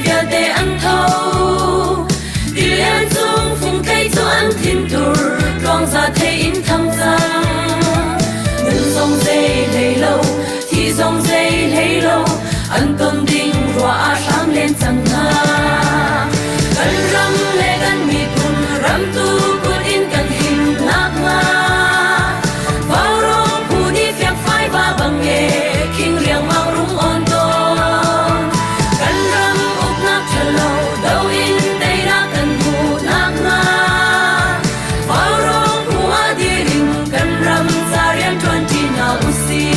vialte an tho. Tilian cung fungtlei cu an thintur, tluangza thei in thang cang. Nun zong zei hlei lo, thi zong zei hlei lo, an ton ding ruah ah hram len cang hna. Kan ram le kan miphun ram tu kut in kan him nakhnga. Vaurawng phu nih fiangfai va bang e, khing riangmang rung on tawn. Kan ram uknak ṭhalo do in teinak kan hmuh nakhnga. Vaurawng phu ah dir in kan ram ca rian ṭuan ṭi hna usih.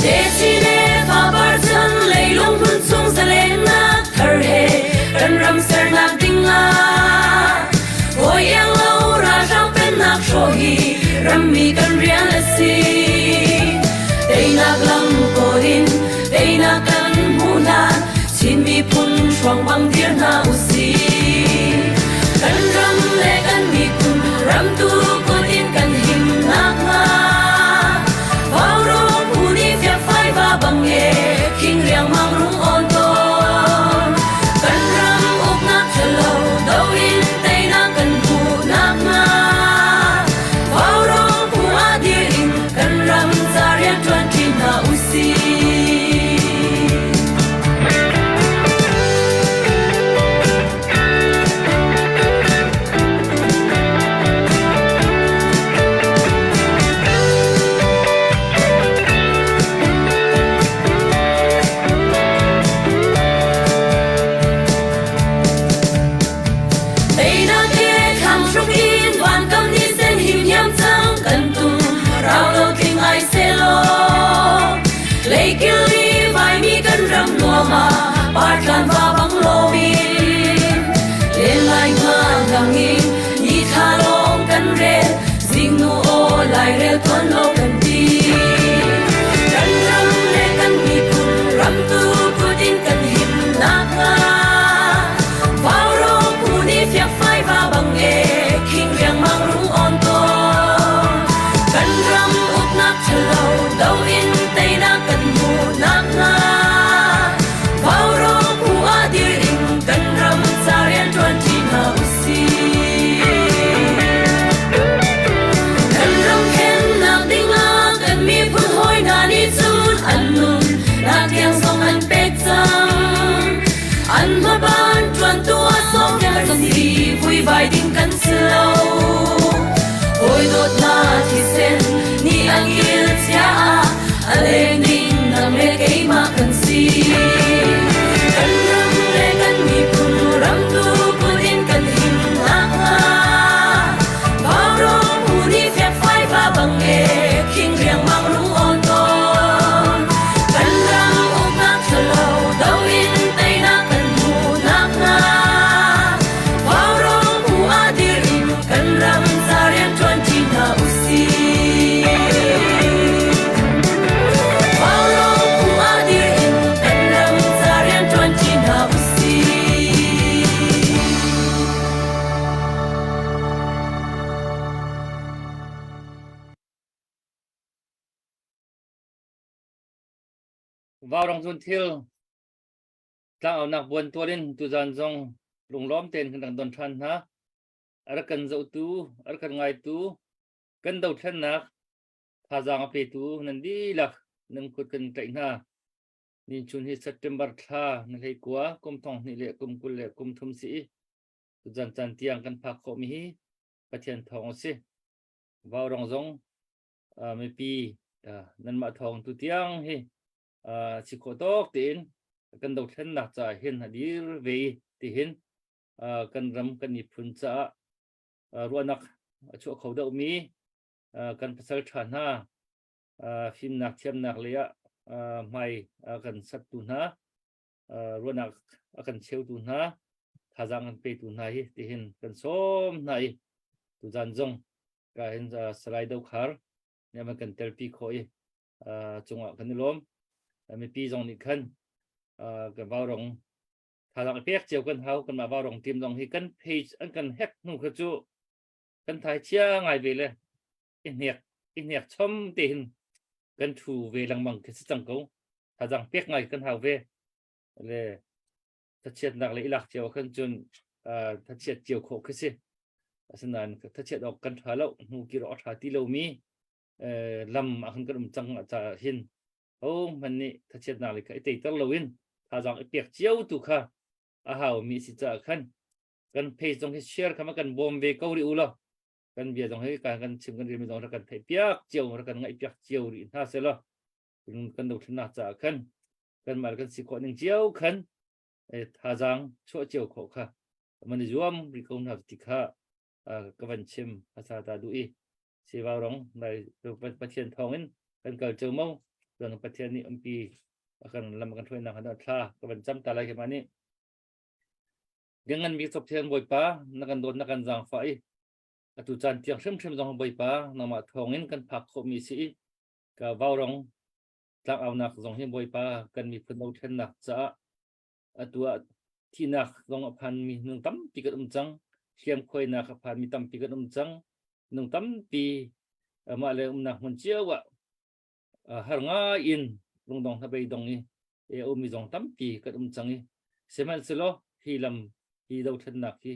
Desi le fapar chan leilung hmun chung zalennak thar he kan ram sernak ding ah Bawi iang lo ralhrang pennak hrawh hi rammi kan rian a si. Teinak lam kawl in teinak kan hmuh hlan Chin miphun hruang bang dir hna usih. Kan ram le kan miphun ramtu kut in kan him nakhnga Vaurawng phu nih fiangfai va bang e khing riangmang rung awn tawn. Kan ram uknak ṭhalo do in teinak kan hmuh nakhnga Vaurawng phu ah dir in kan ram ca rian ṭuan ṭi hna usih. Teinak he thlang hruk in vankam ni sen him hiam cang kan tum rau lo tling ai selaw leikil li vaimi kan ram nuam ah partlan va bang lomin len lai nga lang in ni thla lawng kan rel zingnu aw lai rel tuan lo kan ti kan ram le kan miphun ram tu kut in kan him nakhnga Vaurawng phu nih fiakfai va bang e khing riangmang rung awn tawn. Kan ram uknak ṭhalo do in teinak kan hmuh nakhnga Vaurawng phu ah dir in kan ram ca rian ṭuan ṭi hna usih. Kan ram khennak dingah kan miphun hawi hna nih cun an nun nak tiang zong an pek cang. An hmaban ṭuantu a sawm kan si vuivai ding kan si lo. Hawi dawt hna thisen nih an kil chia ah a leng ding nang le keimah kan si. Kan ram le kan miphun ram tu kut in kan him nakhnga Vaurawng phu nih fiakfai va bang e khing riangmang rung awn tawn. Kan ram uknak ṭhalo do in teinak kan hmuh nakhnga Vaurawng phu ah dir in kan ram ca rian ṭuan ṭi hna usih. Vaurawng phu ah dir in kan ram ca rian ṭuan ṭi hna usih. Vaurong cun thil tlangaunak buan tual in tuzan zong lunglawm tein kan rak don ṭhan hna. A rak kan zohtu, a rak kan ngaitu, kan dothlennak thazaang a petu nan dihlak nan kut kan tlaih hna. Ni chun hi September thla na hlei kua kum thong hnih le kum 20 le kum thum si i tuzan caan tiang kan phak khawhmi hi Pathian thawng a si. Vaurong zong mipi nanmah thawng tu tiang hi si khawh tawk tein kan dothlennak caah hin a dir ve i tihin kan ram kan miphun caah ruahnak a chuah kho deuhmi kan pasal ṭha hna fimnak thiamnak lei ah hmai kan sattu hna ruahnak a kan cheutu hna thazaang kan petu hna hi tihin kan sawm hna i tuzan zong ka hin Salai Dokhar nih man kan telpi khawh i cungah kan i lawm. Mipi zong nih khan kan vaurong thazaang i pek cio kan hau kanmah vaurong team zong hi kan page an kan hack hnu kha cu kan thai chia ngai ve le i hnek i hnek chom te hin kan thu ve lengmang khi si cang ko. Thazang pek ngai kan hau ve. Le thachiatnak le ilak cio khan cun thachiat cio khawh khi si. Asinain thachiat awk kan ṭha lo, hnu kir awk a ṭha ti lomi lam ah khan kan um cang caah hin ho hmanh nih thachiatnak le kha i teiter loin thazaang i pek cio tu kha a haumi si caah khan kan page zong hi share kha ma kan bawm ve ko rih u law kan bia zong hi kan kan chim kan relmi zong rak kan theih piak cio rak kan ngaih piak cio rih hna selaw kan dothlennak caah khan kan mah kan si khawh ning cio khan thazaang chuah cio khawh kha man i zuam rih ko hna ti kha ka van chim hmasa ta duh i siva rong nai Pathian thawng in kan kal cio mo tuan Pathian nih umpi kan lam kan hruainak han thla ka van cam ta lai ke ma nih Gangan mi Pathian Bawipa na kan dawt na kan zaangfah i atu caan tiang hrimhrim zong Bawipa nangmah thawngin kan phak khawhmi si i ka vaurong tlangaunak zong hi Bawipa kan miphun dothlennak caah atu ah thihnak zong a phanmi nung tampi kan um cang hliamkhuainak a phanmi tampi kan um cang nung tampi mah le umnak hmun cio ah har ngai in lungdong hnabei dong i e ummi zong tampi kan um cang i sihmanhsehlaw hi lam hi dothlennak hi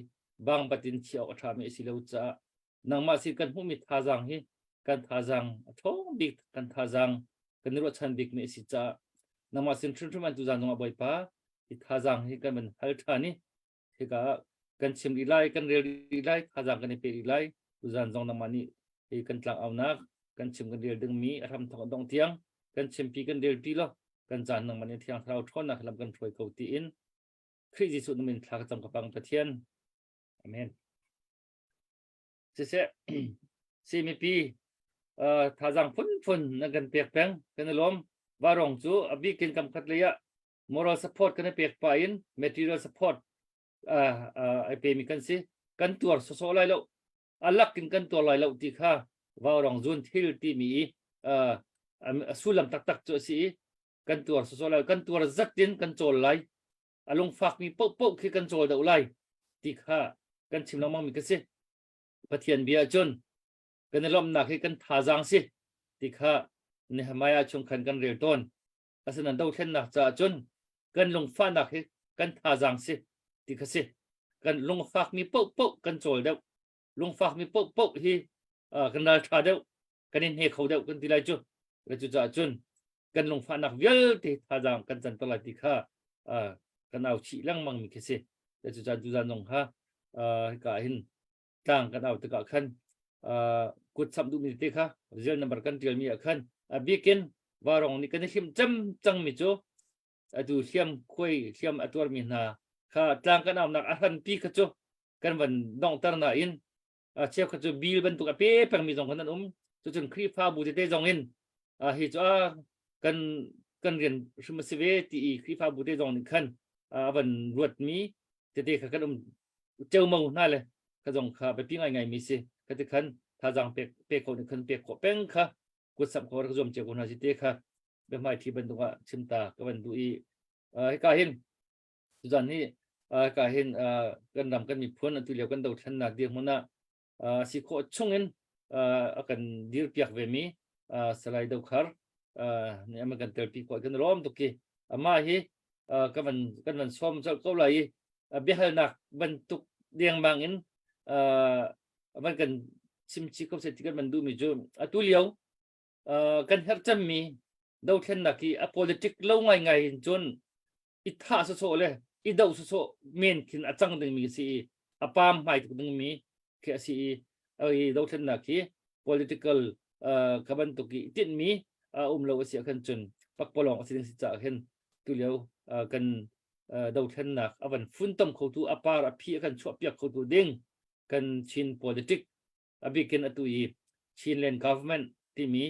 bang batin chiah awk a ṭhami a si lo caah nangmah sin kan hmuhmi thazaang hi kan thazaang a ṭhawng bik kan thazaang kan i ruahchan bikmi a si caah nangmah sin hrimhrim an tuzaan zongah Bawipa hi thazaang hi kan van hal ṭhan i hika ah kan chim rih lai kan rel rih lai thazaang kan i pe rih lai tuzaan zong nangmah nih hi kan tlang aunak kan chim kan rel dingmi a hram thawk dong tiang kan chimpi kan rel pi lo kan caan nangmah nih thiang thlarau ṭhawnnak lam kan hruai ko tiin Khrih Jesuh na min thla ka cam ka pang Pathian amen Siseh si mipi thazaang phunphun nan kan pek peng kan i lawm varong cu a bikin kam khat lei ah moral support kan i pek pah in material support ai pemi kan si kan tuar sawsawh lai lo a lak in kan tuar lai lo ti kha vaurong zun thil timi i a sullam taktak cu a si i kan tuar sawsawh lai kan tuar zat in kan cawl lai a lungfakmi paohpaoh khi kan cawl deuh lai ti kha kan chim lengmang mi ka si Pathian bia cun kan i lawmhnak hi kan thazaang si ti kha Nehemiah chung khan kan rel tawn asinain dothlennak caah cun kan lungfahnak hi kan thazaang si ti kha si kan lungfakmi paohpaoh kan cawl deuh lungfakmi paohpaoh hi kan ralṭha deuh kan in hne kho deuh kan ti lai cu cu caah cun kan lungfahnak vialte thazaang kan canter lai ti kha kan au chih lengmang mi khi si cu caan cu zan zong kha hika hin tlang kan au tikah khan kut samh duhmi te kha zil number kan tialmi ah khan a bikin varong nih kan i hlim cem cangmi cu atu hliam khuai hliam a tuarmi hna kha tlang kan aunak a hranpi kha cu kan van donghter nain cheu kha cu bil bantuk a pe pengmi zong khan an um cucun Khrihfabu tete zong in hi cu kan kan rian hrim a si ve ti i Khrihfabu te zong nih khan a van ruatmi tete kha kan um ceumau hna le kha zong kha biapi ngaingai mi si kha ti khan thazaang pek pek ko nih khan pek khawh peng kha kut samh kho rak zuam cio ko hna si te kha biahmai thi bantuk ah chim ta ka van duh i hika hin tuzan hi hika hin kan ram kan miphun atu lio kan dothlennak dirhmun ah si khawh chung in a kan dirpiak ve mi Salai Dokhar nih a kan telpi khawh kan lawm tuk ki amah hi kan van kan van sawm colh ko lai i biahalnak bantuk dengmang in van kan chimchi ko seh ti kan van duhmi cu atu lio kan herh cemmi dothlennak hi a politic lo ngaingai in cun i thah sawsawh le i doh sawsawh men khin a cang dingmi si i a pam hmai tuk dingmi khi a si i i dothlennak hi political ka bantuk i tinhmi um lo a si ahkhan cun pakpalawng a si ding si caah khin tulio kan dothlennak a van funtom khotu a par a phi a kan chuahpiak khotu ding kan Chin politic a bikin atu i Chinland government timi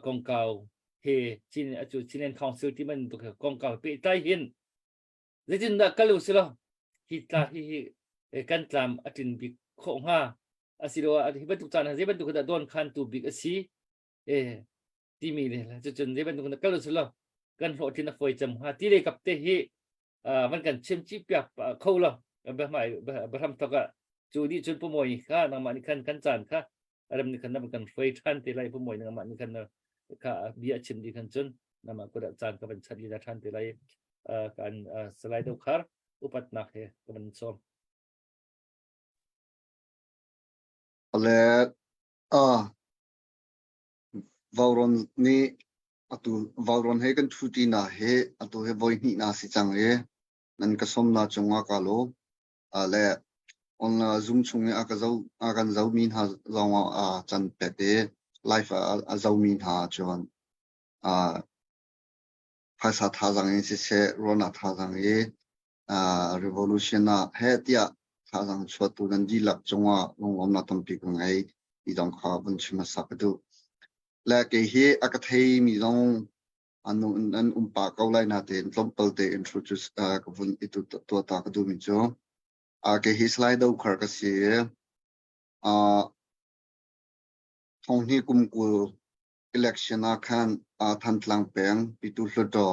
kongkau he Chin atu Chinland Council ti bantuk kongkau pehtlai hin zeitindah kal u silaw hi tla hi hi kan tlam a tlin bik khawh hnga asiloah hi bantuk caan ah zei bantuk dah dawn khan tu bik a si e timi le cucun zei bantuk dah kal u silaw kan hlawhtlin a fawi cem hnga ti le kap te hi van kan chim chih piak kho lo biahmai bahram tok ah cu nih cun pumawi kha nangmah nih khan kan caan kha rem nih khan na kan hruai ṭhan te lai pumawi nangmah nih khan kha bia chim di khan cun. Nama kut ah caan ka van chat lila ṭhan te lai. Kan Salai Dokhar upatnak he ka van sawm. Le Vauron nih atu Vauron he kan ṭhu ṭi na he atu he voi hnih na si cang i nan ka sawm na cungah ka lawm. Le on Zoom chung i a ka zo a kan zomi hna zong ah can pek i live a zomi hna cun phaisa thazaang in siseh, ruahnak thazaang i revolution ah heh tiah thazaang chuahtu nan dihlak cungah lunglawmnak tampi ka ngei ti zong kha vun chim hmasa ka duh. Le kei hi a ka theimi zong an an um pah ko lai natein tlawmpal te introduce ka vun i tuah ta ka duhmi cu kei hi Salai Dokhar ka si i thonghnih kum 20 election ah khan Thantlang peng Pitu Hluttaw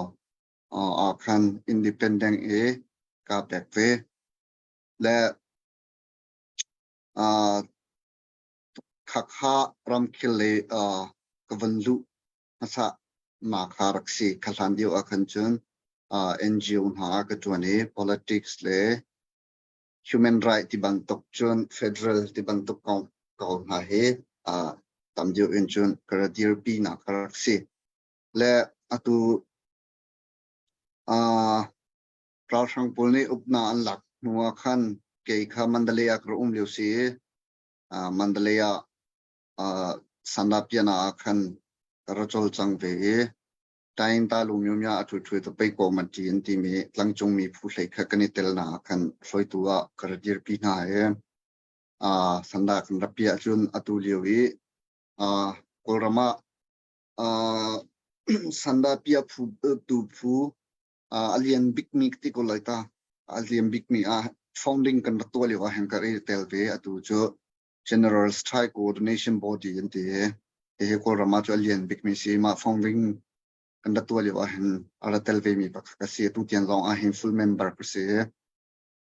ah khan independent i kaa pek ve. Le khakha ramkhel lei ka van luh hmasa ma kha rak si. Kha hlan deuh ah khan cun NGO hna ah ka ṭuan i politics le human right ti bantuk cun federal ti bantuk kong ko hna hi tam deuh in cun ka ra dirpi nak ka rak si. Le atu ralhrang pawl nih uknak an lak hnu ah khan kei kha Mandalay ah ka ra um lio si i Mandalay ah Sandapiana ah khan ka ra cawlcang ve i Taing-ta lungmyomya a ṭhuṭhu ta pei ko man ṭi an timi tlangcungmi phu hlei kha kan i tel na khan hruaitu ah ka ra dirpi hna i sandah kan rak piah cun atu lio i Kawlram ah sandah piah phu tu phu a lian bikmi ti ko lai ta a lian bikmi ah founding kan rak tuah lio ah hin ka i tel ve. Atu cu General Strike Coordination Body an ti i hihi Kawlram ah cu a lian bikmi si. Mah founding kan rak tuah lio ah hin a ra tel vemi pakhat ka si. Atu tiang zong ah hin full member ka si.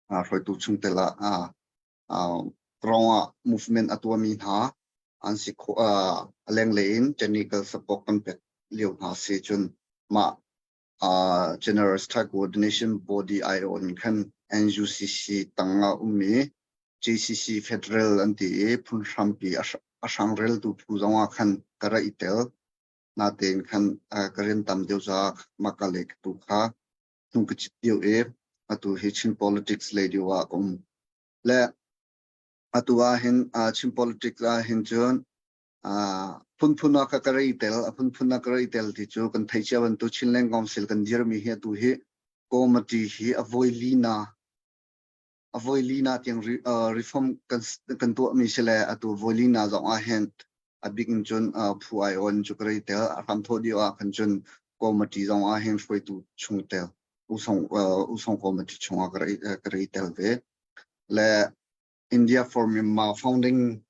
Hruaitu chungtel ah rong ah movement a tuahmi hna an si kho a lenglei in technical support kan pek lio hna si. Cun mah General Strike Coordination Body IO in khan NUCC tang ah ummi JCC Federal an ti i phunhrampi a hrangreltu phu zong ah khan ka ra i tel. Natein khan ka rian tam deuh caah mah ka leh tu kha hnu ka chit deuh i atu hi Chin politics lei deuh ah ka um. Le atu ah hin Chin politics ah hin cun phunphun ah ka ra i tel. A phunphun ah ka ra i tel ti cu kan theih cia bantuk Chinland Council kan dirmi hi atu hi committee hi a voi li na a voi li na tiang reform kan tuahmi si le atu voi li na zong ah hin a bik in cun phu ai on cu ka rei tel. A hram thawh dih ah khan cun committee zong ah hin hruaitu chung tel usong usong committee chung ah ka rei tel ve. Le India for Myanmar founding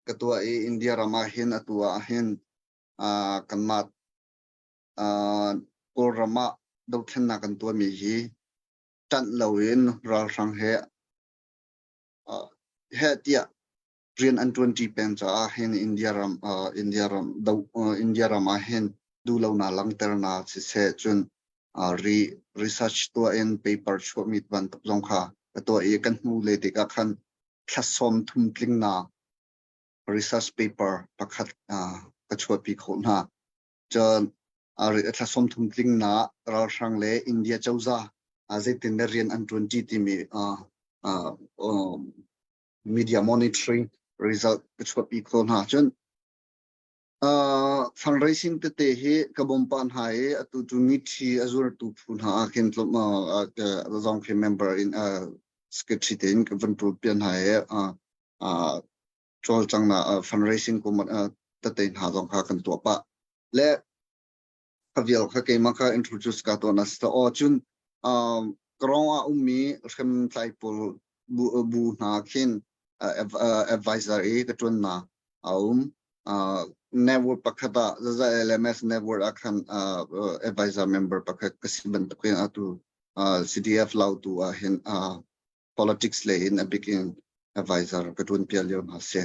ka tuah i India ram ah hin atu ah hin kanmah Kawlram ah dothlennak kan tuahmi hi ṭanh loin ralhrang he heh tiah rian an ṭuanṭi peng caah hin India ram ah hin duhlonak langhternak siseh, cun re research tuah in paper chuahmi bantuk zong kha ka tuah i kan hnu le tikah khan thla 30 tlingnak research paper pakhat ka chuahpi khawh hna. Cun thla 30 tlingnak ralhrang le India cozah zeitin dah rian an ṭuanṭi timi media monitoring result ka chuahpi khawh hna. Cun fundraising tete hi ka bawm pah hna i atu cu mithi a zuartu phu hna ah khin zong khi member in secretary tein ka van ṭul pian hna i cawlcanghnak fundraising kum tete hna zong kha kan tuah pah. Le kha vial kha keimah kha introduce ka tuah na si aw. Cun karong ah ummi hriamtlai pawl bu hna khin advisor i ka ṭuan na a um. Network pakhat ah zaza LMS network ah khan advisor member pakhat ka si bantukin atu CDF Lautu ah hin politics lei in a bik in advisor ka ṭuan piak lio hna si.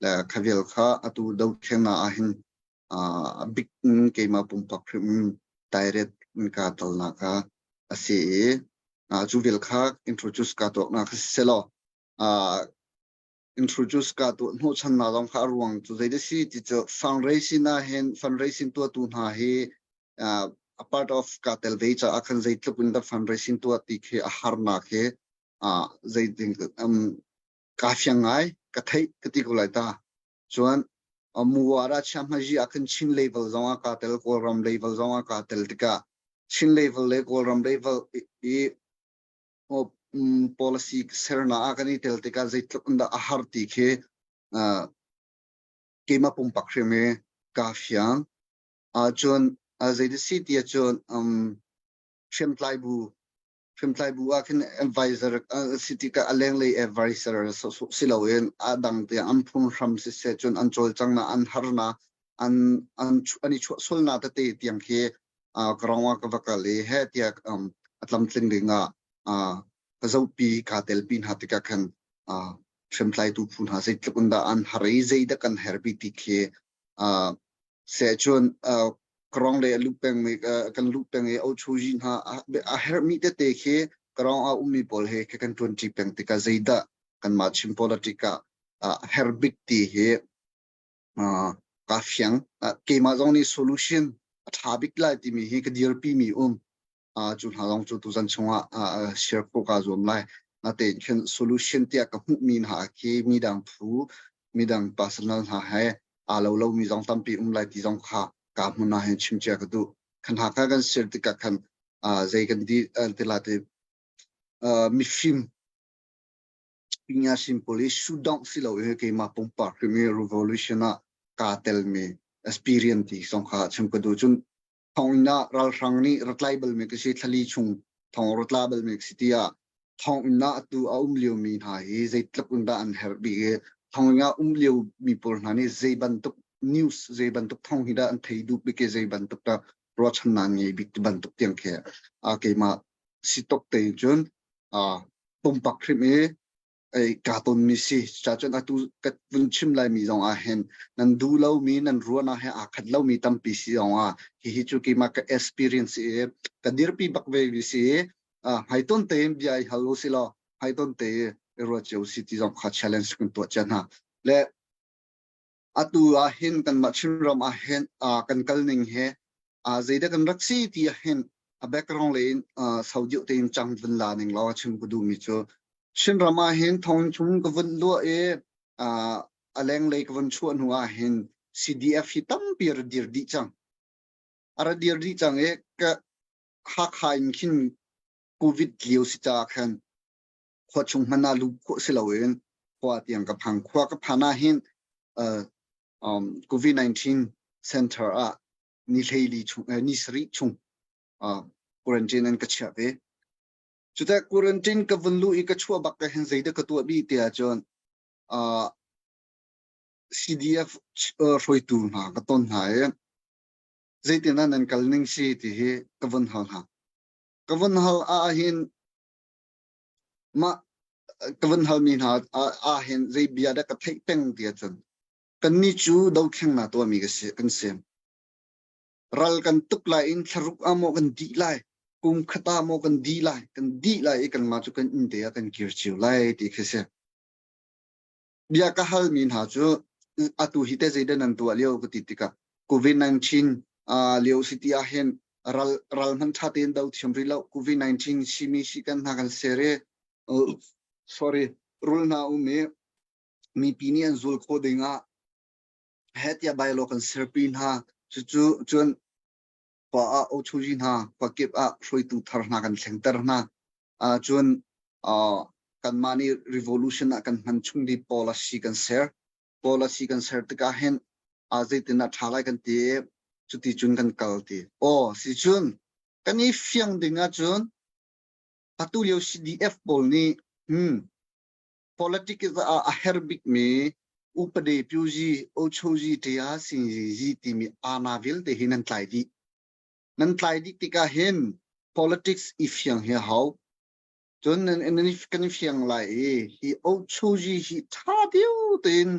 Le khavial kha atu dothlennak ah hin a bik in keimah pumpak hrim. Direct in kaa telnak kha a si i cu vial kha introduce kaa tuaknak kha siselaw introduce kaa tuah hnawhchannak zong kha a ruang cu zeidah si ti cu fundraising ah hin fundraising tuahtu hna hi a part of kaa tel ve caah khan zeitluk in dah fundraising tuah ti khi a harnak hi zeitin kaa fiang ngai ka theih ka ti ko lai ta. Cun Muwara Chiahmazi ah khan Chin level zong ah kaa tel, Kawlram level zong ah kaa tel tikah Chin level le Kawlram level i policy sernak ah kan i tel tikah zeitluk in dah a har ti khi keimah pumpak hrim i kaa fiang. Cun zei si ti ahcun hriamtlai bu hriamtlai bu ah khin advisor si tikah a lenglei advisor si loin a dang tiang an phunghram siseh cun an cawlcanghnak an harnak an an an i chuahsualnak tete tiang khi ka rong ah ka va kal i he tiah a tlamtling ding ah ka zohpi kaa telpi hna tikah khan hriamtlaitu phu hna zeitluk in dah an har i zeidah kan herbi ti khi seh cun karong le a luh pengmi kan luh peng i ochuji hna a herhmi tete khi karong a ummi pawl he khi kan ṭuanṭi peng tikah zeidah kanmah Chin politic ah a herh bik ti hi kaa fiang. Keimah zong nih solution a ṭha bik lai timi hi ka dirpi mi um. Cu hna zong cu tuzan chungah share khawh kaa zuam lai. Natein khin solution tiah ka hmuhmi hna khi midang phu, midang personal hna he aa lo lomi zong tampi um lai ti zong kha ka hmun ah hin chim cia ka duh. Khan hna kha kan share tikah khan zei kan di ti la ti mifim pinya sim pawl i sudong si lo i keimah pumpak hrimi revolution ah kaa telmi experience ti zong kha chim ka duh. Cun thonginn ah ralhrang nih ratlai balmi ka si thlali chung thong ratla balmi ka si tiah thonginn ah atu a um liomi hna hi zeitluk in dah an herh bik i thonginn ah um liomi pawl hna nih zei bantuk news zei bantuk thong hi dah an thei duh bik i zei bantuk dah ruahchannak ngei bik ti bantuk tiang khi a keimah si tok te cun pumpak hrim i ei kaa tonmi si. Cucun atu ka vun chim laimi zong ah hin nan duh lomi nan ruahnak he aa khat lomi tampi si zong ah hihi cu keimah ka experience i ka dirpi bak ve mi si i hmaiton tein bia i hal u si law hmaiton te i ruat cio si ti zong kha challenge kan tuah cia hna. Le atu ah hin kanmah Chinram ah hin kan kal ning he zeidah kan rak si ti ah hin a background lei in sau deuh tein cang vun la ning law chim ka duhmi cu Chinram ah hin thong chung ka vun luah i a lenglei ka vun chuah hnu ah hin CDF hi tampi a ra dir dih cang. A ra dir dih cang i ka Hakha in khin COVID lio si caah khan khua chung hmanh ah luh khawh si loin khua tiang ka phang. Khua ka phan ah hin COVID-19 center ah ni hleili chung ni sarih chung quarantine an ka chiah ve. Cuta quarantine ka vun luh i ka chuah bak ka hin zeidah ka tuah bih tiah cun CDF hruaitu hna ka ton hna i zeitin ah nan kal ning si ti hi ka vun hal hna. Ka vun hal ah hin Mah ka van halmi hna ah hin zei bia dah ka theih peng ti ahcun kannih cu dothlennak tuahmi kan si. Ral kan tuk lai in thlaruk ah maw kan dih lai, kum khat ah maw kan dih lai, kan dih lai i kanmah cu kan inn te ah kan kir cio lai ti khi si. Bia ka halmi hna cu atu hi teh zeidah nan tuah lio ka ti tikah COVID-19 lio si ti ahhin ral ral hmanh ṭha tein do thiam rih lo COVID-19 simi si kan hna kan ser i sorry rul hna um i mipi nih an zul khawh ding ah he tiah bylaw kan serpi hna cucu cun khua ah ochuji hna khua kip ah hruaitu thar hna kan thlengter hna cun kanmah nih revolution ah kan hman chung di policy kan ser policy kan ser tikah hin zeitin ah ṭha lai kan ti cuti cun kan kal ti aw si cun kan i fiang ding ahcun atu lio CDF pawl nih politics ah a her bikmi upade pyuzi ochozi tia sinzi timi ana vialte hi nan tlai dih nan tlai dih tikah hin politics i fiang hi hau cun nan kan i fiang lai i hi ochozi hi ṭha deuh tein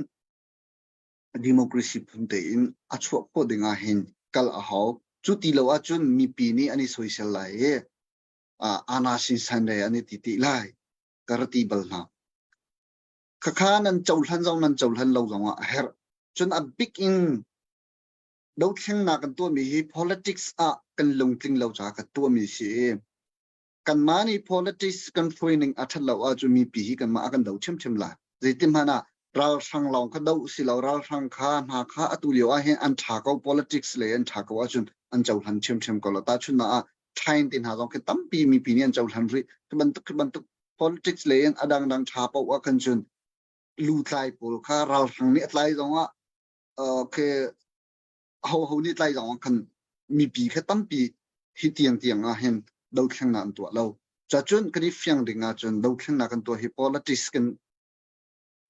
democracy phun tein a chuah khawh ding ah hin kal a hau. Cu ti lo ahcun mipi nih an i soisel lai i ana sin le an i ti ti lai ka ra ti bal hna. Khakha nan cohlan zong nan cohlan lo zong ah a herh. Cun a bik in dothlennak kan tuahmi hi politics ah kan lungtling lo caah kan tuahmi si i kanmah nih politics kan hruaining a ṭhat lo ahcun mipi hi kanmah a kan do ṭhiamṭhiam lai. Zeitin hmanh ah ralhrang lawng kha doh si lo ralhrang kha hna kha atu lio ah hin an ṭha ko politics lei an ṭha ko ahcun an cohlan ṭhiamṭhiam ko lo. Tahchunhnak ah Thain te hna zong khi tampi mipi nih an cohlan rih. Khi bantuk khi bantuk politics lei in a dangdang ṭha paoh ah khan cun lutlai pawl kha ralhrang nih a tlai zong ah khi hoho nih tlai zong ah khan mipi kha tampi hi tiang tiang ah hin dothlennak an tuah lo. Cacun kan i fiang ding ahcun dothlennak kan tuah hi politics kan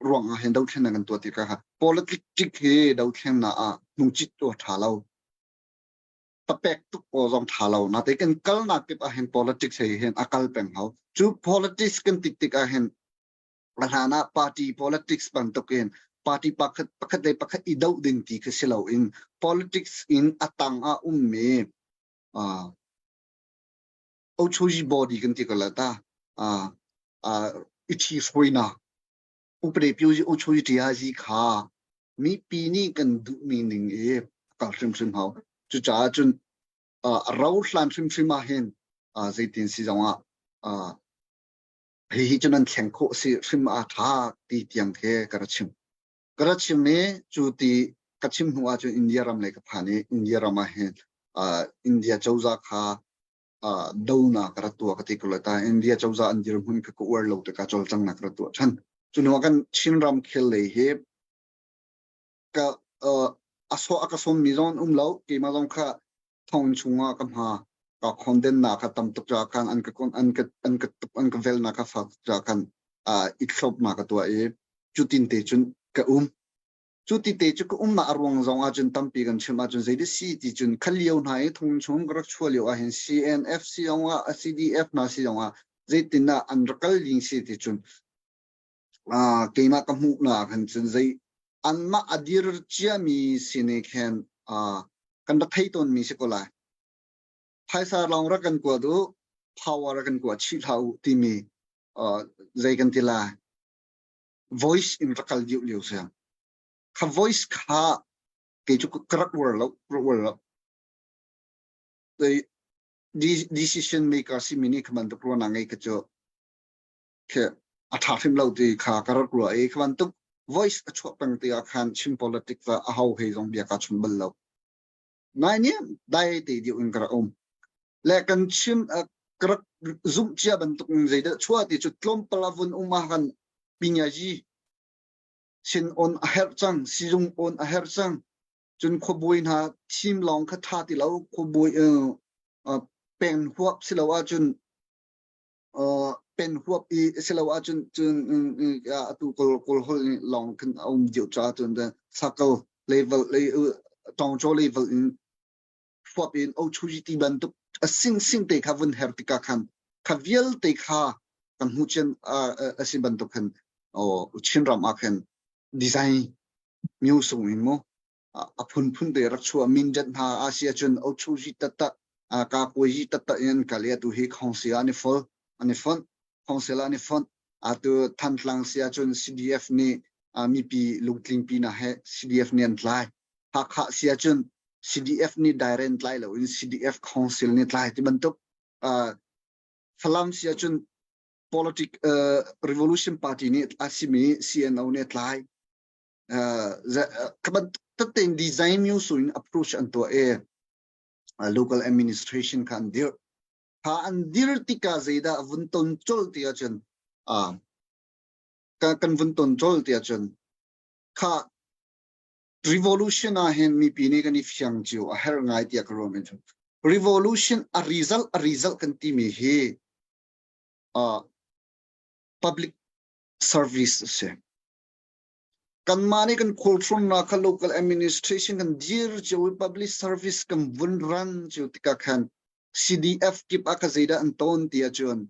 ruang ah hin dothlennak kan tuah ti ka politics hi dothlennak ah hnungchit tuah tha lo. Papek tuk pawl zong tha lo. Nate kan kalnak kip ah hin politics hei hin a kal peng hau. Cu politics kan tik tik ah hin a hlan ah party politics bantukin party pakhat pakhat le pakhat i doh ding ti kha si loin politics in a tang ah ummi uh, Ochoji body kan ti ko la ta uh, uh, i ṭhi hruainak upade pyu ochoji ṭiazi kha mipi nih kan duhmi ning i kal hrimhrim hau. Cucaah cun uh, ro hlan hrimhrim ah hin uh, zeitin si zong ah uh, Hihi cu nan thleng khawh si hrim a ṭha ti tiang khi ka ra chim. Ka ra chim i cu ti ka chim hnu ahcun India ram lei ka phan i India ram ah hin uh, India cozah kha uh, donak ka ra tuah ka ti ko lai ta. India cozah an dirhmun kha ka uar lo tikah cawlcanghnak ka ra tuah ṭhan. Cu hnu ah kan Chin ram khel lei hi ka uh, a sawh a ka sawmmi zong an um lo. Keimah zong kha thong chungah ka hma ka khondennak kha tam tuk caah khan an ka an ka an ka an ka velnak kha fak tuk caah khan i thlopnak ka tuah i cutin te cun ka um. Cu ti te cu ka umnak a ruang zong ahcun tampi kan chim ahcun zei si ti cun kha lio hna i thong chung ka rak chuah lio ahhin CNF si zong ah CDF hna si zong ah zeitin dah an rak kal ding si ti cun keimah ka hmuhnak khan cun zei anmah a dir ciami sin i khin kan rak thei tawnmi si ko lai. Phaisa lawng rak kan kuat u, power rak kan kuat chih hlah u timi zei kan ti lai. Voice in rak kal deuh lio si. Kha voice kha kei cu ka rak uar lo, rak uar lo. Decision maker si mi nih kha bantuk ruahnak ngei ka cu khi a ṭha hrim lo ti kha ka rak ruah i kha bantuk voice a chuah peng tikah khan Chin politics ah aho he zong bia kaa chim bal lo. Nai nih dai te deuh in ka rak um. Le kan chim ka rak zumh cia bantuk in zeidah chuah ti cu tlawmpal a vun um ah khan pinyaji sin on a herh cang, sizung on a herh cang. Cun khuabawi hna thim lawng kha ṭha ti lo, khuabawi peng huap si lo ahcun pen huap i si lo ahcun cun atu kawl kawl holh lawng khan a um deuh caah cun circle level tawngcaw level in huap in ochuji ti bantuk a sing sing te kha vun her tikah khan kha vialte kha kan hmuh cian a si bantuk khan Chinram ah khan design myu sung in mu a phunphun te rak chuah mindat hna a si ahcun ochuji tatta kakuayi tatta in kal i atu hi council an i fol an i fonh council an i fonh atu Thantlang si ahcun CDF nih mipi lungtlingpi na he CDF nih an tlai. Hakha si ahcun CDF nih direct tlai lo in CDF council nih tlai ti bantuk. Falam si ahcun politic revolution party nih a simi CNO nih tlai. Ka bantuk tein design myu su in approach an tuah i local administration kha an dirh. Kha an dir tikah zeidah vun ton colh ti ahcun kan vun ton colh ti ahcun kha revolution ah hin mipi nih kan i fiang cio a herh ngai tiah ka ruah men cu. Revolution a result a result kan timi hi public service a si. Kanmah nih kan khualtlawnnak kha local administration kan dir cio i public service kan vun ran cio tikah khan CDF kip ah ka zeidah an tawn ti ahcun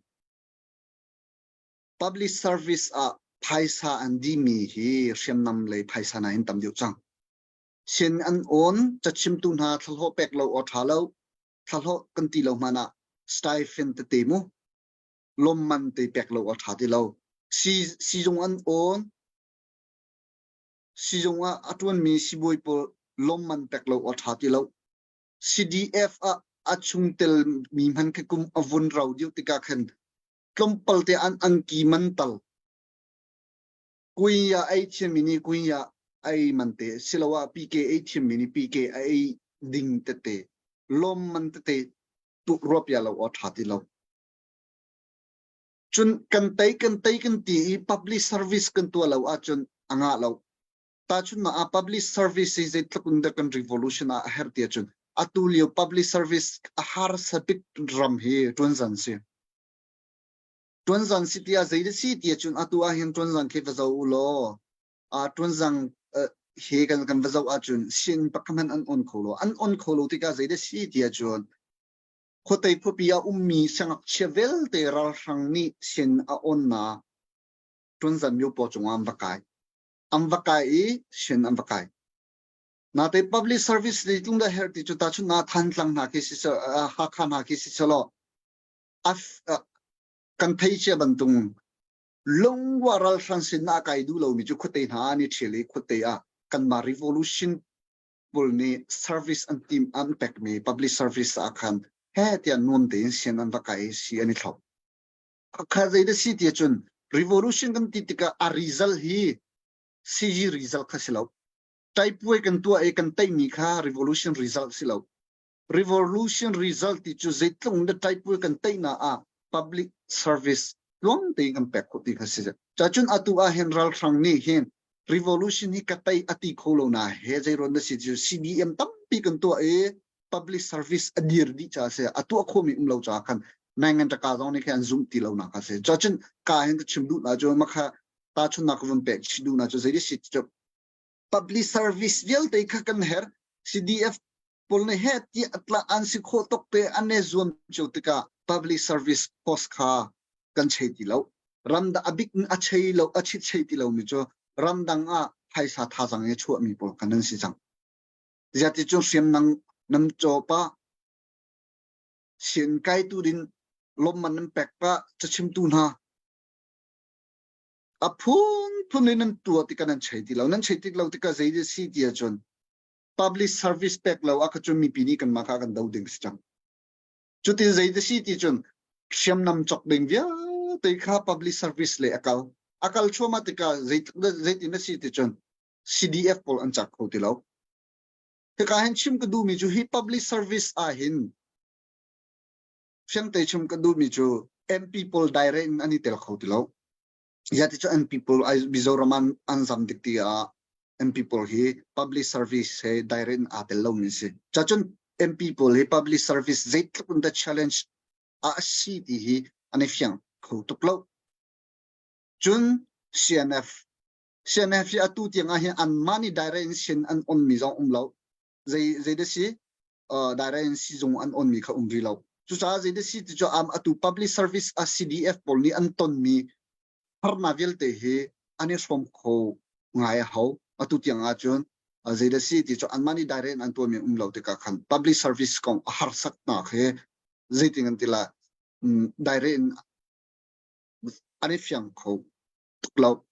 public service ah phaisa an dihmi hi hriamnam lei phaisa nain tam deuh cang. Sin an awn, cachimtu hna thlahlawh pek lo aw ṭha lo, thlahlawh kan ti lo hmanh ah stipend tete mu, lawmman te pek lo aw ṭha ti lo. Si, sizung an awn, sizung ah a ṭuanmi sibawi pawl lawmman pek lo aw ṭha ti lo. CDF ah a chungtel mi hman khi kum a vun rau deuh tikah khan tlawmpal te an angki man tal kui ah ei thiammi nih kui ah ei man te siloah PK ei thiammi nih PK a ei ding tete lawm man tete tu ruapia lo aw ṭha ti lo. Cun kan tei kan tei kan ti i public service kan tuah lo ahcun a ngah lo. Tahchunhnak ah public service hi zeitluk in dah kan revolution ah a herh ti ahcun atu lio public service a harsa bik ram hi ṭuanzan si. Ṭuanzan si tiah zei si ti ahcun atu ahhin ṭuanzan khi va zoh u law ṭuanzang he kan kan va zoh ahcun sin pakhat hmanh an on kho lo. An on kho lo tikah zei si ti ahcun khuatei khuapi ah ummi siangngakchia vialte ralhrang nih sin a onnak ṭuanzan myo paw cungah an va kai. An va kai i sin an va kai. Nate public service zeitlung dah herh ti cu tahchun na Thantlang hna khi si Hakha hna khi si selaw kan thei cia bantung lungwa ralhrang sin a kai duh lomi cu khuate hna an i ṭhial i khuate ah kanmah revolution pawl nih service an tim an pekmi public service ah khan he tiah nuam tein sian an va kai i si an i thlop. Kha zei da si ti cun revolution kan ti tikah a result hi CG result kha si lo. Taipuai kan tuah i kan teimi kha revolution result si lo. Revolution result ti cu zeitluk na taipul kan teihna ah public service tluang tein kan pek khawh ti kha si. Cacun atu ah hin ralhrang nih hin revolution hi ka tei ati kho lo na he zeiruan na si cu CDM tampi kan tuah i public service a dir dih ca si a tuah khomi um lo ca khan nangan taka zong nih khan an zum ti lo na kha si. Cacun ka hin ka chim duh na cu makha ta chun na ka vun pek chi duh na cu zei si cu public service vialte kha kan her CDF pawl nih heh tiah atla an si khawh tuk te an i zuam cio tikah public service post kha kan chei ti lo. Ramda a bik a chei lo a chit chei ti lomi cu ramdang ah phaisa thazang i chuahmi pawl kan an si cang. Ziati cu hriamnang nam caw pa sian kai tu din lawmman nan pek pa cachimtu hna a phun phun in nan tua tikah nan chei ti lo nan chei tik lo tikah zei si ti ahcun public service pek lo ah cun mipi nih kanmah kha kan do ding si cang. Cutin zei ti si ti cun hriamnam cawk ding vialte kha public service le a kal. A kal chuahmah tikah zeitin a si ti cun CDF pawl an cak kho ti lo. Hika hin chim ka duhmi cu hi public service ah hin fiangte chim ka duhmi cu MP pawl direct in an i tel kho ti lo. Yati cu MP pawl Mizoram an zam dik ti ah MP pawl hi public service he direct in aa tel lomi si. Cacun MP pawl hi public service zeitluk in the challenge a si ti hi an i fiang kho tuk lo. Cun CNF CNF hi atu tiang ah hin anmah nih direct in sin an onmi zong um lo. Zei zei da si direct in sizung an onmi kha um rih lo. Cucaah zei da si ti cu am atu public service a CDF pawl nih an tonmi harnak vialte hi an i hrawm kho ngai a hau. Atu tiang ahcun zei da si ti cu anmah nih direct in an tuahmi um lo tikah khan public service kong a harsatnak hi zeitin an ti la direct in an i fiang kho tuk lo.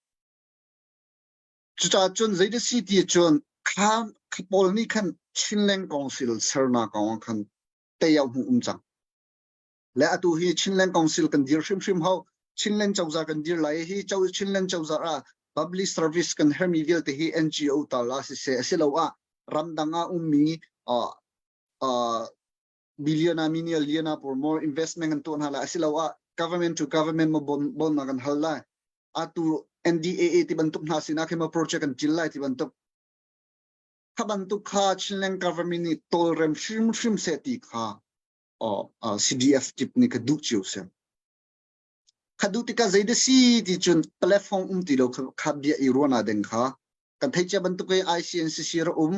Cucaah cun zei da si ti cun kha pawl nih khan Chinland Council sernak kong ah khan tei a hmu um cang. Le atu hi Chinland Council kan dir hrimhrim hau. Chinland cozah kan dir lai hi Chinland cozah ah public service kan hermi vialte hi NGO tal ah siseh asiloah ramdang ah ummi billionaire millionaire pawl more investment kan tuah hna lai asiloah government to government mo bawmnak kan hal lai atu NDAA ti bantuk hna sinah khi ma project kan cil lai ti bantuk kha bantuk kha Chinland government nih tawlrem hrimhrim seh ti kha CDF tip nih ka duh cio si. Kha duh tikah zei da si ti cun platform um ti lo kha bia i ruana ding kha kan thei cia bantuk i ICNCC ra um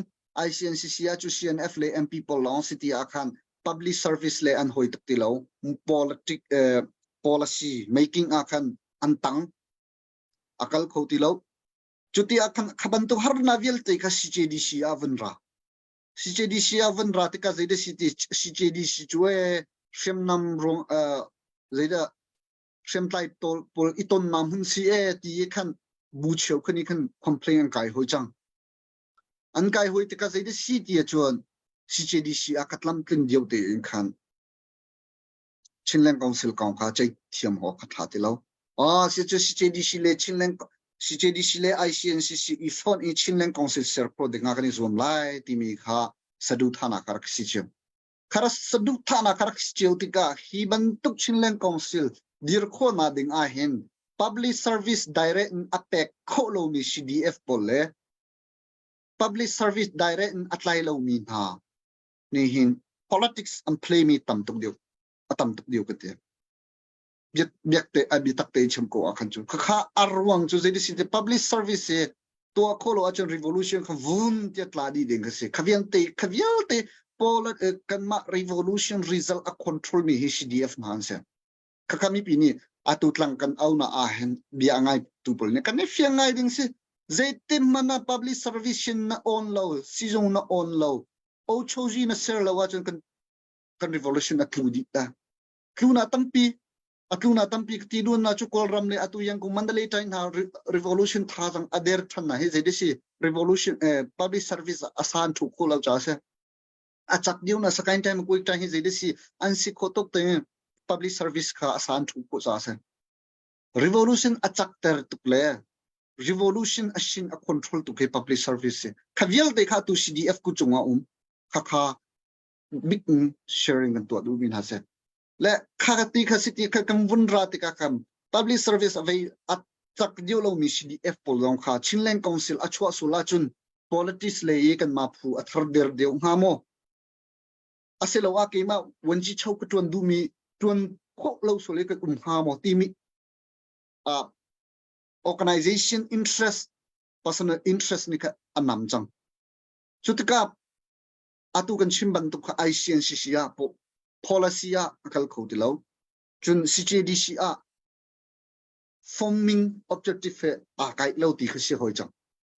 ICNCC ah cu CNF le MP pawl lawng si ti ah khan public service le an hoi tuk ti lo politic policy making ah khan an tang a kal kho ti lo. Cuti ah khan kha bantuk harnak vialte kha CJDC ah vun ra. CJDC ah vun ra tikah zeidah si ti CJDC cu ee hriamnam ruang zeidah hriamtlai pawl i tonnak hmun si ee ti i khan bu cheu khan i khan complain an kai hoi cang. An kai hoi tikah zeidah si ti ahcun CJDC ah ka tlamtling dio tein khan Chinland Council kong kha ceih thiam awk kha ṭha ti lo. Ah, si cu CJDC le Chinland CJDC le ICNCC i fonh i Chinland Council ser khawh ding ah kan i zuam lai timi kha saduhthahnak a rak si cio. Khara saduhthahnak a rak si cio tikah hi bantuk Chinland Council dir khawhnak ding ah hin public service direct in a pek khawh lomi CDF pawl le public service direct in a tlai lomi hna nih hin politics an play mi tam tuk deuh a tam tuk deuh ka ti. Biak te a biatak te chim ko ah khan cu khakha a ruang cu zei si public service hi tuah khawh lo ahcun revolution kha vun tia tla dih ding ka si. Kha vialte kha vialte pawl kanmah revolution result a control mi hi CDF hna an si. Khakha mipi nih atu tlang kan au na ah hin bia ngai tu pawl nih kan i fiang ngai ding si. Zeitin hmanh ah public service na on lo, sizung na on lo, ochozi na ser lo ahcun kan kan revolution a tlu dih ta. Tluna tampi a tluna tampi ka ti dun na cu Kawlram le atu yang kung Mandalay tain hna revolution thazang a der than na hi zei si revolution public service a san thu kho lo cha se a chak diu na second time quick time hi zei si an si kho tuk te public service kha a san thu kho cha se revolution a chak ter tuk le revolution a shin a control tu ke public service kha vialte kha tu CDF ku chunga um kha kha big sharing kan tuah duh mi hna se le kha ka ti kha city kha kan vun ra tikah kan public service avei a chak dio lo mi CDF pawl zong kha Chinland Council a chuah sul ahcun politics lei i kan ma phu a thar der deuh hnga maw asiloah keimah wanji cho ka tuan duhmi tuan khawh lo sul i ka um hnga maw timi organization interest personal interest nih kha a nam cang cu tikah atu kan chim bantuk kha ICNCC ah policy ah a kal kho ti lo cun CJDC ah forming objective he aa kaih lo ti kha si hoi cang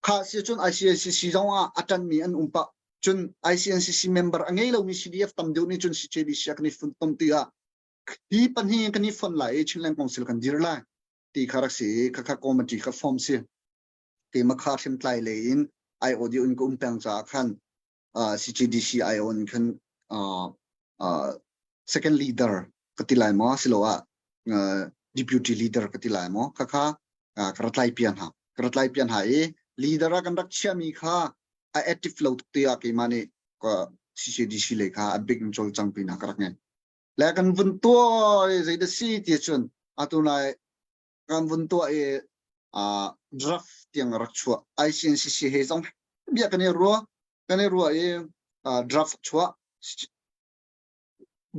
kha si cun ICNCC zong ah a ṭanmi an um pah cun ICNCC member a ngei lomi CDF tam deuh nih cun CJDC ah kan i funtom ti ah hi pahnih kan i fon lai i Chinland Council kan dir lai ti kha rak si i khakha committee kha form si keimah kha hrimtlai lei in IOD in ka um peng caah khan CGDC IO in khan second leader ka ti lai maw siloah deputy leader ka ti lai maw khakha ka rak tlai pian ha ka rak tlai pian ha i leader ah kan rak chiami kha a active lo tuk tiah keimah nih ka CCDC lei kha a big in cawlcang pin ha ka rak ngei le kan vun tuah i zei dah si ti cun atu nai kan vun tuah i draft tiang rak chuah ICNCC he zong bia kan i ruah kan i ruah i draft chuah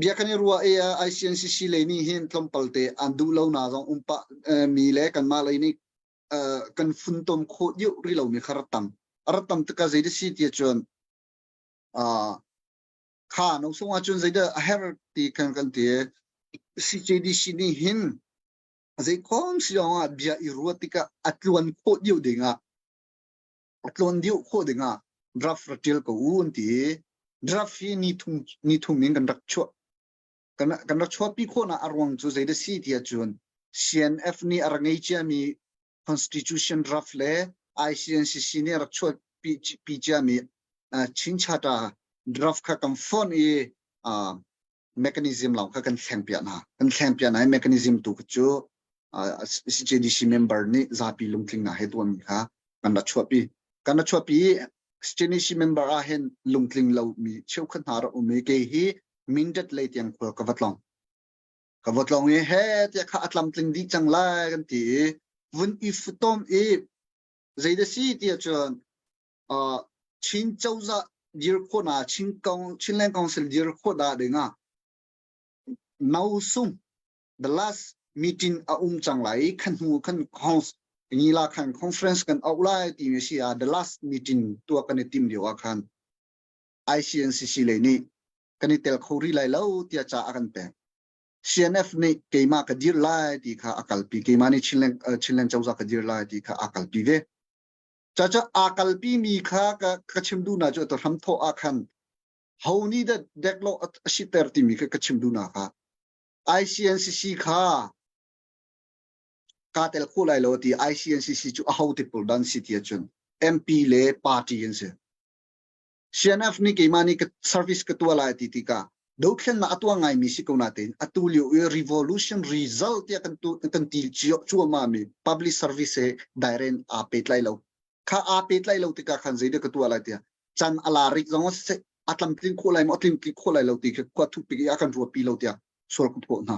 bia kan i ruah i ICNCC lei nih hin tlawmpal te an duh lo na zong um pah mi le kanmah lei nih kan funtom khawh deuh rih lomi kha rak tam a rak tam tikah zei si ti cun kha no sung ahcun zeidah a herh ti kan kan ti CJDC nih hin zeikhom si ah bia i ruat tikah a tluan khawh deuh ding ah a tluan deuh khawh ding ah draft ra ṭial ko u an ti draft hi ni thum ni thum in kan rak chuah kan kan rak chuahpi khawhnak a ruang cu zeidah si ti ahcun CNF nih a rak ngei ciami constitution draft le ICNCC nih a rak chuahpi pi ciami Chin Charter draft kha kan fonh i mechanism lawng kha kan thleng piak hna. Kan thleng piak hna i mechanism tu cu CJDC member nih zapi lungtlingnak he tuahmi kha kan rak chuahpi. Kan rak chuahpi i CJDC member ah hin lungtling lomi cheukhat hna rak um i kei hi Mindat lei tiang khual ka va tlong. Ka va tlong i he tiah kha a tlamtling dih cang lai kan ti i vun i futom i zeidah si tiah cun Chin cozah dir khawhnak Chin Chinland Council dir khawhnak ding ah Nausung the last meeting a um cang lai i khan hnu khan ngila khan conference kan auh lai ti mi si ah the last meeting tuah kan i tim lio ah khan ICNCC lei nih kan i tel kho rih lai lo tiah ca a kan pek. CNF nih keimah ka dir lai ti kha a kalpi keimah nih Chinland, Chinland cozah ka dir lai ti kha a kalpi ve. Caca aa kalpi mi kha ka ka chim duhnak cu atu hramthawh ah khan ho nih dah deklawh a siter timi kha ka chim duhnak kha ICNCC kha kaa tel khawh lai lo ti ICNCC cu aho te pawl dan si ti ahcun MP le party an si. CNF nih keimah nih ka service ka tuah lai ti tikah dothlennak a tuah ngaimi si ko natein atu lio i revolution result tiah kan tu kan ti cuahmah mi public service he direct aa pehtlai lo kha aa pehtlai lo tikah khan zeidah ka tuah lai tiah can a larik zong siseh a tlamtling khawh lai maw a tlamtling khawh lai lo ti kha khua thuk pik i a kan ruahpi lo tiah sual ka phawh hna.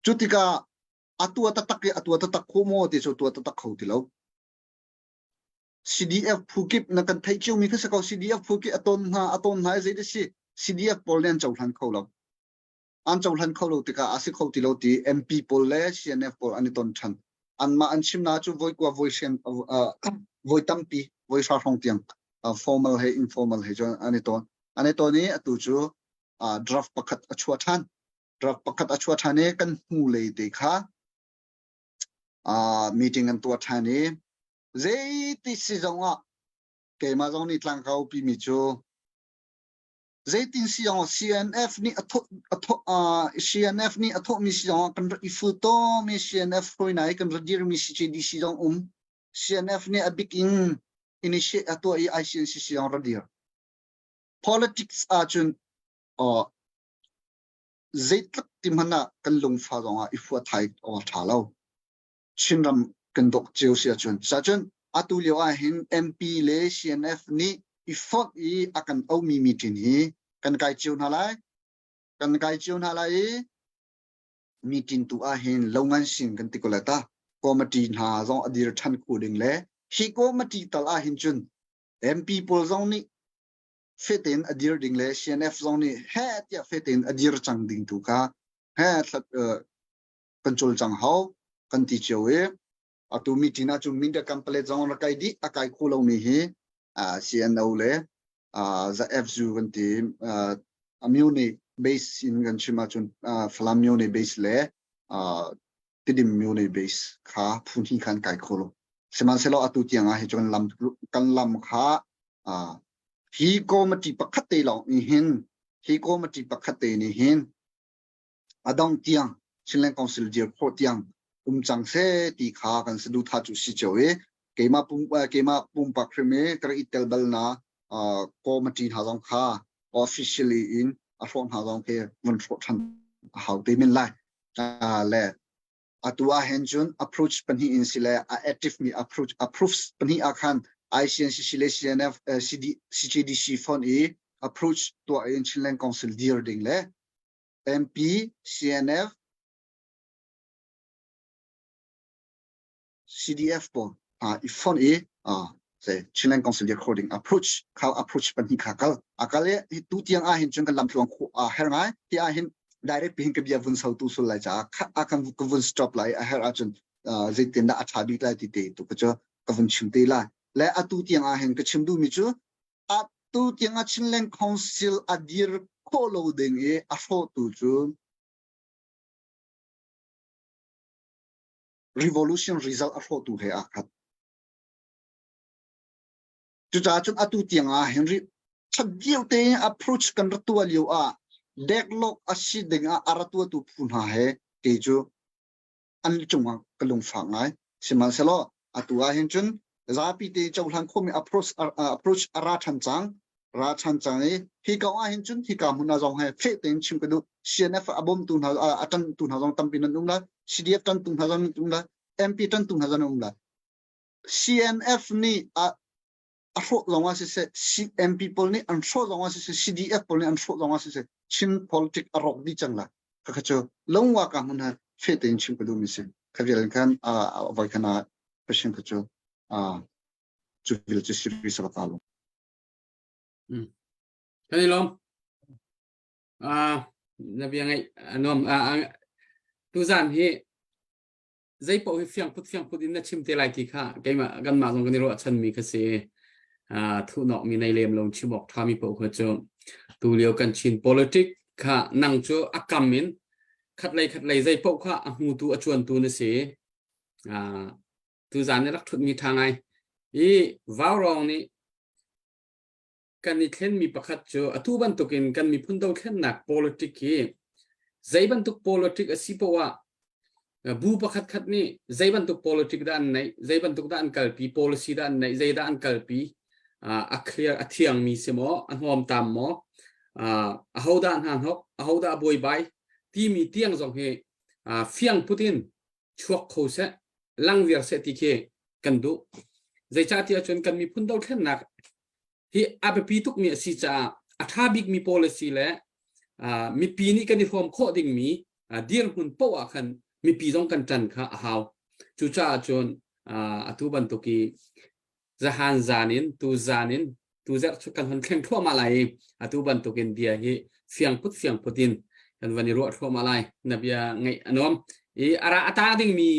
Cu tikah a tuah taktak i a tuah taktak kho maw ti cu tuah taktak kho ti lo. CDF phu kip na kan theih ciomi kha si ko CDF phu kip a ton hna a ton hna i zei si CDF pawl nih an cohlan kho lo. An cohlan kho lo tikah a si kho ti lo ti MP pawl le CNF pawl an i ton ṭhan. Anmah an chimnak cu voi kua voi hrem voi tampi voi hra hrawng tiang formal he informal he cun an i ton. An i ton i atu cu draft pakhat a chuah ṭhan. Draft pakhat a chuah ṭhan i kan hnulei te kha meeting an tuah ṭhan i zeiti si zong ah keimah zong nih tlangkau pimi cu zeitin si zong CNF nih a thawh a thawh CNF nih a thawhmi si zong ah kan rak i fultawmi CNF hruaina i kan rak dirmi CJDC zong um CNF nih a bik in initiate a tuah i ICNCC zong rak dir politics ahcun zeitluk ti hmanh ah kan lungfa zong ah i fuathai awk a ṭha lo. Chinram kan dawk cio si ahcun. Cucun atu lio ah hin MP le CNF nih i fonh i a kan aumi meeting hi kan kai cio hna lai. Kan kai cio hna lai i meeting tu ah hin lo ngan sin kan ti ko lai ta. Committee hna zong a dir ṭhan khu ding le hi committee tal ah hin cun MP pawl zong nih fetein a dir ding le CNF zong nih heh tiah fetein a dir cang ding tu kha he kan cawlcang hau kan ti cio i atu meeting ah cun Mindat Kampalet zong rak kai dih a kai kho lomi hi CNO le za FZU kan ti Amyone base in kan chim ahcun Falam Myone base le Tidim Myone base kha phu hnih khan kai kho lo. Sihmanhsehlaw atu tiang ah hi cun lam kan lam kha hi committee pakhat te lawng nih hin hi committee pakhat te nih hin a dong tiang Chinland Council dir khawh tiang um cang seh ti kha kan saduhthah cu si cio i keimah pum keimah pumpak hrim i ka rak i tel bal na committee hna zong kha officially in a hrawh hna zong khi vun hrawh ṭhan a hau te men lai le atu ah hin cun approach pahnih in si le a active mi approach approves pahnih ah khan ICNCC le CNF CD, CJDC fund i approach tuah in Chinland Council dir ding le MP CNF CDF pawl i fonh i Chinland Council recording approach kha approach pahnih kha kal a kal i tu tiang ah hin cun kan lamtluang khu a her ngai ti ah hin direct pihin ka bia vun so tu sul lai caah a kan ka vun stop lai a her ahcun zeitin dah a ṭha bik lai ti te tu ka cu ka vun chim te lai le atu tiang ah hin ka chim duhmi cu atu tiang ah Chinland Council a dir khawh lo ding i a hrawhtu cu revolution result a hrawhtu he aa khat. Cucaah cun atu tiang ah Henry ṭhat tein approach kan rak tuah lio ah deadlock a si ding ah a ra tuahtu phu hna he kei cu an cungah ka lungfak ngai. Sihmanhsehlaw atu ah hin cun zapi te cohlan khomi approach approach a ra ṭhan cang ra ṭhan cang i hi kong ah hin cun hika hmun ah zong he feh tein chim ka duh CNF a bawmtu hna a ṭantu hna zong tampi nan um lai CDF ṭantu hna zong nan um lai MP ṭantu hna zong nan um lai CNF nih a a hrawh zong ah siseh CMP pawl nih an hrawh zong ah siseh CDF pawl nih an hrawh zong ah siseh Chin politic a rawk dih cang lai khakha cu lungwa ka hmun ha fe tein chim ka duhmi si kha vial in khan a voi khan a question kha cu cu vil cu siri sabaka lo Kan i lawm. Na bia ngaih a nuam. Tuzan hi zei paoh hi fiang phut fiang phut in na chim te lai ti kha keimah kanmah zong kan i ruahchanmi kha si. Thuhnawk mi nei lem lo chim awk ṭhami paoh kha cu tu lio kan Chin politic kha nang cu a kam in khatlei khatlei zei paoh kha a hmutu a cuantu na si. Tuzan i rak ṭhutmi ṭha ngai. I vaurawng nih kan i thlenmi pakhat cu atu bantukin kan miphun dothlennak politic hi zei bantuk politic a si poah ah bu pakhat khat nih zei bantuk politic dah an neih, zei bantuk dah an kalpi, policy dah an neih, zei dah an kalpi, a clear a thiangmi si maw, a hnawmtam maw, aho dah hna hnok, aho dah buaibai timi tiang zong hi fiang put in chuak kho seh, lang viar seh ti khi kan duh. Zeicahtiah cun kan miphun dothlennak hi a biapi tukmi a si caah a ṭha bikmi policy le mipi nih kan i hrawm khawh dingmi dirhmun paoh ah khan mipi zong kan ṭan kha a hau. Cucaah cun atu bantuk i zahan zan in tu zan in tu zarh cu kan hon thleng thluahmah lai i atu bantukin bia hi fiang put fiang put in kan van i ruah thluahmah lai. Na bia ngaih a nuam. I a ra a tang dingmi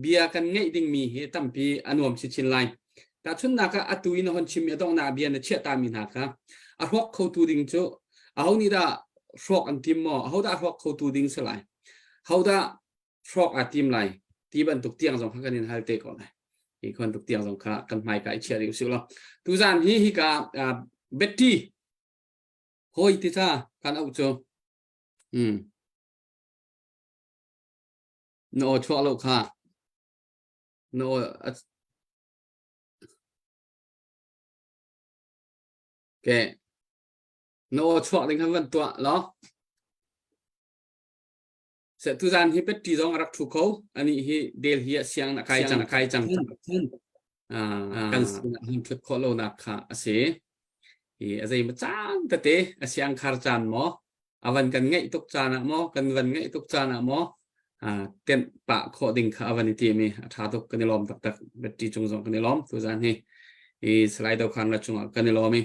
bia kan ngeih dingmi hi tampi a nuam chinchin lai. Tahchunhnak ah atu in na hon chimmi a donghnak bia na chiah tami hna kha a hrawk khotu ding cu aho nih dah hrawk an tim maw? Aho dah hrawk khotu ding si lai? Ho dah hrawk aa tim lai? Ti bantuk tiang zong kha kan in hal te ko lai. Hi bantuk tiang zong kha kan hmaika i chia rih usih law. Tuzaan hi hika uh, Betty hoi ti ta kan auh cu. Hmm. Na aw chuak lo kha. Na aw ke na aw chuak ding khan van tuah law. Se tuzan hi pet ti zong a rak thu kho. Ani hi Delhi ah siang na kai cang kai cang. Kan sinah hin thut khawh lo nak kha a si. Hi a zei ma caan tete a siang khar caan maw a van kan ngeih tuk caan ah maw kan van ngeih tuk caan ah maw tenh pah khawh ding kha a van i tim i a ṭha tuk kan i lawm taktak Betty cung zong kan i lawm tuzan hi i Salai Dokhan la cungah kan i lawm i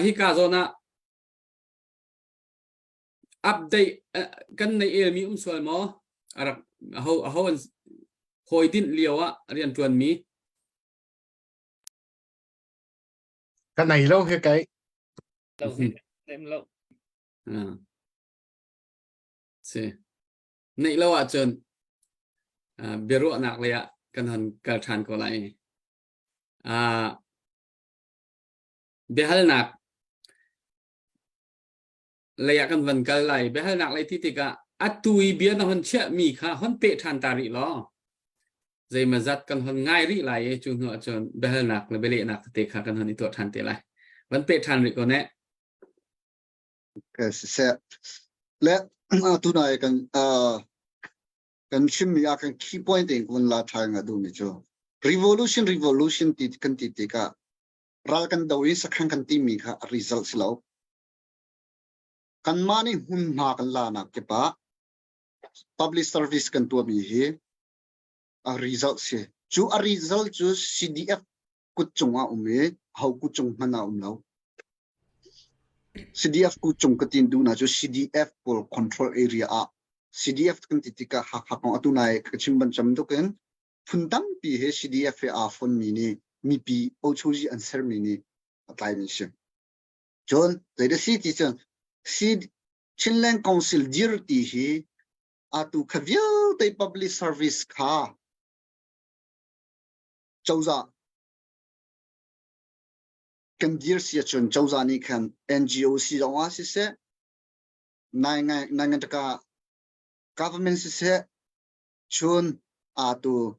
hi ka zawn ah update kan nei elmi um sual maw a rak aho aho an hawi dinh lio ah rian ṭuan mi Ka nei lo he kai. Lo hi lem lo. Si. Neih lo ahcun biaruahnak lei ah kan hon kal ṭhan ko lai. Biahalnak lei ah kan van kal lai. Biahalnak lei ti tikah atu i bia na hon chiahmi kha hon peh ṭhan ta rih law zeimazat kan hon ngai rih lai i cu hnu ahcun biahalnak le bialehnak tete kha kan hon i tuah ṭhan te lai. Van peh ṭhan rih ko ne. Okay, siseh. Le tunai kan kan chimmi ah kan key point in kun la ṭhai nga duhmi cu revolution revolution ti kan ti tikah ral kan do i sakhan kan timi kha a result si lo. Kanmah nih hmunhma kan lanak kipah public service kan tuahmi hi a result si. Cu a result cu CDF kut cung ah um i ho kut cung hmanh ah um lo. CDF kut cung ka tin duhna cu CDF pawl control area ah CDF kan ti tikah Hakha kong atu nai ka chim ban cam tuk in phun tampi he CDF he aa fonmi nih mipi ochozi an sermi nih a tlaimi si. Cun zei si ti cun Chinland Council dir ti hi atu kha vialte public service kha cozah kan dir si ahcun cozah nih khan NGO si zong ah siseh nai ngai nai ngan taka government siseh chun atu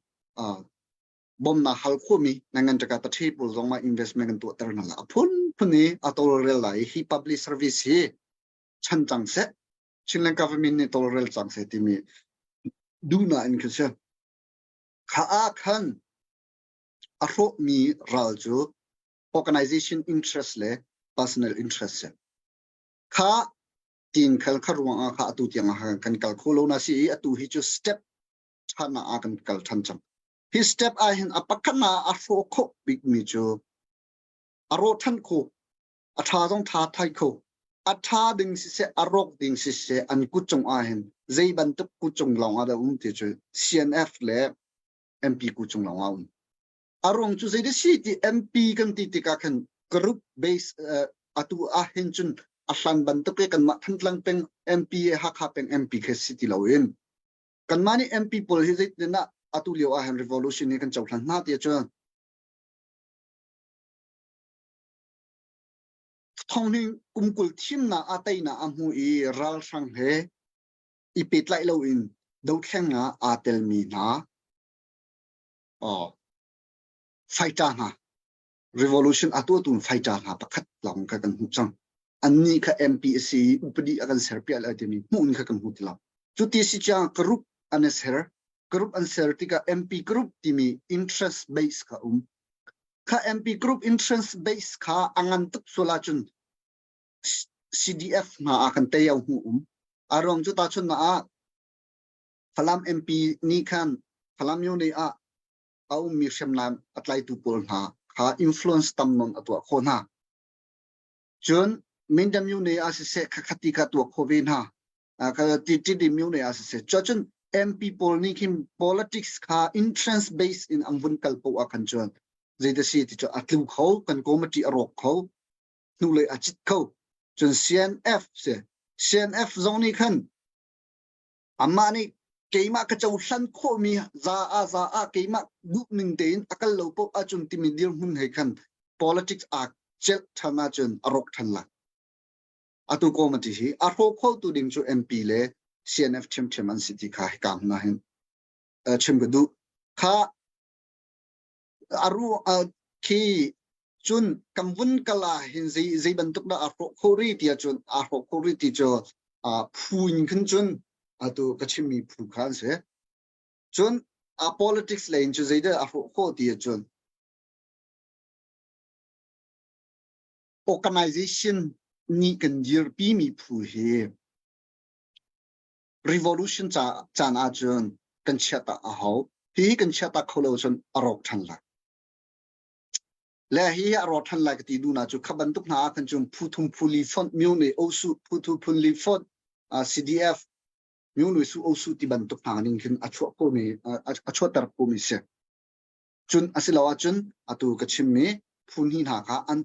bawmnak hal khomi nai ngan taka tathe pawl zong ah investment kan tuahter hna la a phun phun i a tawlrel lai hi public service hi chan cang seh Chinland government nih tawlrel cang seh timi duhnak in khan si. Kha ah khan a hrawhmi ral cu organization interest le personal interest si. Kha tin khal kha ruang ah kha atu tiang ah kan kal kho lo na si i atu hi cu step than ah kan kal than cang. Hi step ah hin a pakhat na a hrawh khawh bikmi cu a rawh than kho a ṭha zong ṭha thai kho a ṭha ding siseh a rawk ding siseh an kut cung ah hin zei bantuk kut cung lawng ah dah um ti cu CNF le MP kut cung lawng ah um a ruang cu zei dah si ti MP kan ti tikah khan group base uh, atu ah hin cun a hlan bantuk ke kanmah Thantlang peng MP Hakha peng MP khe si ti loin kanmah nih MP pawl hi zeitin ah atu lio ah hin revolution hi kan cohlan hna ti cun. Thonghning kum 20 thimnak ah teinak a hmu i ralhrang he i pehtlaih loin dothleng ah aa telmi hna fighter hna revolution a tuahtu fighter hna pakhat lawng kha kan hmuh cang. Annih kha MP a si i upadi a kan serpiak lai timi hmuh in kha kan hmu ti lo. Cu ti si cang group an i ser. Group an ser tikah MP group timi interest base kha um. Kha MP group interest base kha a ngan tuk sual ahcun CDF hna ah kan tei hmu um. A ruang cu tahchun na ah Falam MP nih khan Falam Yone ah a ummi hriamnam a tlaitu pawl hna kha influence tam nawn a tuah khawh hna. Cun Mindam Myone ah siseh khakhati kha tuah khawh ve hna. Tidi Myone ah siseh. Cun MP pawl nih khin politics kha interest based in an vun kal poah ah khan cun zeiti si ti cu a tlu kho, kan committee a rawk kho, hnulei a cit kho. Cun CNF si. CNF zong nih khan amah nih keimah ka cohlan khawhmi za ah za ah keimah duhning tein a kal lo paoh ahcun timi dirhmun he khan politics aa celh ṭhan ahcun a rawk ṭhan lai. Atu committee hi a hrawk khotu ding cu MP le CNF ṭhiamṭhiam an si ti kha hika hmun ah hin chim ka duh. Kha aru khi cun kan vun kal ah hin zei zei bantuk dah a hrawh khawh rih ti ahcun aa hrawh khawh rih ti cu phu in khin cun atu ka chimmi phu kha an si. Cun a politics lei in cu zeidah a hrawh khawh ti ahcun organization nih kan dirpimi phu hi revolution ca caan ahcun kan chiahtak a hau. Hi kan chiahtak kho lo cun a rawk ṭhan lai. Le hi a rawk ṭhan lai ka ti duhnak cu kha bantuk hna ah khan cun phu thum phu li fonh myo ne osu phu thu phun li fonh CDF myo ne su osu ti bantuk hna ning khin a chuah khomi a chuahter khomi si. Cun asilo ahcun atu ka chimmi phu hnih hna kha an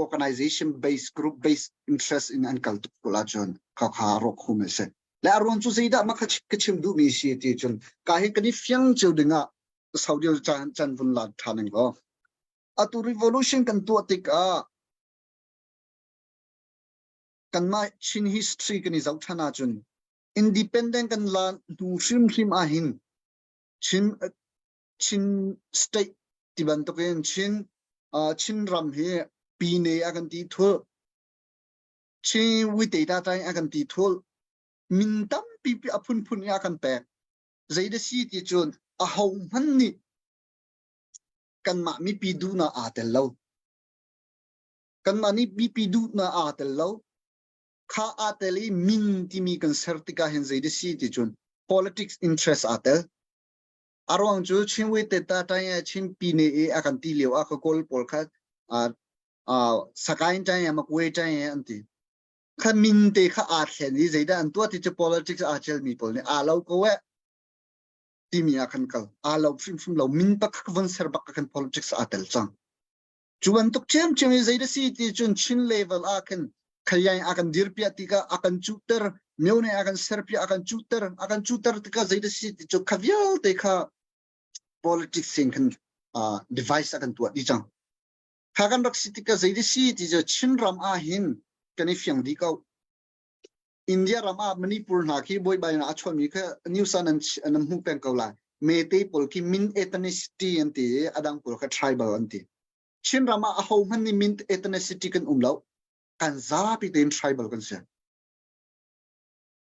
organization based group based interest in an kal tuk ko ahcun kha kha rawk khum a si. Le a ruang cu zeidah mah kha ka chim duhmi si ti cun ka hi kan i fiang cio dingah Saudi chan chan vun lak ṭhan ning law atu revolution kan tuah tikah kanmah Chin history kan i zoh ṭhan ahcun independent kan la hnu hrimhrim ahhin Chin Chin state ti bantukin Chin Chin ram hi Pine a kan ti thul Chin Wite ta tai a kan ti thul min tampi pi a phunphun i a kan pek zei da si ti cun a ho hmanh nih kanmah mipi duhnak aa tel lo kanmah nih mipi duhnak aa tel lo kha aa tel i min timi kan ser tikah hin zei da si ti cun politics interest aa tel A ruang cu Chin Wite ta ṭai Chin Pine i a kan ti lio ah ka Kawl pawl kha Sakaing ṭai Makwe ṭai an ti. Kha min te kha aa thlen i zeidah an tuah ti cu politics aa celmi pawl nih aa lo ko eh timi ah khan kal. Aa lo hrimhrim lo. Min pakhat von ser bak ah khan politics aa tel cang. Cu bantuk ṭhiamṭhiam i zei da si ti cun Chin level ah khan khayain a kan dirpiah tikah a kan cuhter myo nih a kan serpiah a kan cuhter a kan cuhter tikah zei da si ti cu kha vialte kha politics in khan uh, device a kan tuah dih cang. Kha kan rak si tikah zei da si ti cu Chin ram ah hin kan i fiang dih ko. India ram ah Manipur hna khi buaibai na a chuahmi kha news ah nan nan hmuh peng ko lai. Mete pawl khi min ethnicity an ti i adang pawl kha tribal an ti. Chin ram ah aho hmanh nih min ethnicity kan um lo. Kan zapi tein tribal kan si.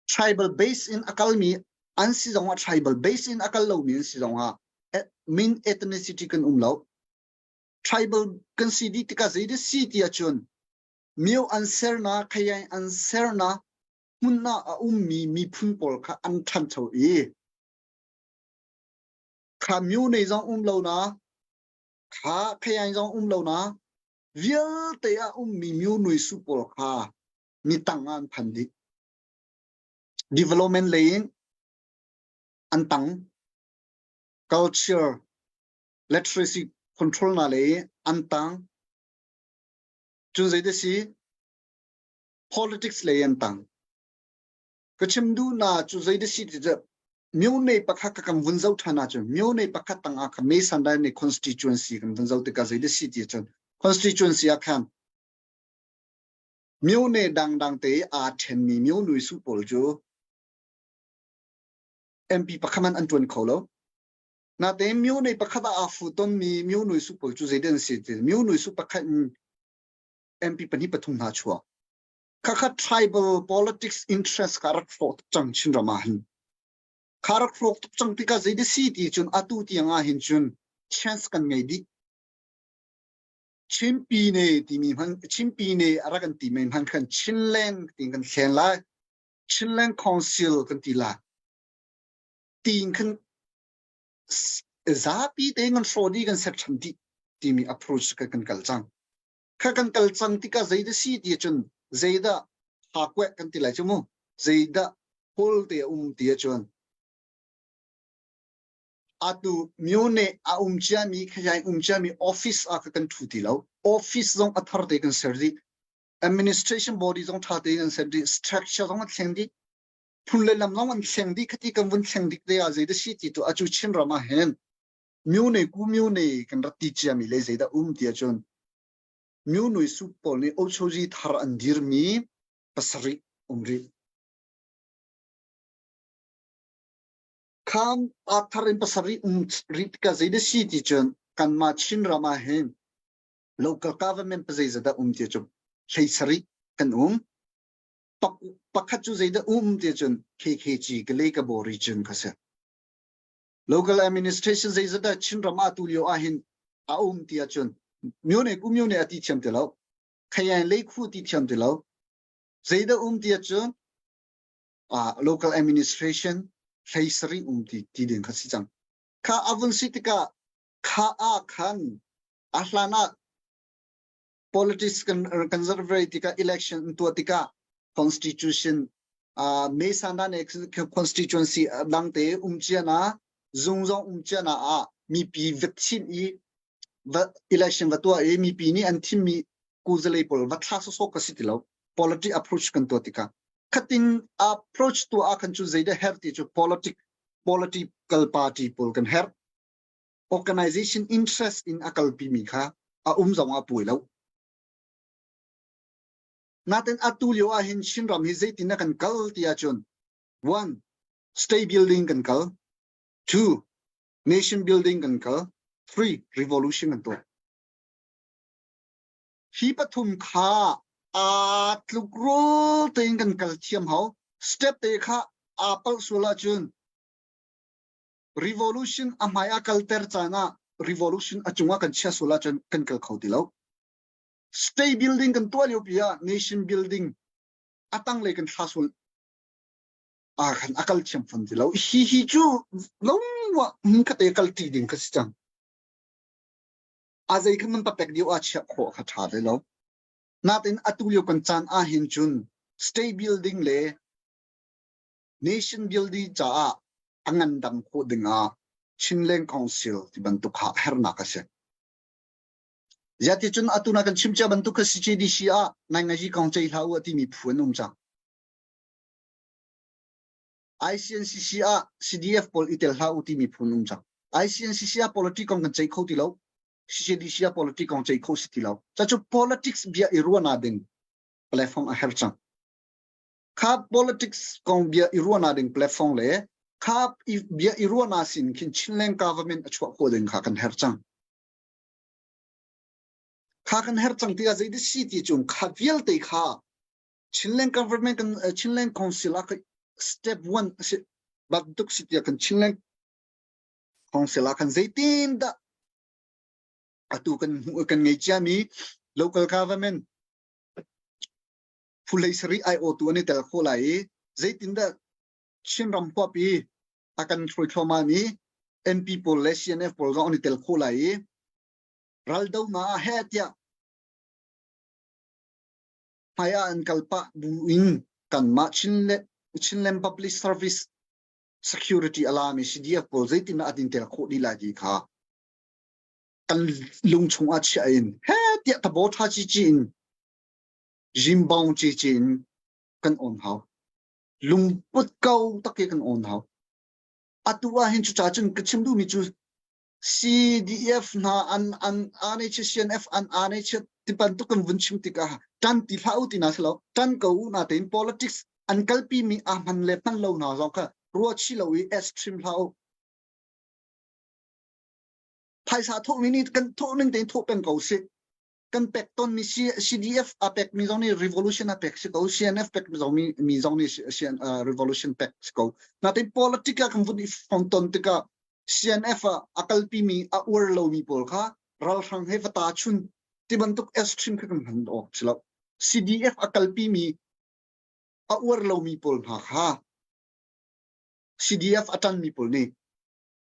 Tribal base in a kalmi an si zong ah tribal base in a kal lomi an si zong ah min ethnicity kan um lo. Tribal kan si dih tikah zei dah si ti ahcun Myo an sernak, khayaing an sernak hmun ah a ummi miphun pawl kha an ṭhancho i kha myo nei zong um lo na, kha khayaing zong um lo na, vialte ah ummi myo nui su pawl kha mi tang ah an phan dih. Development lei in an tang. Culture, literacy control na lei an tang. Cun zei si? Politics lei an tang. Ka chim duhnak cu zei si ti cu myone pakhat ka kan vun zoh ṭhan ahcun myone pakhat tangah kha May Sandai nih constituency kan vun zoh tikah zei si ti cun constituency ah khan. Myone dangdang te aa ṭhenmi myo nui su pawl cu MP pakhat man an ṭuan kho lo. Natein myo nei pakhat ah aa fu tonmi myo nui su pawl cu zeidah an si ti myo nui su pakhat in MP pahnih pathum hna chuak. Khakha tribal politics interest kha rak hrawh tuk cang Chinram ah hin. Kha rak hrawk tuk cang tikah zeidah si ti cun atu tiang ah hin cun chance kan ngei dih. Chinpine timi hman Chinpine a rak kan ti men hman khan Chinland tiin kan thlen lai. Chinland Council kan ti lai. Tiin khan zapi tein kan hrawh dih kan ser ṭhan dih timi approach ka kan kal cang. Kha kan kal cang tikah zeidah si ti cun zeidah hakueh kan ti lai cu mu. Zeidah hol te a um ti ahcun atu myone a um ciami khayai um ciami office ah ka kan thu ti lo. Office zong a thar te kan ser dih. Administration body zong tha te kan ser dih. Structure zong a thleng dih. Phun le lam zong an thleng dih. Khati kan vun thleng dik te ah zeidah si ti tu acu Chin ram ah hin myone ku myone kan rat ti ciami le zeidah um ti ahcun myonui sup pawl nih ochoji thar an dirmi pasarih um rih. Kham aa thar in pasarih um rih tikah zeidah si ti cun kanmah Chinram ah hin local government pa zeizat um ti cu hlei sarih kan um. Pakhat cu zeidah um ti cun KKG Kalay Kabaw region kha si. Local administration zeizat dah Chinram ah tu lio ah hin a um ti ahcun myone ku myone a ti thiam ti lo. Khayan lei khu ti thiam ti lo. Zeidah um ti ahcun local administration hlei sarih um ti ti ding kha si cang. Kha avun si tikah kha ah khan a hlan ah politics kan kan zarh tikah election tuah tikah constitution uh, me sanda ne constituency dang te um chia na zung zong um chia na ah mipi vet chin i va election va tuah i mipi nih an thimmi kuzalei pawl va thla sawsawh ka si ti lo politic approach kan tuah tikah khatin approach tuah ah khan cu zeidah her ti cu politic political party pawl kan her organization interest in a kalpi mi kha a um zong a puai lo natin atu lio ah hin Chinram hi zeitin na kan kal ti ahcun one state building kan kal two nation building kan kal three revolution kan tuah hi pathum kha aa tlukrual tein kan kal thiam hau step te kha aa palh sual ahcun revolution a hmai a kalter caan ah revolution a cungah kan chia sual ahcun kan kal kho ti lo state building kan tuah lio pi ah nation building a tanglei kan thla sual ah khan a kal thiam fon ti lo hi hi cu longwa hmun khat e kal ti ding ka si cang a zei khan man papek dio a chiah khawh kha ṭha ve lo natin atu lio kan caan ah hin cun state building le nation building caah a ngandam khawh ding ah Chinland Council ti bantuk kha hernak a si. Ziati cun atu na kan chim cia bantuk kha CJDC ah nai ngaji kong cei hlah u a timi phu an um cang. ICNCC ah CDF pawl i tel hlah u timi phu an um cang. ICNCC ah politics kong kan ceih kho ti lo. CCDC ah politics kong ceih kho si ti lo. Cucu politics bia i ruahnak ding platform a herh cang. Kha politics kong bia i ruahnak ding platform le kha bia i ruahnak sin khin Chinland government a chuah khawh ding kha kan herh cang. Kha kan herh cang tikah zei si ti cung kha vialte kha Chinland government kan Chinland Council ah step one a si bantuk si tiah kan Chinland Council ah khan zeitin dah atu kan hmuh kan ngei ciami local government phulei sari aiawtu an i tel khawh lai i zeitindah Chinram huap i a kan hruai thluahmah mi MP pawl le CNF pawl zong an i tel khawh lai i raldonak ah heh tiah hmai ah an kal pah bu in kanmah Chinland Public Service Security alami CDF pawl zeitindah an in tel khawh dih lai ti kha kan lung chung ah chiah in he tiah tabo tha chi chi in jimbong chi chi in kan on hau lungput ko tak ke kan on hau atu ah hin cu cha cun ka chim duhmi cu CDF hna an an RHCNF an RH ti bantuk kan vun chim tikah Ṭan ti hlah u ti na si lo. Ṭan ko u na tein politics an kalpi mi a hman le hman lo hna zong kha ruah chih lo i extreme hlah u. Phaisa thawh mi nih kan thawh ning tein thawh peng ko sih. Kan pek ton mi CDF a pek mi zong nih revolution a pek si ko. CNF pek mi zong mi zong nih revolution pek si ko. Natein politic ah kan vun i fong ton tikah CNF ah a kalpi mi a uar lo mi pawl kha ralhrang he va ta chun ti bantuk extreme kha kan hman awk si lo. CDF a kalpi mi a uar lomi pawl hna kha CDF a ṭanmi pawl nih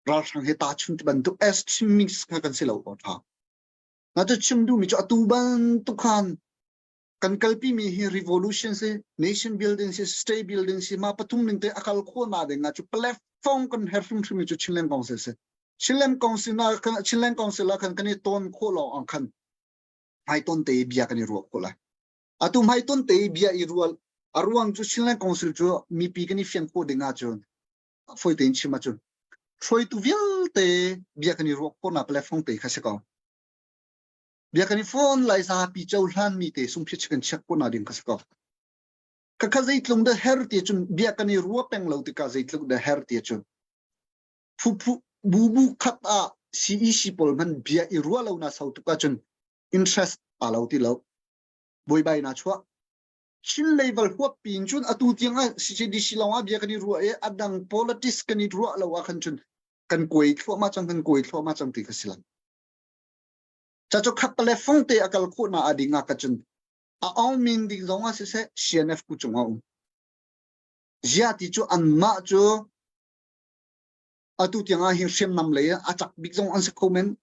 ralhrang he tahchun ti bantuk extremist kha kan si lo awk ṭha. Na cu chim duhmi cu atu bantuk khan kan kalpi mi hi revolution si, nation building si, state building si, ma pathum ning te a kal khawh na ding ah cu platform kan her hrimhrim cu Chinland Council si. Chinland Council na Chinland Council ah khan kan i ton khawh lawng ah khan hmaiton te bia kan i ruah khawh lai. Atu hmaiton te bia i rual a ruang cu Chinland Council cu mipi kan i fian khawh ding ahcun fawi tein chim ahcun hruaitu vialte bia kan i ruah khawhnak platform te kha si ko. Bia kan i phone lai zapi cohlan mi te sungphiat kan check khawhnak ding kha si ko. Khakha zeitlung dah her ti cun bia kan i ruah peng lo tikah zeitluk dah her ti cun phu phu bu bu khat ah CEC pawl hman bia i ruah lo na sau tuk ahcun interest aa lo ti lo. Buaibai na chuah. Chin level huap pin cun atu tiang ah CCDC lawng ah bia kan i ruah i a dang politics kan i ruah lo ah khan cun kan kuai thluahmah cang kan kuai thluahmah cang ti kha si lang. Ca cu khat pale fong te a kal khawh na a ding ah ka cun a aung min ding zong ah siseh CNF ku cung ah um. Zia ti cu anmah cu atu tiang ah hin hriamnam lei a cak bik zong an si kho men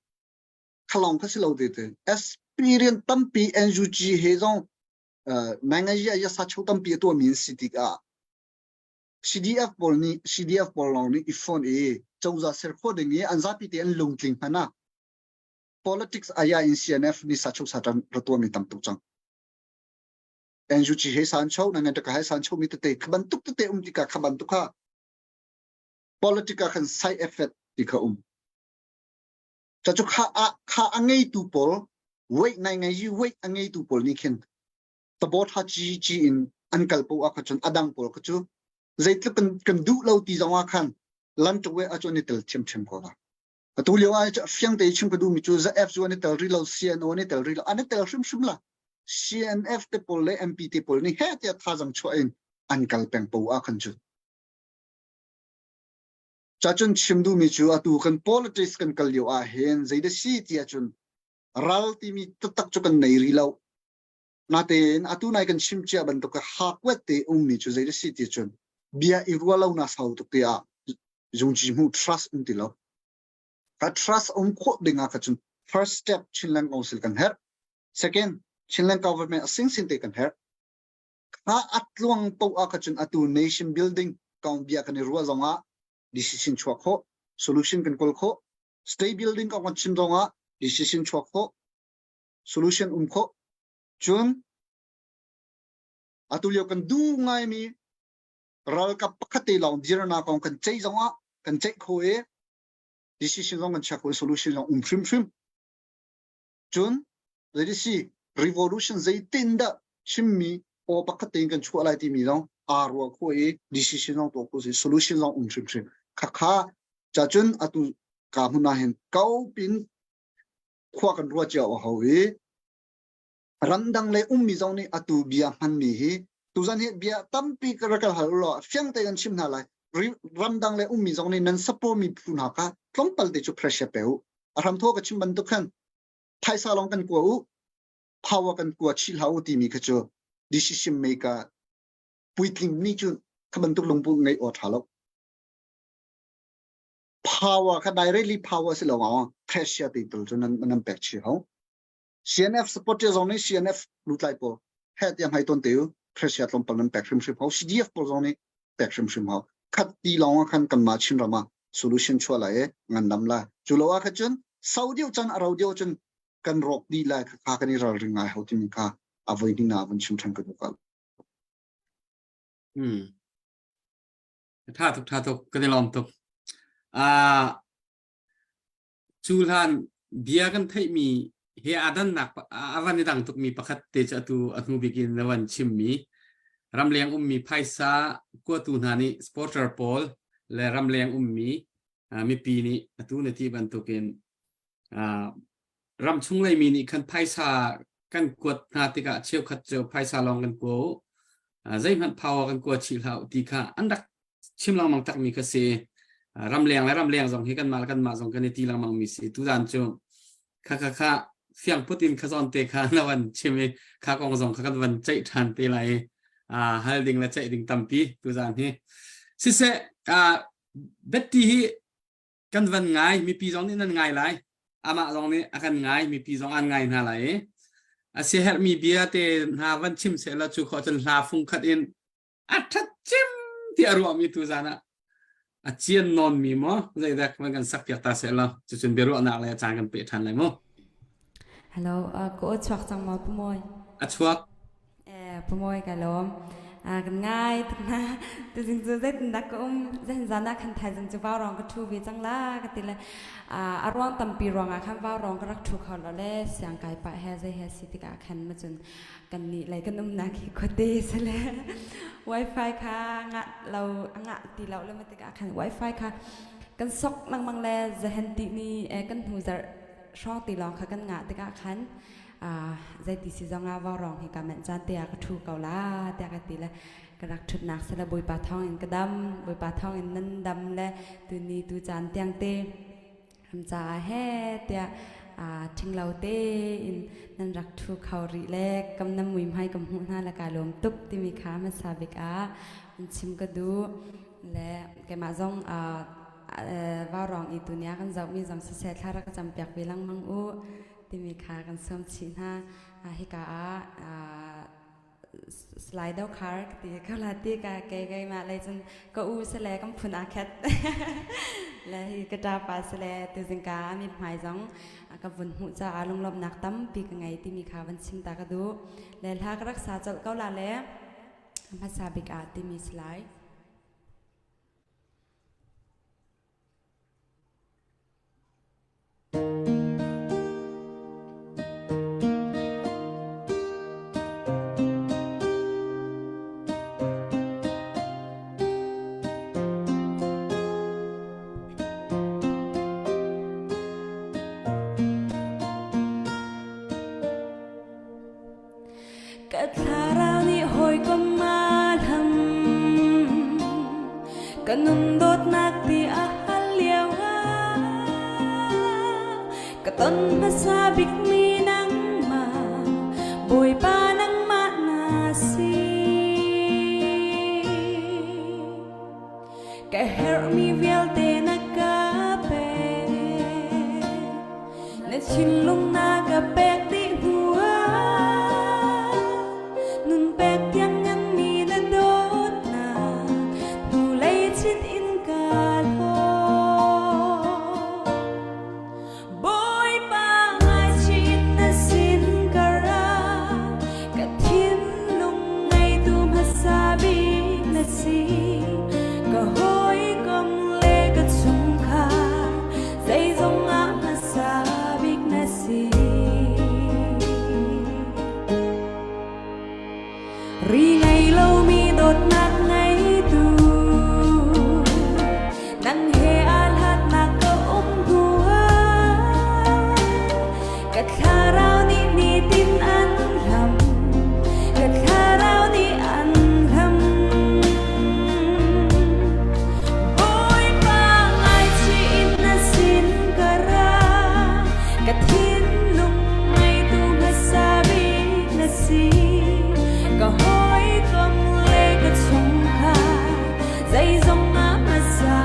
khalong kha si lo te te experience tampi NUG he zong nangayi ya sa cho tampi a tuahmi an si tikah CDF pawl nih CDF pawl lawng nih i phone i cozah ser khawh ding i an zapi te an lungtling hmanh ah politics aya in CNF nih sa cho sa ṭan ra tuahmi tam tuk cang. NUG he san cho nangan taka he san cho mi tete kha bantuk tete um tikah kha bantuk kha politics ah khan side effect ti kha um. Cu kha a kha a ngeitu pawl weight nai ngai yi weight a ngeitu pawl nih khin tabawt ha chi chi in an kal po ah kha cun adang pawl kha cu zeitluk kan kan duh lo ti zong ah khan lan tuk we a cu an i tel thiamthiam ko la atu lio ah fiang te chim ka duh mi cu ZF cu an i tel ri lo CNO an i tel ri lo an i tel hrimhrim la CNF te pawl le MP te pawl nih he tiah thazang chuah in an kal peng po ah khan cun Cacun chim duhmi cu atu kan politics kan kal lio ah hin zeidah si ti ahcun ral timi taktak cu kan nei rih lo. Natein atu nai kan chim cia bantuk hakwet te ummi cu zeidah si ti cun bia i ruah lo na sau tuk tiah zungci hmu trust um ti lo. Ka trust um khawh ding ah ka cun first step Chinland Council kan herh. Second, Chinland government a sing sin te kan herh. Kha a tluang paoh ah kha cun atu nation building kong bia kan i ruah zongah decision chuak khawh, solution kan kawl khawh. State building kong kan chim zongah decision chuak khawh, solution um khawh. Cun atu lio kan duh ngaimi ralkap pakhat te lawng dirnak kong kan ceih zongah kan ceih kho i decision zong kan chia kho i solution zong um hrimhrim. Cun zeiti revolution zeitin dah chimmi aw pakhat tein kan chuah lai timi zong aa ruah khawh i decision zong tuah khawh si solution zong um hrimhrim. Khakha cacun atu ka hmun ah hin kaupin khua kan ruah cio a hau i ramdang le ummi zong nih atu bia hmanmi hi tuzan hi bia tampi ka rak hal law fiang te kan chim hna lai ramdang le ummi zong nih nan support mi phu hna kha tlawmpal te cu pressure pe u a hramthaw ka chim bantuk khan phaisa lawng kan kua u power kan kua chih hlah u timi kha cu decision maker puitling nih cu kha bantuk lungput ngeih aw tha lo power kha directly power si lo ah pressure te tul cu nan nan pek chi ho CNF supporter zong nih CNF lutlai pawl he tiang hai ton te u pressure tlawmpal nan pek hrimhrim hau CDF pawl zong nih pek hrimhrim hau khat ti lawng ah khan kanmah Chin ram ah solution chuah lai i ngandam lai cu lo ah kha cun sau deuh chan a ro deuh cun kan rawk dih lai kha kan i ralring ngai hau timi kha a voi ding na vun chim than ka duh kal Hmm. Tha tuk tha tuk kan i lawm tuk. Ah cu hlan bia kan theihmi Hi aa dannak a van i dang tukmi pakhat te cu atu a hnu bik in na van chimmi ramleng ummi phaisa kuatu hna nih supporter pawl le ramleng ummi mipi nih atu na ti bantukin ramchung leimi nih khan phaisa kan kuat hna tikah cheukhat cu phaisa lawng kan kua u, zeihmanh power kan kua chih hlah u ti kha an rak chim lengmang takmi kha si. Ramleng le ramleng zong hi kanmah le kanmah zong kan i ti lengmang mi si. Tuzan cu kha kha kha fiang put in kha zawn te kha na van chim i kha kong zong kha kan van ceih ṭhan te lai i hal ding le ceih ding tampi tuzan hi. Siseh, Betty hi kan van ngai, mipi zong nih nan ngai lai, amah zong nih a kan ngai, mipi zong an ngai hna lai i a siaherhmi bia te hna van chim seh law cu khawh cun hla fung khat in a ṭhat cim ti a ruahmi tu zan ah a cian nawnmi maw zeidak van kan sak piak ta seh law cucun biaruahnak le caan kan pe ṭhan lai mu. Hello, ka aw chuak cang maw Pu Mawi? A chuak. Eh, Pu Mawi ka lawm. Kan ngai tuk na. Tuzing cu zeitindah ka um zan zan ah khan thaizing cu vaurawng ka ṭhu ve cang la ka ti le a ruang tampi ruangah khan vaurawng ka rak ṭhu kho lo le siang kai pah he zei he si tikah khan ma cun kan nih lei kan umnak hi khuate sale wifi kha ngah lo ngah ti lo le ma tikah khan wifi kha kan sok lengmang le zahen ti ni kan hnu zarh hrawng ti lawng kha kan ngah tikah khan zeiti si zongah vaurawng hi ka manh caan te ah ka ṭhu ko la tiah ka ti le ka rak ṭhutnak sile Bawipa thawngin ka dam, Bawipa thawngin nan dam le tuni tu caan tiang te ram caah he tiah ṭhinglo tein nan rak ṭhu kho rih le kam nan muihmai ka hmuh hna le kaa lawm tuk timi kha hmasa bik ah an chim ka duh le keimah zong vaurawng i tuni ah kan zohmi zong siseh thla rak ka campiak ve lengmang u timi kha kan sawm chih hna. Hika ah Slido khar ka ti ko la ti ka ke keimah lei cun ka u sile kan phun aa khat le hi ka ṭapa sile tuzingka a mithmai zong ka vun hmuh caah lunglawmhnak tampi ka ngei timi kha van chim ta ka duh le hla ka rak sa colh ko la le hmasa bik ah timi si lai. Ka thlarau nih hawikom aa hlam Ka nun dawtnak ti a hal lio ah Ka ton hmasa bikmi nangmah Bawipa nangmah na si Ka herhmi vialte na ka pek Na thinlung na ka pek dih hnu ah Nun pek tiang nganmi na dawtnak Hnulei chit in ka hlaw Bawipa ngaichih na sin ka ra Ka thinlung ngeitu hmasa bik na si Ka hawikom le ka chungkhar zeizong ah hmasa bik na si Ri ngei lomi dawtnak ngeitu nang he aa hlatnak ka um hnu ah ka thlarau nih nitin an hlam ka thlarau nih an hlam Bawipa ngaichih na sin ka ra ka thinlung ngeitu hmasa bik na si ka hawikom le ka chungkhar zeizong ah hmasa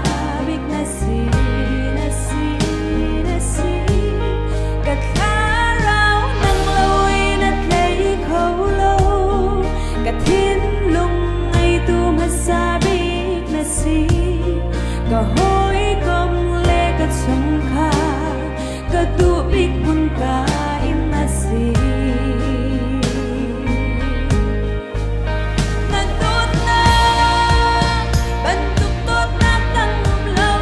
bik na si na si na si ka thlarau nang loin a tlei kho lo ka thinlung ngeitu hmasa bik na si ka hawikom le ka chungkhar ka duh bik hmun ka in na si Na dawtnak bantuk dawtnak dang um lo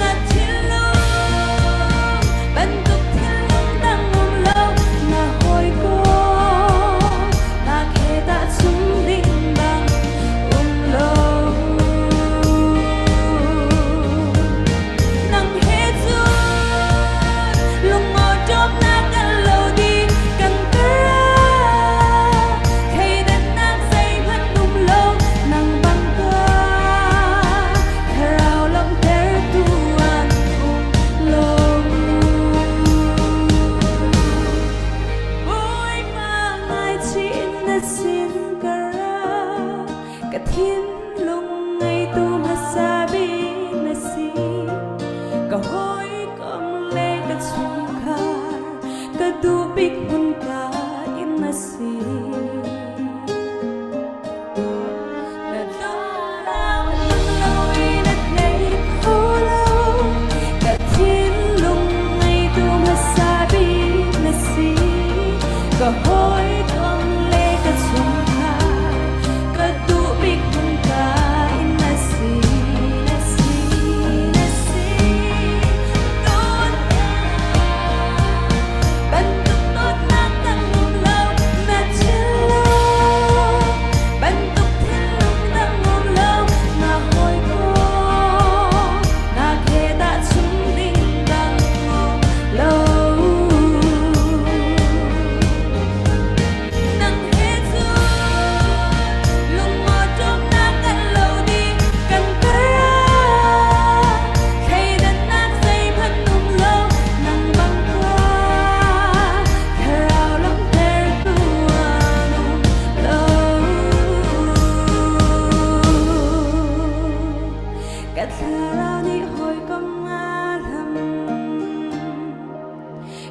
na thinlung bantuk thinlung dang um lo.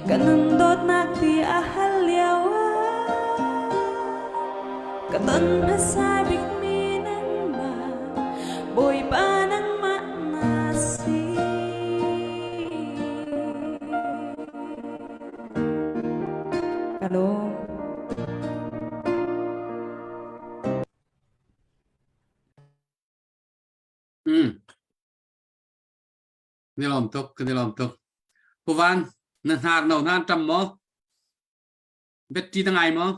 Ka nun dawtnak ti a hal lio ah ka ton hmasa bikmi nangmah Bawipa nangmah na si. Ka lawm. Ni lawm tuk, kan i lawm tuk. Pu Van, na hnar no nan ṭam maw? Betti na ngai maw?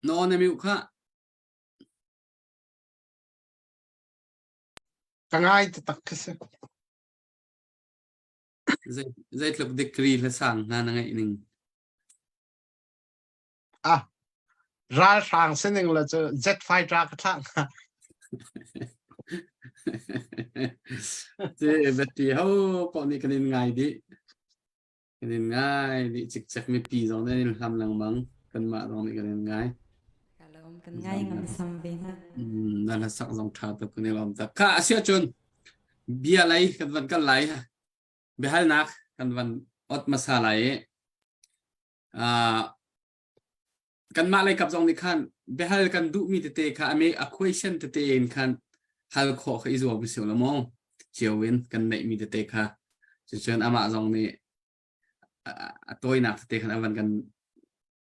Na aw na mute kha. Ka ngai taktak khi si. Zeitluk degree hla sang hna na ngeih ning? Ah, ralhrang sining le cu jet fighter ka thlah hnga. Ci beti ho poh nih kan in ngai dih. Kan in ngai dih cikcek mipi zong nih an in hlam lengmang. Kanmah zong nih kan in ngai. Ka lawm kan ngai ngam sam ve hna. Na hlasak zong ṭha tuk kan i lawm tak. Kha a siah cun bia lei kan van kal lai. Biahalnak kan van ot hmasa lai i kanmah lei kap zong nih khan biahal kan duhmi tete kha a me a question tete in khan hal khawh kha i zuam si lo maw cio in kan neihmi tete kha cucun amah zong nih a tawinak tete khan a van kan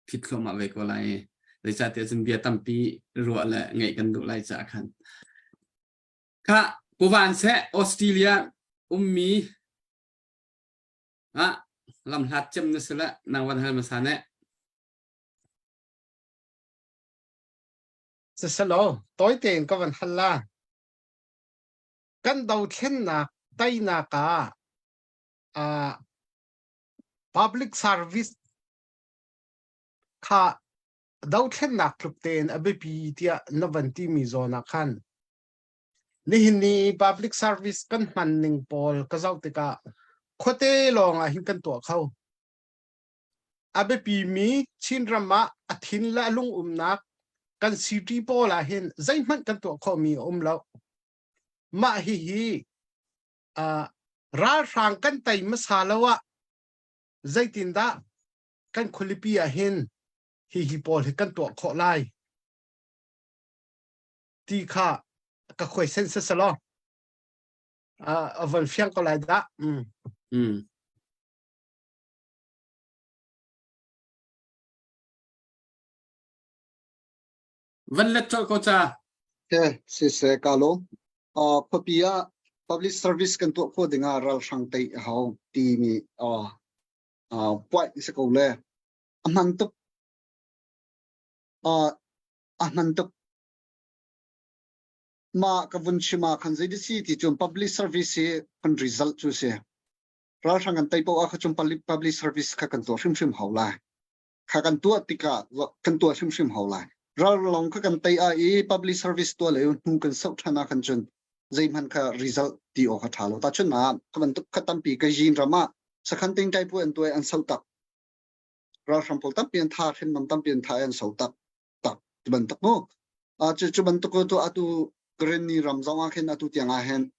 phit thluahmah ve ko lai zeicahtiah cun bia tampi ruah le ngeih kan duh lai caah khan kha Pu Van seh Australia ummi Ah, lamhlat cem na si le nang van hal hmasa ne. Siselaw, tawi tein ka van hal la. Kan dothlennak teinak ah uh, public service kha dothlennak tluk tein a biapi tiah na van timi zawn ah khan Nihin ni public service kan hman ning pawl ka zoh tikah khuate lawng ah hin kan tuah kho. A biapi mi Chinram ah a thin le a lung umnak kan city pawl ah hin zeihmanh kan tuah khawhmi a um lo. Mah hihi uh, ralhrang kan tei hmasa lo ah zeitindah kan khualipi ah hin hihi pawl hi kan tuah khawh lai ti kha ka khuaisen siselaw a van fiang ko lai dah. Mm. Mm. Van let colh ko ca. Ke sise ka lo. Uh, khuapi ah public service kan tuah kho ding ah ralhrang tei a hau timi uh, uh, point si ko le. A hman tuk. Uh, a hman tuk. Mah ka vun chim ah khan zei si ti cun public service hi kan result cu si. Ralhrang kan tei poah kha cun public service kha kan tuah hrimhrim hau lai. Kha kan tuah tikah kan tuah hrimhrim hau lai. Ral lawng kha kan tei ah i public service tuah le hnu kan soh ṭhan ah khan cun zeihmanh kha result ti awk a ṭha lo. Tahchun ah kha bantuk kha tampi ka yin ram ah sakhan ting kai pu an tuai an so tak. Ralhrang pawl tampi an tha hrimnam tampi an tha an so tak. Tak ti bantuk mu cu cu bantuk tu atu Karenni ram zong ah khin atu tiang ah hin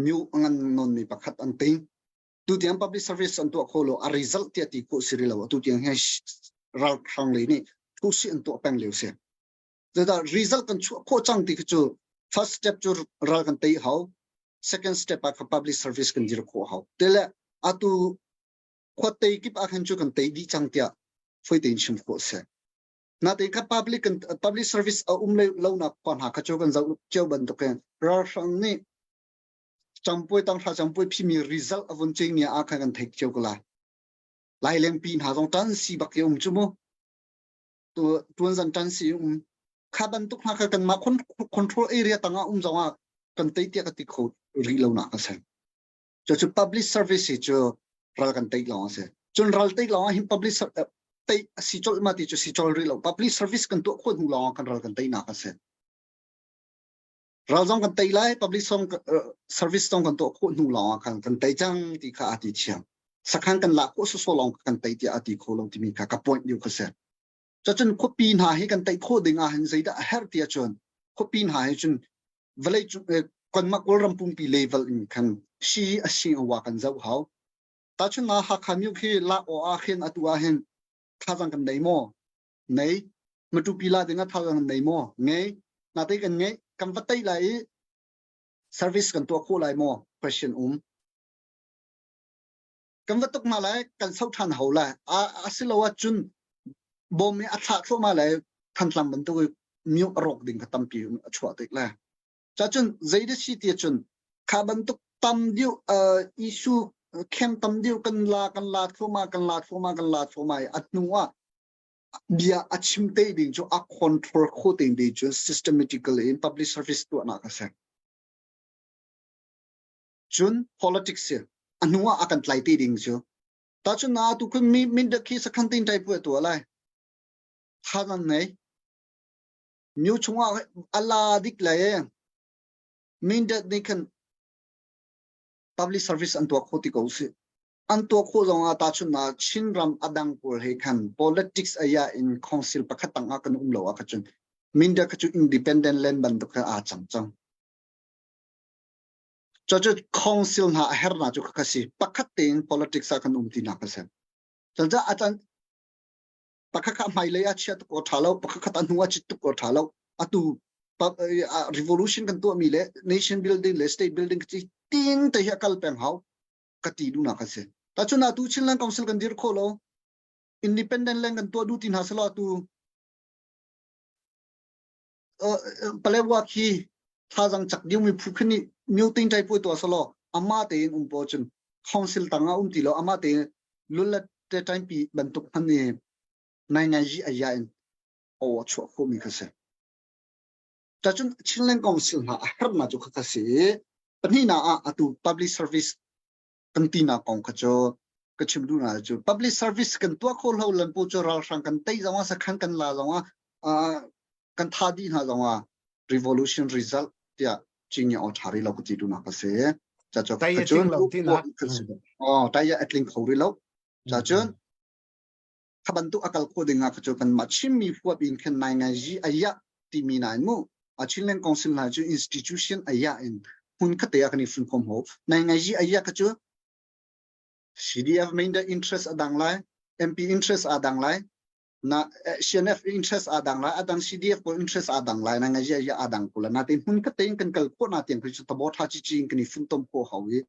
myu ngan non mi pakhat an ting tu tiang public service an tuah kho lo a result tia ti ko siri lo atu tiang he ralhrang lei nih thu si an tuah peng lio si da result kan chuah kho chang ti cu first step cu ral kan tei hau second step ah public service kan dir kho hau tele atu khuatei kip ah khan cu kan tei dih cang tiah foi tein chim khawh si Natein kha public kan public service a um lo nak khua hna kha cu kan zoh cio bantuk in ralhrang nih campuai tanghra campuai phimi result a vun ching ni ah khan kan theih cio ko lai. Lai lengpi hna zong tan si bak um cu mu. Tu tuan zan tan si um. Kha bantuk hna kha kanmah control area tangah um zong ah kan tei tiah ka ti kho rih lo nak a si. Cucu public service hi cu ral kan tei lawng a si. Cun ral tei lawng ah hin public tei a si colh ma ti cu si colh rih lo. Public service kan tuah khawh hnu lawng ah kan ral kan teinak a si. Ral zong kan tei lai, public song, service zong kan tuah khawh hnu lawng ah khan kan tei cang ti kha a ti thiam. Sakhan kan lak khawh sawsawh lawng kan tei tiah a ti kho lo timi kha ka point deuh kha si. Cucun khuapi hna hi kan tei khawh ding ah hin zeidah a herh ti ahcun khuapi hna hi cun vawlei cung kanmah Kawlram pumpi level in khan si a si a wa kan zoh hau. Tahchunhnak Hakha myu khi lak awk ah khin atu ah hin thazaang kan nei maw? Nei. Matupi la ding ah thazaang kan nei maw? Ngei. Nate kan ngei. Kan va tei lai i service kan tuah khawh lai maw? Question um. Kan va tuk hna lai, kan soh ṭhan hau lai. A asilo ahcun bom i a thlah thluahmah lai Thantlang bantuk i myu a rawk ding kha tampi a chuah tik lai. Cacun zei da si ti cun kha bantuk tam deuh issue khem tam deuh kan la kan la thluahmah kan la thluahmah kan la thluahmah i a hnu ah bia a chim te ding cu a control kho te ding cu systematically in public service tuahnak a si. Cun politics si a hnu ah a kan tlai te ding cu ta cun na tu khun mi min khi sakhan tin tai pu tu lai tha nan nei Myo chungah a la dik lai e. Mindat nih khan public service an tuah kho ti ko si. An tuah khawh zong ah tahchunhnak Chinram a dang pawl he khan politics aya in council pakhat tang ah kan um lo ah kha cun Mindat kha cu independent land bantuk kha aa cang cang. Cucu council hna a hernak cu kha si. Pakhat tein politics ah kan um ti nak a si. Cucaah a can pakhat kha hmailei ah chia tuk awk ṭha lo pakhat khat a hnu ah chit tuk awk ṭha lo atu revolution kan tuahmi le nation building le state building ci tin te hi a kal peng hau ka ti duhnak a si tacun atu Chinland Council kan dir kho lo independent land kan tuah duh ti hna selaw atu Palewa khi thazang chak ding mi phu khi nih mioting tai pui tuah selaw ama tein um po cun council tang ah um ti lo ama tein lulat te time pi bantuk hman ni nai ngai ji aya in aw chuah kho mi kha si ta cun Chinland Council hna a herh na cu kha si pahnih na ah atu public service kan ti na kong kha cu ka chim duh na cu public service kan tuah kho lo lan pu cu ralhrang kan tei zong ah sakhan kan la zong ah kan tha dih hna zong ah revolution result tiah cingya aw tha ri lo ka ti duh nak a si ca cu Tai a tling lo ti nak. Oh tai a tling kho ri lo ca cun kha bantuk a kal kho ding ah cu kan mah Chinmi huap in khan nai ngai ji aya timi na in mu a Chinland Council hna cu institution aya in hmun khate ah kan i fun khom ho nai ngai ji aya ka cu CDF main da interest adang lai MP interest adang lai na CNF interest adang lai adang CDF ko interest adang lai na ngai ji aya adang kula na te hmun khate in kan kal kho na tiang chu tabo tha chi chi in kan i fun tom ko hau i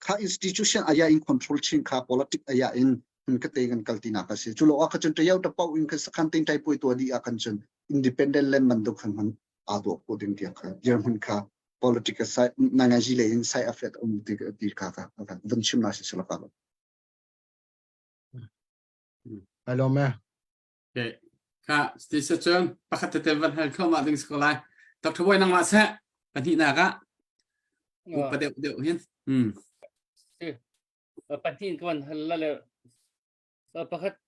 kha institution aya in control chin kha politic aya in hun ka te kan kal ti nak a si chu lo a kha chun tayo ta pau in kha sakhan ting tai pui to di a kan chun independent land man duk khan man a do ko ding tia kha dirhmun kha political side na nga ji le in side effect um ti ti kha kha kan van chim na si sala ka Alo me. Okay. Kha ti se chun pakhat te van hal kho ma ding ko lai. Dr. Boy nang ma se pahnih nak ah upa deuh deuh hin. Hmm. Pahnih kan hal la le pakhat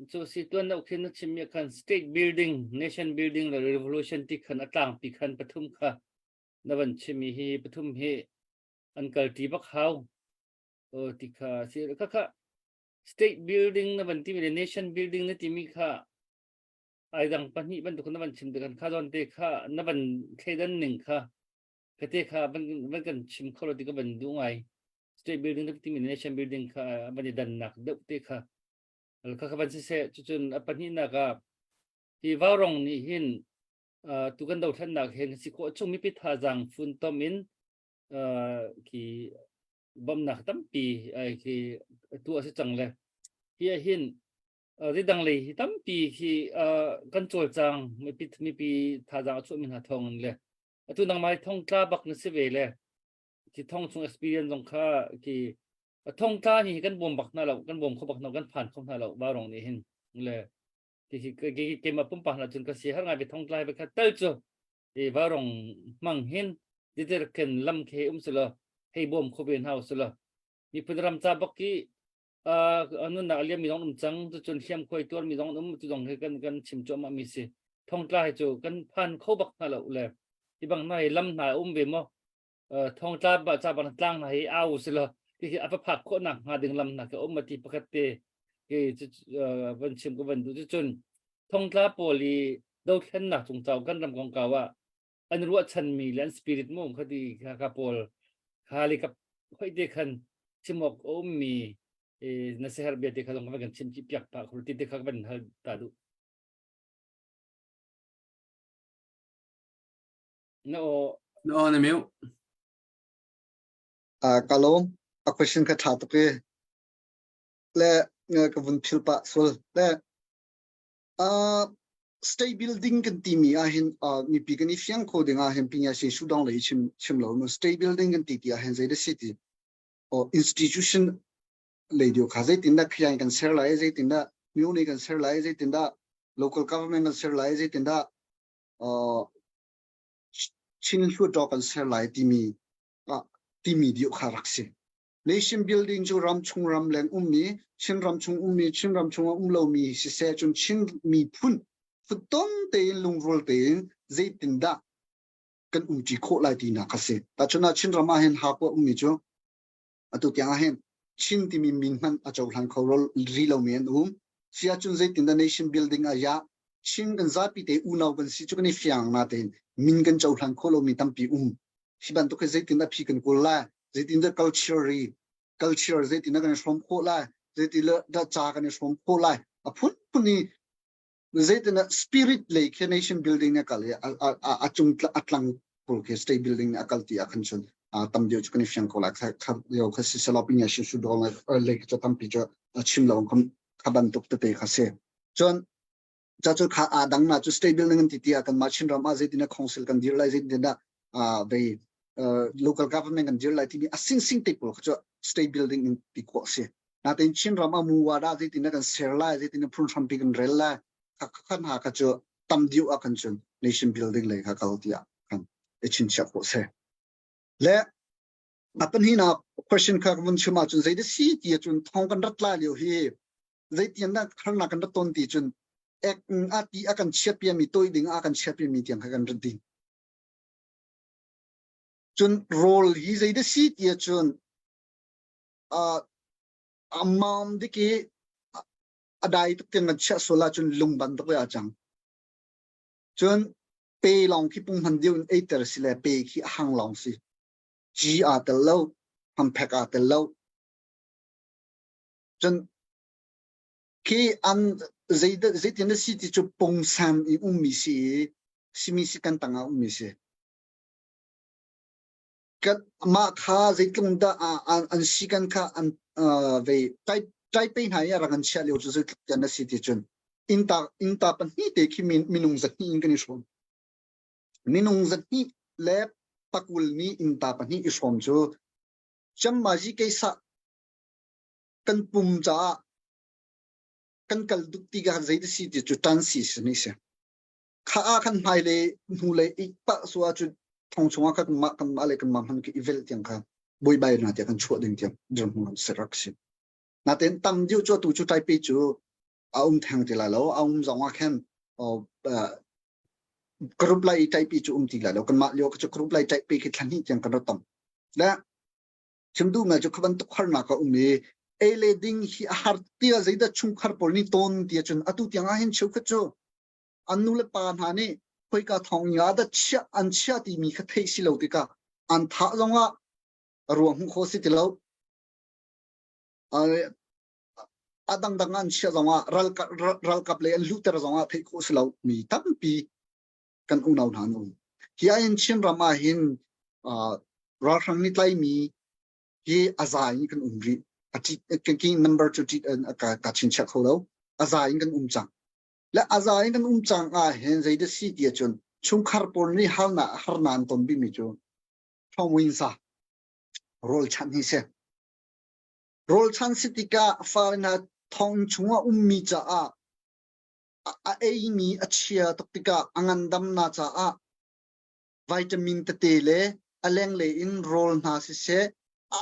cu si tuan deuh khin na chim mi khan state building nation building le revolution ti khan a tlang pi khan pathum kha na van chim mi hi pathum hi an kal ti bak hau ti kha si kha kha state building na van ti mi le nation building na ti mi kha ai dang pahnih bantuk na van chim te kan kha zawn te kha na van thleidan ning kha ka te kha van van kan chim kho lo ti ka van duh ngai state building na ti mi nation building kha van i dannak deuh te kha kha kha van siseh cucun a pahnihnak ah hi vaurong nih hin tu kan dothlennak hin si khawh chung mipi thazaang funtom in khi bawmhnak tampi khi tu a si cang le hi ah hin ridang lei hi tampi hi kan cawlcang mipi mipi thazaang a chuahmi hna thawng in le atu nangmah thong tla bak na si ve le khi thong chung experience zong kha khi thong tla ni kan bawm bak hna lo kan bawm kho bak hna kan phan kho hna lo barong nih hin le khi khi keimah pumpak hna cun ka si har ngai ve thong tla ve kha tal cu i varong hmang hin didir ken lam khe um silo hei bawm kho ve hna usilo miphun ram ca bak ki nunnak liam mi zong um cang cu cun hliam khuai tuar mi zong um tu zong he kan kan chim cuahmah mi si thongtla hi cu kan phan kho bak hna lo le hi bang hna hi lam hna um ve maw thongtla ba ca bang tlang hna hi au silo hi hi a phak khawh nak hnga ding lam hna ke um ti pakhat te ke van chim ko van du cu cun thongtla pawl i dothlennak cungcau kan ram kongkau ah an ruahchanmi le an spirit mu khati kha ka pawl kha le ka hoi te khan chimok a ummi. Na seher bia te kha zong kan chim piak pa khul ti te kha kan hal ta du. Na o Na o na meu. Ka lawm. A question kha ṭha tuk i le ka vun phil pah sual. Le uh, state building kan timi ahhin uh, mipi kan i fiang kho ding ahhin pinya sin sudong lei chim chim lo no state building kan ti ti ahhin zei da si ti o institution lei dio kha zeitin dah khiang kan ser lai zeitin dah muni kan ser lai zeitin dah local government kan ser lai zeitin dah uh, Chin Hluttaw kan ser lai timi ah timi dio kha rak si. Nation building cu ram chung ram leng ummi, Chin ram chung ummi, Chin ram chung ah um lomi siseh cun Chin miphun futton tein lungrual tein zeitindah kan umṭi khawh lai tinak kha si. Tahchun ah Chin ram ah hin Hakua ummi cu atu tiang ah hin Chin timi min hmanh a cohlan kho ri lomi an um. Si ahcun zeitindah nation building ah ya Chin kan zapi te unau kan si cu kan i fiang natein min kan cohlan khawh lomi tampi um. Hi bantuk hi zeitindah phi kan kawl lai? Zeitindah culture ri culture zeitindah kan i hrawm khawh lai? Zeitindah ca kan i hrawm khawh lai? A phunphun i zeitindah spirit lei khi nation building a kal i a cung a tlang pawl khi state building a kal ti ah khan cun tam deuh cu kan i fiang ko lai. Kha lio kha si selaw pinya shi su dong lei cu tampi cu chim lo kha bantuk tete kha si. Cun ca cu kha aa dang na cu state building an ti tiah kanmah Chinram ah zeitindah council kan dir lai zeitindah vei local government kan dir lai timi a sing sing te pawl kha cu state building in ti khawh a si. Natein Chinram ah muwada zeitindah kan ser lai zeitindah phun hrampi kan rel lai kha kha hna kha cu tam deuh ah kan cun nation building lei kha kal tiah kan i chinchiah khawh si. Le a pahnihnak question kha ka vun chim ahcun zeidah si ti ahcun thong kan rat lai lio hi zeitian dah harnak kan rat ton ti cun ek a ti a kan chiatpiami toi ding a kan chiatpiami tiang kha kan rat ding. Cun rawl hi zeidah si ti ahcun a mam dik i a dai tuk tiang kan chiah sual ahcun lung bantuk ah a cang. Cun pe lawng khi punghman deuh in eiter si le pe khi a hang lawng si. Ci aa tel lo, hamphek aa tel lo. Cun khi an zeitin na si ti cu pungsan i ummi si i simi si kan tangah ummi si. Kan mah kha zeitlung dah an si kan kha an vei Taipei hna i a rak an chiah lio cu zeitluk tian a si ti cun innta innta pahnih te khi minung zahnih in kan i hrawm. Minung zahnih le pakul nih innta pahnih i hrawm cu Chammazi keisah kan pum caah kan kal duk ti ka zei si ti cu tan si si ni si. Kha ah khan hmai le hnu le i pah su ah cun thong chungah khan mah kan mah le kan mah hman ki i vel tiang kha buaibai na tiang kan chuah ding tiang dirhmun an si rak si. Natein tam deuh cu tu cu Taipei cu a um theng ti lai lo a um zong ah khan group lai i Taipei cu um ti lai lo kanmah lio cu group lai Taipei khi thla hnih tiang kan ra tam. Le chim duh cu kha bantuk harnak a um i ei le ding hi a har tia zeidah chungkhar pawl nih tawn ti cun atu tiang ah hin cheukhat cu an nu le pa hna nih khoika thong nga dah chiah an chiah timi kha theih si lo tikah an thah zongah ruang hmuh khawh si ti lo a dangdang an chiah zongah ralkap lei an luhter zongah theih khawh si lo mi tampi kan unau hna an um. Hi ahhin Chinram ah hin ralhrang nih tlaimi hi a za in kan um rih. A king number cu ka chinchiah kho lo. A za in kan um cang. Le a za in kan um cang ah hin zeidah si ti ahcun chungkhar pawl nih harnak harnak an ton bikmi cu thawngwin sa rawl chanh hi si. Rawl chan si tikah fale hna thong chungah ummi caah a eimi a chia tuk tikah a ngandamnak caah vitamin tete le a lenglei in rawl hna siseh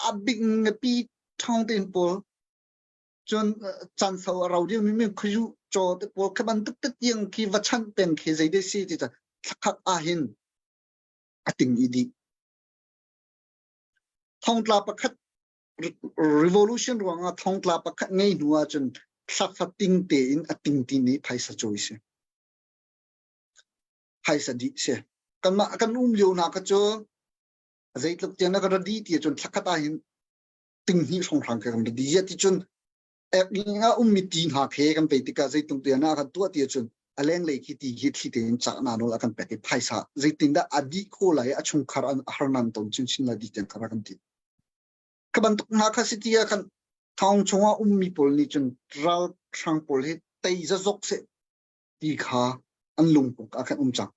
a bik ngapi ṭhawng tein pawl cun caan sau a rau dingmi mi khuazu caw te pawl kha bantuk te tiang khi va chanh peng khi zei deh si ti ca thlakhat ahhin a ting i dih. Thongtla pakhat revolution ruangah thongtla pakhat ngei hnu ahcun thlakhat ting tein a ting ti nih phaisa cawi si. Phaisa dih si. Kanmah kan um lio hna kha cu zeitluk tiang na ka ra di ti ahcun thlakhat ahhin ting hnih hrawnghrang ka kan ra di. Ti cun. A ummi ti hna khe kan pei tikah zeitung tiah na kan tuah ti ahcun a lenglei khi ti hi thli tein cah na nawl a kan pek i phaisa zeitindah a dih khawh lai a chungkhar an har nan ton chinchin lai ti tiang kha kan ti. Kha bantuk hna kha si ti ah khan thong chungah ummi pawl nih cun ralhrang pawl hi tei zazok seh ti kha an lungput ah khan um cang.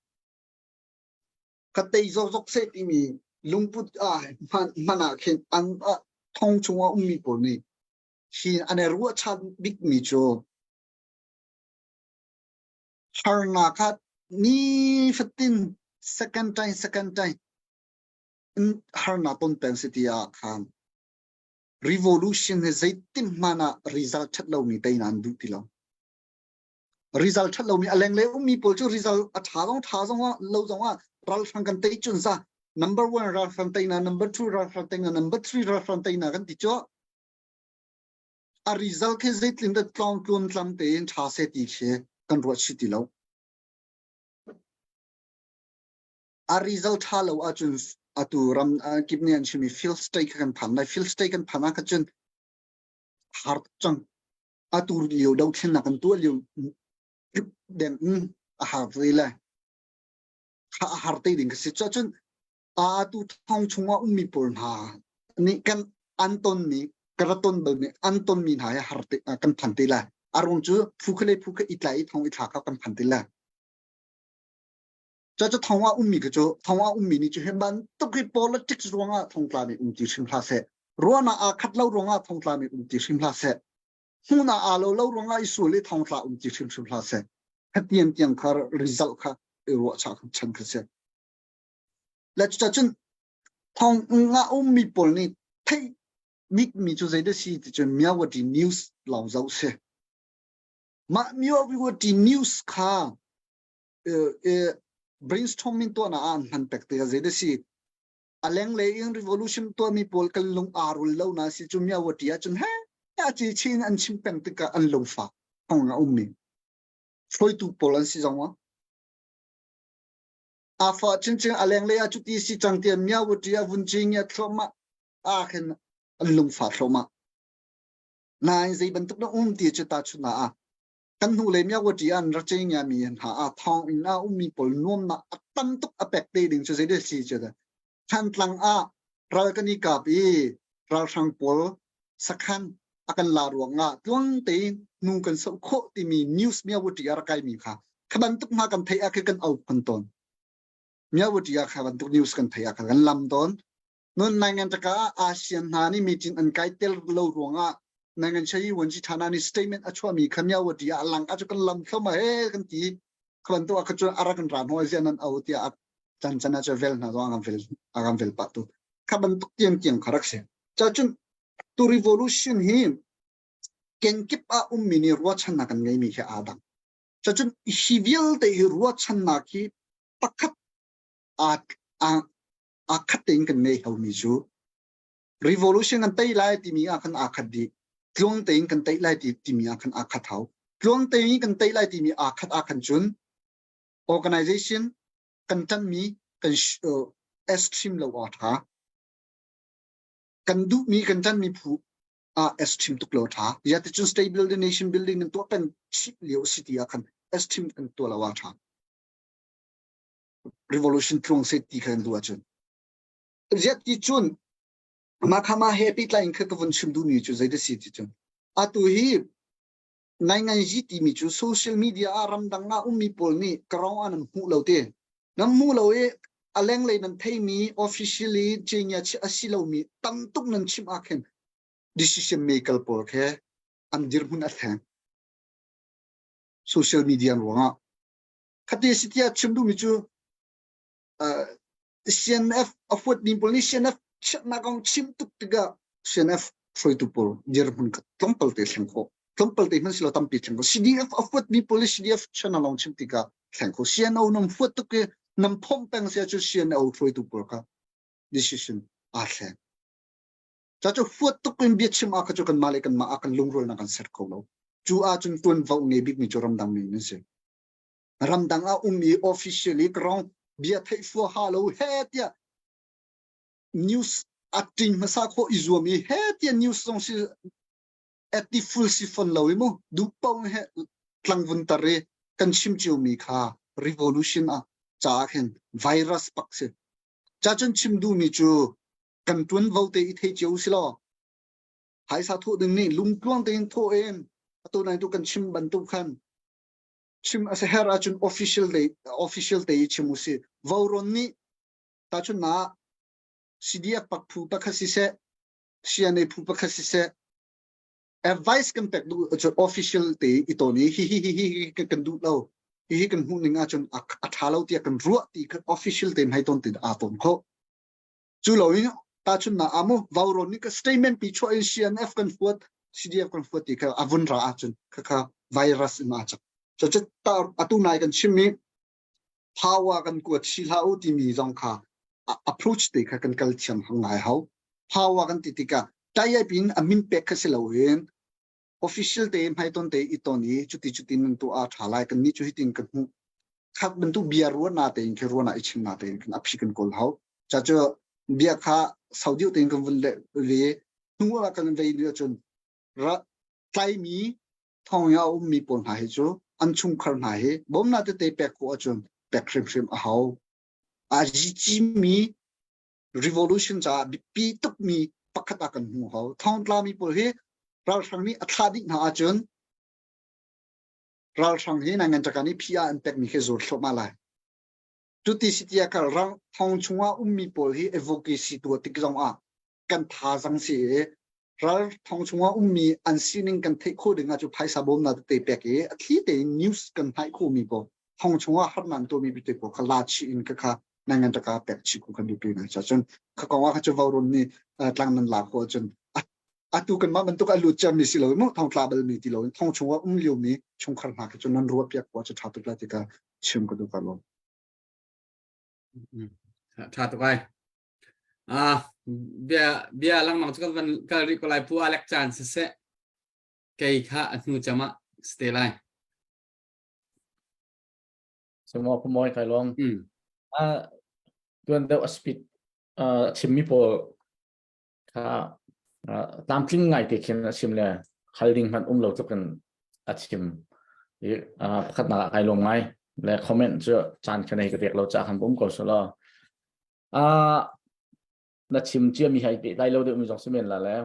Ka tei zokzok seh timi lungput ah hman ah khin an thong chungah ummi pawl nih hi an i ruahchan bikmi cu harnak kha nifatin second time second time in harnak ton peng si ti ah khan revolution hi zeitin hmanh ah result ṭhat lomi tei nan duh ti lo. Result ṭhat lomi a lenglei ummi pawl cu result a ṭha zong ṭha zong lo zong ah ralhrang kan tei cun za number one ralhrang teina number two ralhrang teina number three ralhrang teina kan ti cu a result khi zeitlin dah tlawng tlun tlam tein ṭha se ti khi kan ruat chih ti lo. A result ṭha lo ahcun atu ram kip nih an chimmi field state kha kan phan lai. Field state kan phan ah kha cun har cang. Atu lio dothlennak kan tuah lio deng in a har ve le kha a har te ding ka si. Cun atu thong chungah ummi pawl hna nih kan an tonmi ka ra ton balmi an tonmi hna hi har te kan phan te lai. A ruang cu phu kha le phu kha i tlai i thong i thla kha kan phan te lai. Cucu thong ah ummi khi cu thong ah ummi nih cu hi bantuk hi politics ruangah thongtlami um ti hrim hlah seh. Ruahnak aa khat lo ruangah thongtlami um ti hrim hlah seh. Hmuhnak aa lo lo ruangah i sual i thongtla um ti hrimhrim hlah seh. Hatian tiang kha result kha i ruahchah chan kha si. Le cucun thong nga ummi pawl nih theih bikmi cu zei dah si ti cun Myawaddy News lawng zoh si. Mah Myawaddy News kha brainstorming tuahnak ah an hman pek tikah zei dah si a lenglei in revolution tuahmi pawl kan lung aa rul lo na si cu Myawaddy ahcun he a ci chin an chim peng tikah an lungfak thong a ummi hruaitu pawl an si zong ah a fa chinchin a lenglei ah cuti si cang tiah Myawaddy a vun cing ya thluahmah ah khin an lungfah thluahmah nain zei bantuk na um ti cu ta chun ah kan hnu le Myawaddy an ra cheng mi hna a thong in a ummi pawl nuamnak a tam tuk a pek te ding cu zei si cu Thantlang ah ral kan i kap i ralhrang pawl sakhan a kan la ruangah tluang tein hnu kan soh khawh timi news Myawaddy a rak kaimi kha kha bantuk hna kan theih ah khin kan au khon tawn. Myawaddy ah kha bantuk news kan theih ah khan kan lam tawn. Nun naingan taka ASEAN hna nih meeting an kai tel lo ruangah naingan shayi wanji thana nih statement a chuahmi kha Myawaddy ah lang a cu kan lam thloma he kan ti kha bantuk ah kha cun a rak kan ra hnuai ziah nan au tiah can can ah cu vel hna zong a kan vel a kan vel pah tu kha bantuk tiang tiang kha rak si. Cacun tu revolution hi kenkip ah ummi nih ruahchannak kan ngeimi khi aa dang. Cacun hi vialte hi ruahchannak hi pakhat aa aa aa khat tein kan ngei homi cu revolution kan tei lai timi ah khan aa khat dih. Tluang tein kan tei lai ti timi ah khan aa khat hau. Tluang tein kan tei lai timi aa khat ah khan cun organization kan ṭanhmi kan extreme lo a ṭha. Kan duhmi kan ṭanhmi phu ah extreme tuk lo ṭha. Ziahticun state building, nation building nan tuah peng chih lio a si ti ah khan extreme kan tuah lo a ṭha. Revolution tluang seh ti kha kan duh ahcun. Ziah ti cun mah kha mah he pehtlai in kha ka vun chim duhmi cu zei dah si ti cun atu hi Nainganzi timi cu social media ah ramdang ah ummi pawl nih ka-rawng ah nan hmuh lo ti. Nan hmuh lo i a lenglei nan theimi officially cengya a si lomi tam tuk nan chim ah khin decision maker pawl khe an dirhmun a thleng. Social media ruangah. Khati si tiah chim duhmi cu uh, CNF a huatmi pawl nih CNF chiatnak kong chim tuk tikah CNF hruaitu pawl dirhmun kha tlawmpal te thleng khawh tlawmpal te hmanh silo tampi thleng khawh CDF a huatmi pawl nih CDF channel lawng chim tikah thleng khawh CNO nam huat tuk i nam phomh peng sia cu CNO hruaitu pawl kha decision aa thleng ca cu huat tuk in bia chim ah kha cu kanmah le kanmah ah kan lungrualnak kan ser kho lo cu ahcun tuanvo ngei bikmi cu ramdang mi nan si ramdang ah um i officially krong bia theih fua ha lo he tiah news a ting hmasa khawh i zuam i he tiah news zong si. Ati full si fon lo i mu duh paoh he tlangvun tar i kan chim cio mi kha revolution ah caah khin virus pak si. Ca cun chim duhmi cu kan tuanvo te i thei cio si law phaisa thawh ding nih lungtluang tein thawh in atu nai tu kan chim bantuk khan chim a si her ahcun official te official te i chim usih. Vauron nih tahchunhnak CDF pak phu pakhat siseh CNA phu pakhat siseh advice kan pek duh cu official te i ton i hi hi hi hi kan duh lo hi hi kan hmuh ning ahcun a tha lo tiah kan ruah ti kha official te hmai ton ti aa ton kho cu lo in tahchunnak ah mu vauron nih ka statement pi chuah in CNF kan fuat CDF kan fuat ti kha a vun ra ahcun kha kha virus in aa cak so cu atu nai kan chim mi power kan kuat chi hlah u timi zong kha approach te kha kan kal thiam hang ngai hau power kan ti tikah tai pin a min pek kha si loin official te hmaiton te i ton i cuti cuti nan tu a tha lai kan ni cu hitin kan hmuh khak bantuk bia ruah na tein khi ruah na i chim na tein kan aphi kan kawl hau cha cu bia kha saudiu tein kan vun le ve hnu ah kan vei ni ahcun ra tlaimi thong a ummi pawl hna hi cu an chungkhar hna hi bawmnak tete pek khawh ahcun pek hrimhrim a hau. A mi revolution caah biapi tukmi pakhat ah kan hmu hau. Thongtlami pawl hi ralhrang nih a thlah dih hna ahcun ralhrang hi nangan caka nih PR an pekmi khi zur thluahmah lai. Cuti si tiah kal rang thong chungah ummi pawl hi advocacy tuah tik zong ah kan thazang si i ral thong chungah ummi an sining kan theih khawh ding ah cu phaisa bawmnak tete pek i a thli tein news kan hnaih khawhmi pawl thong chungah harnak an tuahmi tete pawl kha la chih in kha kha nan ngan taka pek chih ku kan biapi ngai cha cun kha kong ah kha cu vauron nih tlang nan la khawh ahcun atu kanmah bantuk a lut ciami si lo mu thong tla balmi ti lo in thong chungah um liomi chungkhar hna kha cu nan ruah piak khawh cu ṭha tuk lai ti ka chim ka duh ka lawm. Ṭha tuk ai. Ah, bia bia lengmang cu kan van kal rih ko lai pu Alec caan siseh kei kha a hnu cam ah si te lai. Simo pumawi kai lawm. Mm. Ah, tuan deuh a speed uh, a chimmi pawl kha uh, tlamtling ngai te khin a chim le hal ding hmanh um lo tluk in a chim. I uh, pakhatnak ah kai lawm ngai le comment cu caan kha nei ka pek lo ca khan um ko selaw. Ah, na chim ciami hai pehtlai lo deuhmi zong si men la le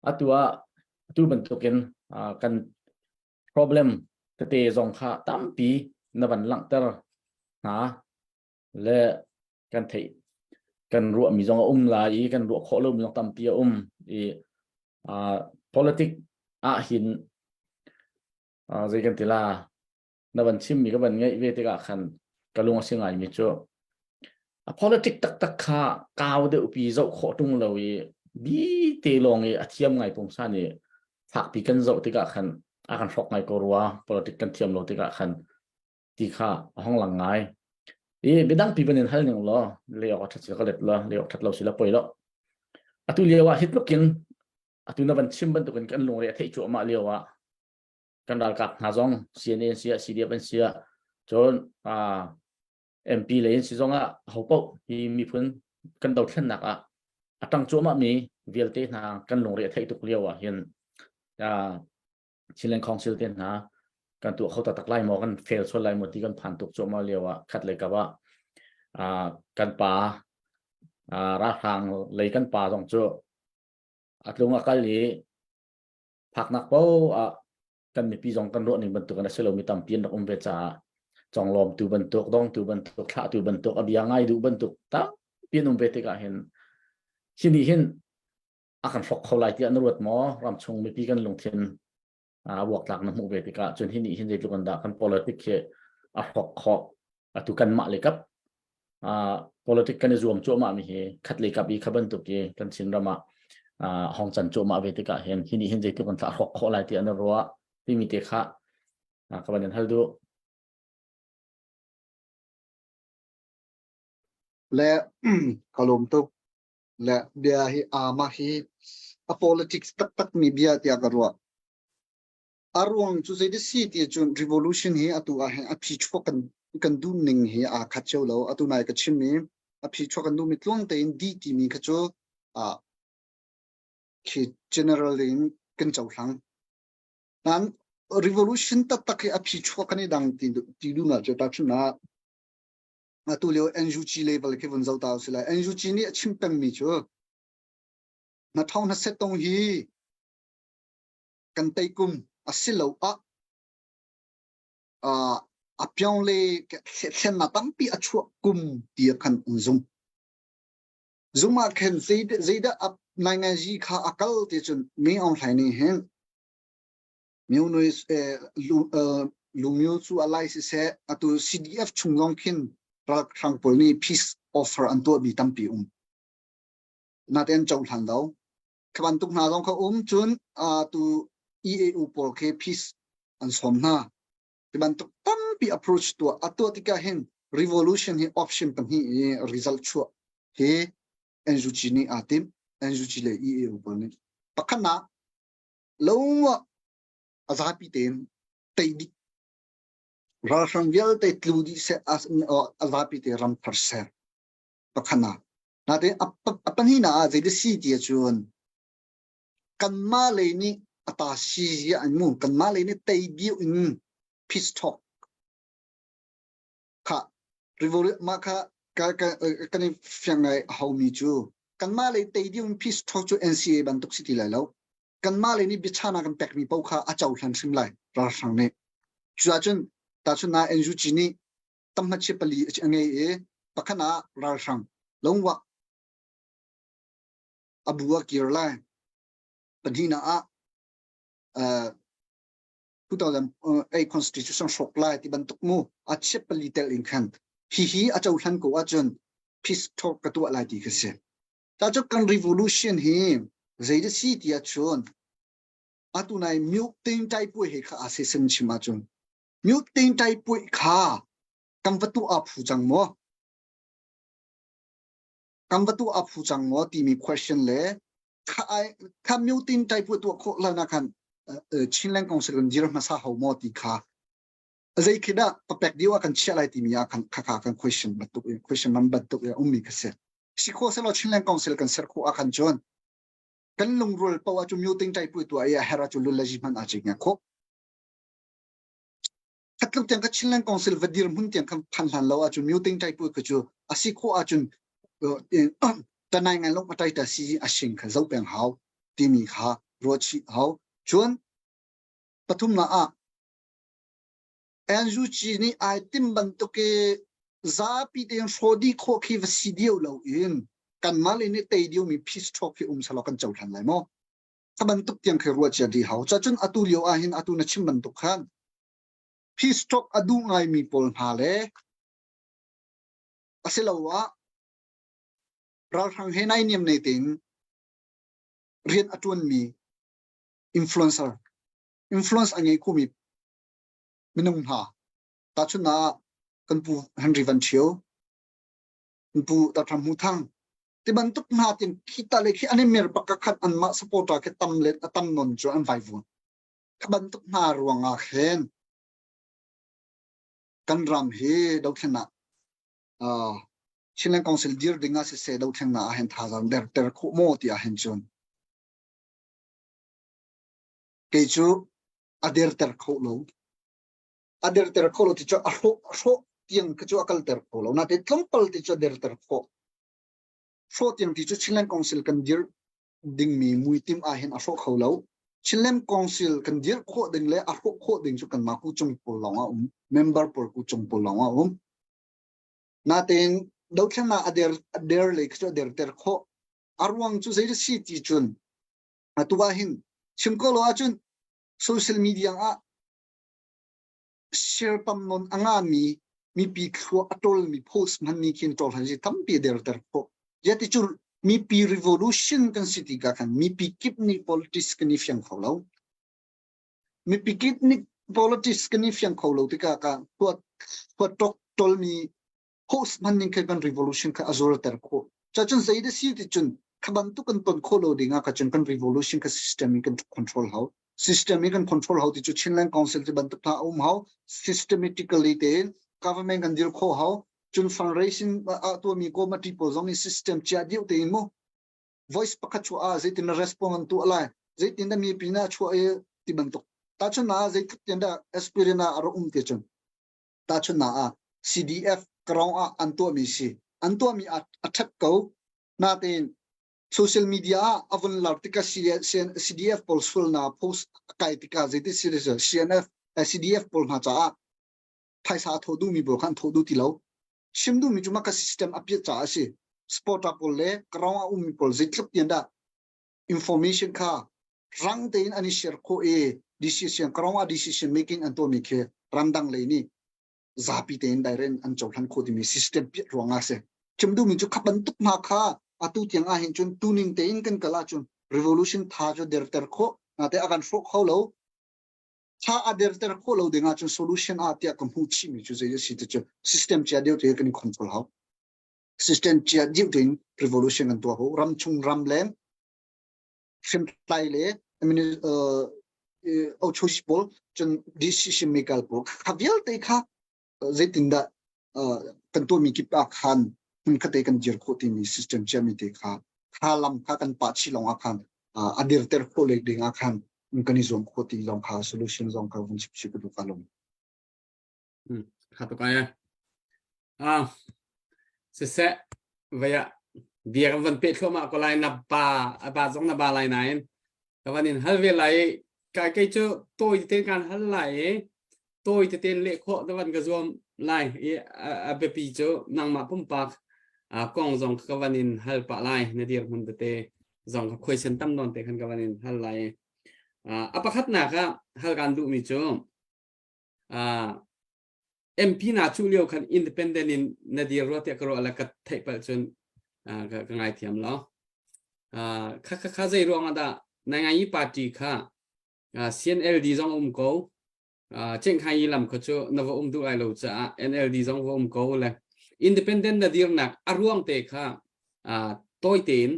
atu ah atu bantukin ah, kan problem tete zong kha tampi na van langhter hna le kan theih kan ruahmi zong a um lai i kan ruah khawh lomi zong tampi a um i ah, politic ah hin ah, zei kan ti la na van chimmi ka van ngaih ve tikah khan ka lung a si ngaimi cu a politic taktak kha kau deuh pi zoh khawh tung lo i bi te lawng i a thiam ngai pungsan i fakpi kan zoh tikah khan a kan hrawk ngai ko rua politic kan thiam lo tikah khan ti kha a hong lang ngai i midang pi banin hal ning law le ok that ka let lo le ok that lo si la poi lo atu lio ah hitlukin atu na van chim bantukin kan lungre a theih cuahmah lio ah kan ralkap hna zong CNA an siah CDF an siah cun MP lei an si zong ah ho paoh hi miphun kan dothlennak ah a tang cuahmah mi vialte hna kan lungre a theih tuk lio ah hin Chinland Council te hna kan tuah kho taktak lai maw kan fail sual lai maw ti kan phan tuk cuahmah lio ah khat lei kap ah kan pa ralhrang lei kan pa zong cu a tlung a kal i phaknak paoh ah kan mipi zong kan ruah ning bantuk in a si lomi tampi an rak um ve caah conglawmtu bantuk dongtu bantuk thlahtu bantuk a bia ngai duh bantuk tampi an um ve tikah hin hi nih hin a kan hrok kho lai tiah na ruat maw ramchung mipi kan lungthin a buaktlak na hmuh ve tikah cun hi nih hin zeitluk in dah kan politic hi a hrok khawh atu kanmah le kap politic kan i zuam cuahmah mi hi khat le kap i kha bantuk i kan Chin ram ah hong can cuahmah ve tikah hin hi nih hin zeitluk in thlah hrawk khawh lai ti an ruah timi te kha ka van in hal duh. Le ka lawm tuk. Le bia hi ama hi a politics taktak mi bia tiah ka ruah. A ruang cu zei si ti cun revolution hi atu ah hin a phichuak kan kan duh ning hi aa khat cio lo. Atu nai ka chim i a phichuak kan duhmi tluang tein dih timi kha cu ah khi general in. kan cohlang. Nan revolution taktak hi a phi chuak kan i dang ti ti du na cu ta chun ah atu lio NUG level khi vun zoh ta usih lai. NUG nih a chim pengmi cu na thong na set tong hi kan tei kum a si lo ah a pyong le thlennak tampi a chuah kum ti khan an zum. Zum ah khin zeidah a nainganzi kha a kal ti cun Min Aung Hlaing nih hin Myo Nui Lu Myo cu a lai siseh atu CDF chung zong khin ralhrang pawl nih peace offer an tuahmi tampi um. Natein cohlan lo. Kha bantuk hna zong kha um cun tu EAO pawl khi peace an sawm hna. Ti bantuk tampi approach tuah a tuah tikah hin revolution hi option pahnih i result chuah hi NUG nih aa timh NUG le EAO pawl nih pakhatnak lo a zapi tein tei dih ralhrang vialte tlu dih seh a zapi te ram thar ser pakhatnak natein a pahnihnak ah zei si ti ahcun kanmah lei nih a ta si an mu kanmah lei nih tei diu in peace talk kha revolution mah kha kan i fiang ngai haumi cu kanmah lei tei diu in peace talk cu NCA bantuk si ti lai lo kanmah lei nih biachahnak kan pekmi paoh kha a cohlan hrim lai ralhrang nih cuahcun tahchun na NUG nih tamhmachi pali a ngei i pakhat ah ralhrang longwa a bu a kir lai pahnihnak ah 2008 constitution hrawk lai ti bantuk mu a chiat pali tel in khan hihi a cohlan ko ahcun peace talk ka tuah lai ti kha si ta cu kan revolution hi zei da si ti ahcun atu nai mute ting tai pui he kha a se sen chim ahcun mute ting tai pui kha kan va tu a phu cang maw Kan va tuah a phu cang maw timi question le kha kha mutin type tuah khawh lo na khan Chinland Council kan dir hmasa ho maw ti kha zei khi dah papek dio ah kan chiah lai timi ah khan kha kha kan question bantuk question man bantuk ya ummi kha si si kho selo Chinland Council kan ser kho ah khan cun kan lungrual po ah cu muting type tuah i a her ah cu lulaji hman a ching kho Khatluk tiang ka Chinland Council va dir hmun tiang khan phan hlan lo ahcun muting type kha cu a si khawh ahcun tanai ngai long atai ta si a sing kha zo peng hau timi kha ruah chih hau cun pathum na ah NUG nih ai tim bantuk i zapi tein hrawdi khawh khi va si dio lo in kanmah le nih tei dio mi peace talk hi um selaw kan cohlan lai maw Kha bantuk tiang khi ruah cia dih hau. Cacun atu lio ah hin atu na chim bantuk khan peace talk a duh ngaimi pawl hna le asiloah ralhrang he naihniam nei tein rian a ṭuanmi influencer influence a ngei khomi minung hna tahchunhnak ah kan pu Henry Van Ṭhio kan pu Dr. Hmu Thang ti bantuk hna tin khi ta le khi an i mer bak ka khat anmah supporter khi tam le a tam non cu an vai vuan kha bantuk hna ruangah khin kan ram hi dothlennak uh, Chinland Council dir ding ah siseh dothlennak ah hin thazaang der ter khawh maw ti ah hin cun kei cu a derter kho lo a derter kho lo ti cu a hrawh hrawh tiang kha cu a kalter kho lo natein tlawmpal ti cu a derter khawh hrawh tiang ti cu Chinland Council kan dir dingmi muitim ah hin a hrawh kho lo. Chinland Council kan dir khawh ding le a hrawh khawh ding cu kanmah ku cung pawl lawng ah um member pawl ku cung pawl lawng ah um. Natein dothlennak a der a der lei cu a derter khawh. A ruang cu zei si ti cun atu ah hin chim ko lo ahcun social media ah share tam non a ngami mipi thlua a ṭolmi post hmanmi khin ṭol han si tampi a derter khawh. Yati cu mipi revolution kan si tikah khan mipi kip nih politics kan i fiang kho lo. Mipi kip nih politics kan i fiang kho lo tikah ka huat huat ṭok ṭolmi host hman ning khan kan revolution kha a zualter khawh. Cacun zei da si ti cun kha bantuk kan ton khawh lo ding ah ka cun kan revolution kha system in kan control hau. System in kan control hau ti cu Chinland Council ti bantuk hna a um hau. Systematically tein government kan dir khawh hau. Cun fundraising a tuahmi committee pawl zong nih system chia deuh tein mu voice pakhat chuah ah zeitin na response an tuah lai. Zeitin dah mipi na chuah i ti bantuk. Tahchun ah zeitluk tian dah experience ah a rak um ti cun. Tahchun ah CDF ground ah an tuahmi si. An tuahmi a ṭhat ko. Natein social media ah a vun lar tikah CDF pawl sualnak post a kai tikah zeitin si CNF CDF pawl hna caah phaisa a thawh duhmi pawl kha an thawh duh ti lo. Chim duhmi cu mah ka system a piat caah a si. Supporter pawl le ground ah ummi pawl zeitluk tian dah information kha rang tein an i share khawh i decision ground ah decision making an tuahmi khi ramdang lei nih zapi tein direct an cohlan khawh timi system piat ruang ah si. Chim duhmi cu kha bantuk hna kha atu tiang ah hin cun tuning tein kan kal ahcun revolution tha cu derter khawh nate a kan hrawh kho lo tha a derter khawh lo ding ahcun solution ah tiah ka hmuh chihmi cu zei a si ti cu system chia deuh te kan i control hau system chia deuh tein revolution kan tuah ho ram chung ram leng hrimtlai le ochosi pawl cun decision maker pawl kha vialte kha zeitindah kan tuahmi kip ah khan hmun khate kan dir khawh timi system ciami te kha kha lam kha kan pah chih lawng ah khan a dirter khawh lek ding ah khan kan i zuam khawh ti lawng kha solution zong kha vun chim chih ka duh ka lung. Kha to kai ah siseh vaya bia kan van pe thluahmah ko lai na pa a ba zong na ba lai nain ka van in hal ve lai kai kei cu tawi te kan hal lai i tawi tete leh khawh na van ka zuam lai i a biapi cu nangmah pumpak kong zong ka van in hal pah lai na dirhmun tete zong ka khuaisen tam nawn te khan ka van in hal lai a pakhatnak ah hal kan duhmi cu MP na cu lio khan independent in na dir rua tiah ka ruah la ka theih palh cun ka ka ngai thiam lo kha kha kha zei ruang ah dah na ngai party kha CNLD zong um ko Cengkhai yi lam kha cu na va um duh lai lo caah NLD zong va um ko le independent na dirnak a ruang te kha tawi tein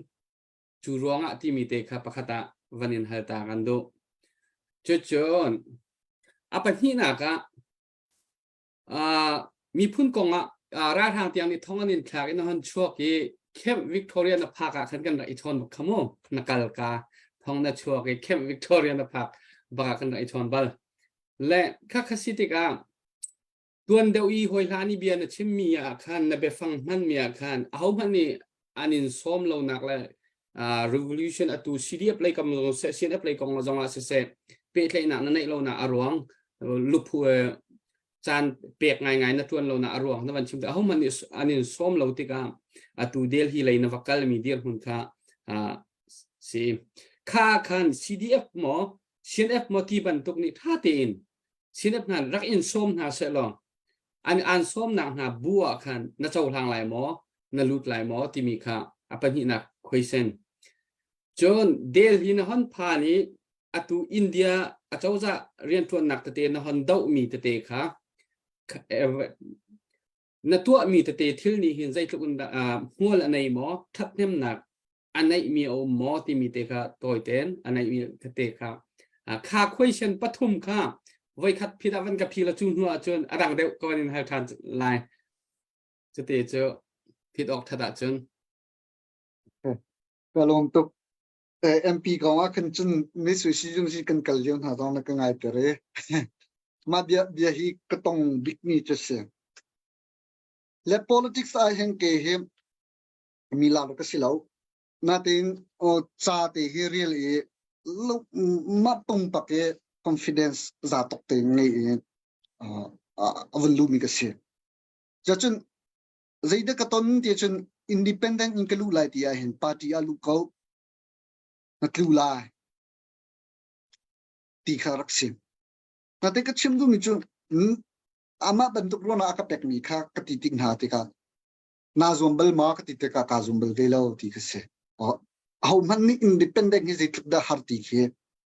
cu ruangah timi te kha pakhat ah van in hal ta kan duh. Cucun a pahnihnak ah miphun kong ah ralhrang tiang nih thong an in thlak in hon chuak i Camp Victoria na phak ah khan kan rak i chawn bak kha mu na kal ka thong na chuak i Camp Victoria na phak bak ah kan rak i chawn bal le kha kha si tikah tuan deuh i hawi hlan i bia na chimmi ah khan na biafang hmanmi ah khan ahohmanh nih an in sawm lonak le revolution atu CDF lei kam zong seh CNF lei kong zong ah siseh pehtlaihnak na neih lonak a ruang luphu caan pek ngaingai na tuan lonak a ruang na van chim ahohmanh nih an in sawm lo tikah atu Delhi lei na va kalmi dirhmun kha si kha khan CDF maw CNF maw ti bantuk nih tha tein CNF hna rak in sawm hna seh law an an sawmnak hna bu ah khan na cohlang lai maw na lut lai maw timi kha a pahnihnak question cun Delhi na hon phan i atu India acozah rianṭuannak tete na hon dohmi tete kha na tuahmi tete thil nih hin zeitluk in dah hmual a nei maw ṭhathnemnak a neihmi a um maw timi te kha tawi tein a neihmi tete kha kha question pathum kha voikhat phit ah van ka phi la cu hnu ahcun a dang deuh ka van in hal ṭhan lai cuti cu phit awk ṭhat ahcun Ka lawm tuk. MP kong ah khan cun misui sizung si kan kal lio hna zong na ka ngai ter i mah bia bia hi ka tong bikmi cu si. Le politics ah hin ke hi mi lar ka si lo. Natein ca te hi real i mah pumpak i confidence za tuk te ngei i a vun lumi ka si. Cun zeidah ka ton ti cun independent in ka luh lai ti ah hin party ah luh ko na tlu lai ti kha rak si. Nate ka chim duhmi cu amah bantuk ruangah a ka pekmi kha ka ti tik hna tikah naa zuam bal maw ka ti tikah kaa zuam bal ve lo ti kha si. Aho hmanh nih independent hi zeitluk dah har ti khi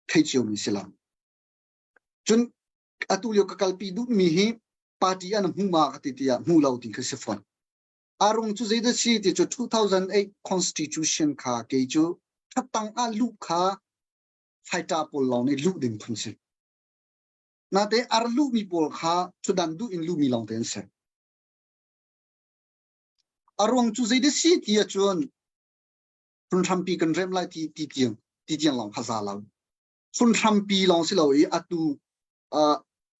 thei cio mi si lo. Cun atu lio ka kalpi duhmi hi party an hmu ma ka ti tiah hmu lo ti kha si fawn. Arung cu zeidah si ti cu 2008 constitution kha kei cu thattang ah luh kha fighter pawl lawng nih luh ding phun si. Nate ar luhmi pawl kha thudan duh in luhmi lawng te an si. A ruang cu zeidah si ti ahcun phunhrampi kan rem lai ti ti tiang. Ti tiang lawng kha za lo. Phun hrampi lawng si lo i atu uh,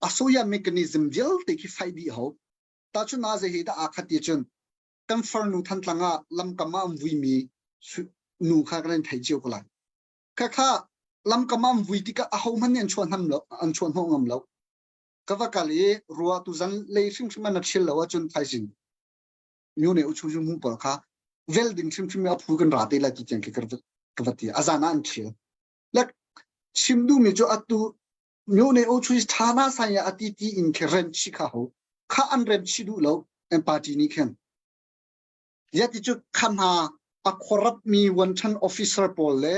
asoya mechanism vialte khi fai dih ho. Ta chun na ze hi da a khat ti cun kan farnu Thantlang ah lamkam ah an vuimi nu kha kan thei cio ko lai. Kha kha lamkam ah an vui tikah aho hmanh nih an chuah hnam lo an chuah hnawh ngam lo. Ka va kal i rua tu zan lei hrimhrim an thil lo ahcun thaizing myo ne uchu ju mu pawl kha vel ding hrimhrim a phu kan ra te lai ti tiang khi ka va ti a zan ah an thil. Like chim duhmi cu atu myo ne uchu thana sai ya ati ti in khi rem chi kha ho kha an rem chi duh lo an party nih khin. Ya ti cu kha hna a corrupt mi wantan officer pawl le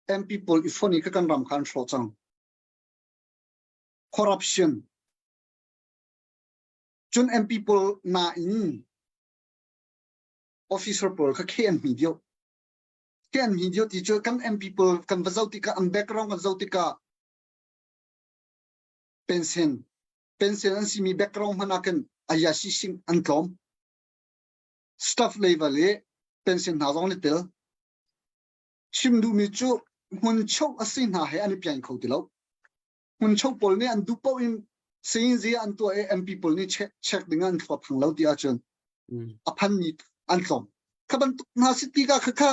MP pawl i phone i ka kan ram kha an hrawh cang. Corruption. Cun MP pawl nain officer pawl kha khe an hmi deuh. Khe an hmi deuh ti cu kan MP pawl kan va zoh tikah an background kan zoh tikah pension pension an simi background hmanh ah khin ayasi sing an tlawm. Staff level i pension hna zong an i tel. Chim duhmi cu hmuncho a si hna he an i pian kho ti lo. Hmuncho pawl nih an duh paoh in sayinzi an tuah i MP pawl nih check, check ding ah an thluak thang lo ti ahcun a phanmi an tlawm. Kha bantuk hna si tikah kha kha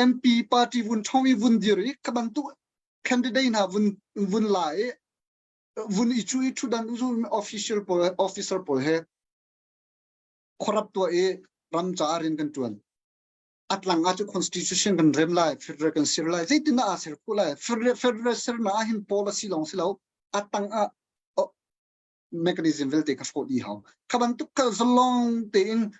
MP party vun ṭhong i vun dir i kha bantuk candidate hna vun vun la i vun i cu i ṭhudan official pawl officer pawl he corrupt tuah i ram caah rian kan ṭuan. Atlang ah cu constitution kan rem lai, federal kan ser lai, zeitin dah aa ser khawh lai? Federal, federal sernak ah hin policy lawng si lo, atang ah oh, mechanism vialte ka hrawh dih hau. Kha bantuk ka zalong tein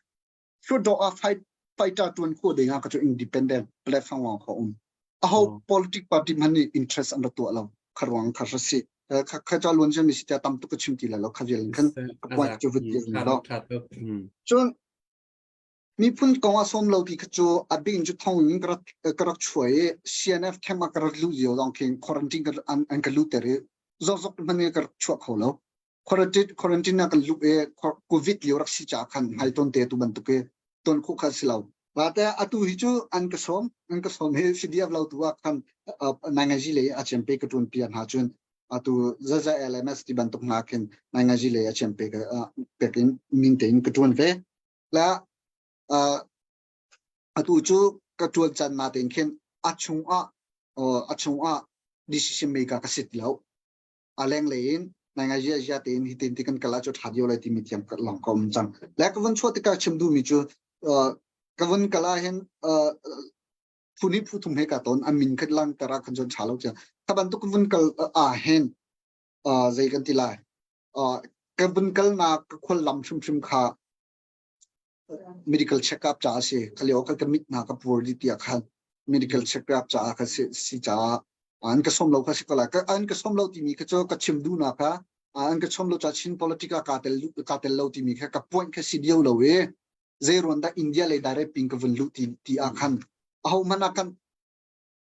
Hluttaw ah fight fighter tuan khawh ding ah ka cu independent platform lawng kha um. Aho politic party hmanh nih interest an ra tuah lo. Kha ruang kha ra si. Kha kha cha luan mi si tam tuk ka chim ti lai lo. Kha vial khan ka point cu vut ti lo. Cun miphun kong ah sawm lo ti kha cu a bik in cu thong in ka rak ka rak chuai i CNF camp ah ka rak luh lio zong khin quarantine ka an, an ka luhter i zokzok hmanh in ka rak chuah kho lo. Quarantine quarantine ah kan luh i COVID lio rak si caah khan hmai ton te tu bantuk i ton khawh kha si lo. Vate atu hi cu an ka sawm an ka sawm hi CDF lo tu ah khan naingazi lei a cempe ka ṭuan piak hna cun atu zaza LMS ti bantuk hna khin naingazi lei a cempe ka pek in min tein ka ṭuan ve. La atu cu ka ṭuan caan na tein khin a chung ah a chung ah decision maker ka sit lo. A lenglei in nai ngai zia zia tein hi tin ti kan kal ah cu ṭha dio lai timi thiam ka lawng ka um cang. Le ka vun chuah tikah chim duhmi cu ka vun kal ah hin phu nih phu thum he ka ton a min khat lang tara khan cun ṭha lo cia. Kha bantuk ka vun kal ah hin zei kan ti lai ka vun kalnak ka khual lam hrimhrim kha medical check-up caah a si. Kha lio ka mit hna ka pur dih tiah khan medical check-up caah ka si, si caah an ka sawm lo kha si ko lai. An ka sawm lo timi kha cu ka chim duhnak kha an ka sawm lo caah Chin politic ah kaa tel kaa tel lo timi kha ka point kha si dio lo i zei ruan dah India lei direct ping ka vun luh ti ti ah khan aho hmanh ah khan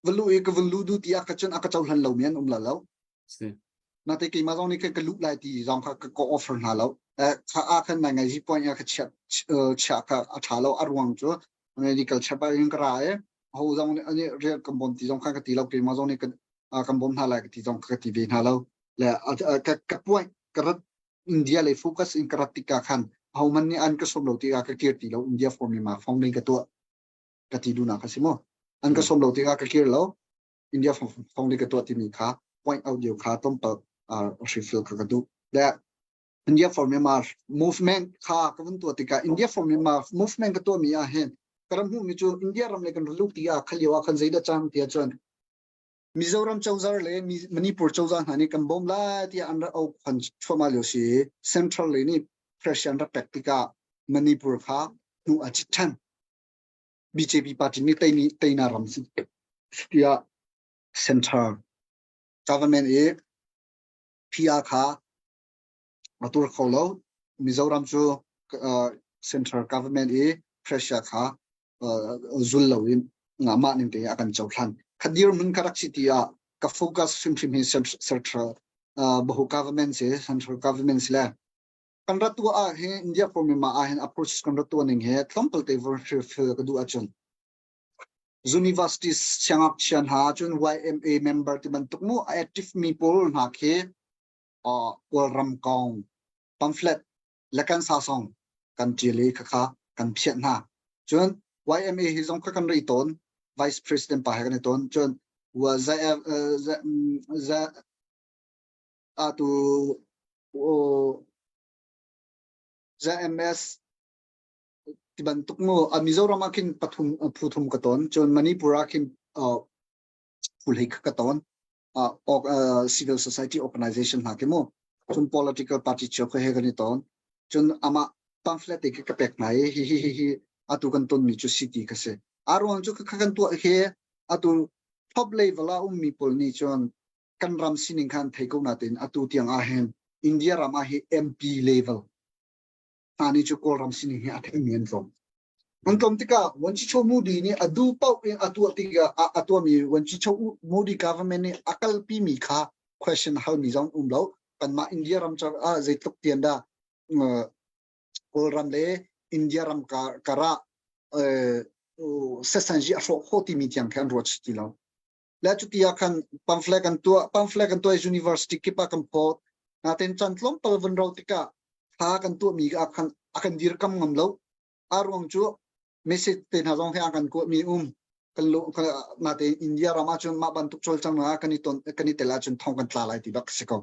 va luh i ka vun luh duh ti ah kha cun a ka cohlan lomi an um la lo. Nate keimah zong nih ka luh lai ti zong kha ka offer hna lo. Kha ah khan nai ngai zi point ah ka chiah chiah kha a ṭha lo a ruang cu medical check in ka ra i ho zong nih ani rian kan bawm ti zong kha ka ti lo keimah zong nih kan bawm hna lai ka ti zong ka ti ve hna lo. Le ka ka point ka rat India lei focus in ka rat tikah khan ho man nih an ka sawm lo tikah ka kir ti lo India for Myanmar founding ka tuah ka ti duhnak a si mu. An ka sawm lo tikah ka kir lo. India founding ka tuah timi kha point out lio kha tlawmpal refill kha ka duh. Le India for Myanmar movement kha ka vun tuah tikah India for Myanmar movement ka tuahmi ah hin ka ram hmuhmi cu India ram le kan lut ti ah kha lio ah khan zeidah cang ti ahcun Mizoram cozah le Manipur cozah hna nih kan bawm lai tiah an rak au khan chuahmah lio si Central lei nih pressure an rak pek tikah Manipur kha hnu a chit ṭhan. BJP party nih teini teina ram si tiah central government i PR kha a tur kho lo. Mizoram cu uh, central government i pressure kha uh, zul lo in mah ning te a kan cohlan. Kha dirhmun ka rak si ti ah ka focus hrimhrim hi central uh, bahu government si central government si le kan rat tu ah hi India for Myanmar ah hin approach kan rat tu ning he tlawmpal te fil ka duh ahcun. University siangngakchia hna cun YMA member ti bantuk mu a active mi pawl hna khi Kawlram kong pamphlet le kan sa song kan ṭial i khakha kan phiah hna. Cun YMA hi zong kha kan ri tawn Vice President pa he kan i tawn cun atu ZMS ti bantuk mu Mizoram ah khin pathum phu thum ka tawn cun Manipur ah khin phu hlei ka tawn civil society organization hna khi mu cun political party cio kha he kan i tawn cun amah pamphlet te ka pek hna i hi hi hi hi atu kan ton mi cu city ka si a ruang cu kha kan tuah he atu top level ah ummi pawl nih cun kan ram sining khan thei ko natin atu tiang ah hin India ram ah hi MP level hna nih cu Kawlram sining hi a theimi an tlawm. An tlawm tikah Wanchicho Modi nih a duh paoh in a tuah tikah a tuahmi Wanchicho Modi government nih a kalpimi kha question halmi zong um lo. Kanmah India ram ah zeitluk tian dah Kawlram le India ram karah sesanji a hrawh khawh timi tiang khi an ruat ti lo. Le cuti ah khan pamphlet kan tuah pamphlet kan tuah university kip ah kan phawt natin chan tlawmpal vun ro tikah thla kan tuahmi ah khan a kan dirkam ngam lo a ruang cu message te hna zong he a kan kuahmi um kan lu natein India ram ahcun mah bantuk cawlcang ah kan i ton kan i tel ahcun thong kan tla lai ti bak si ko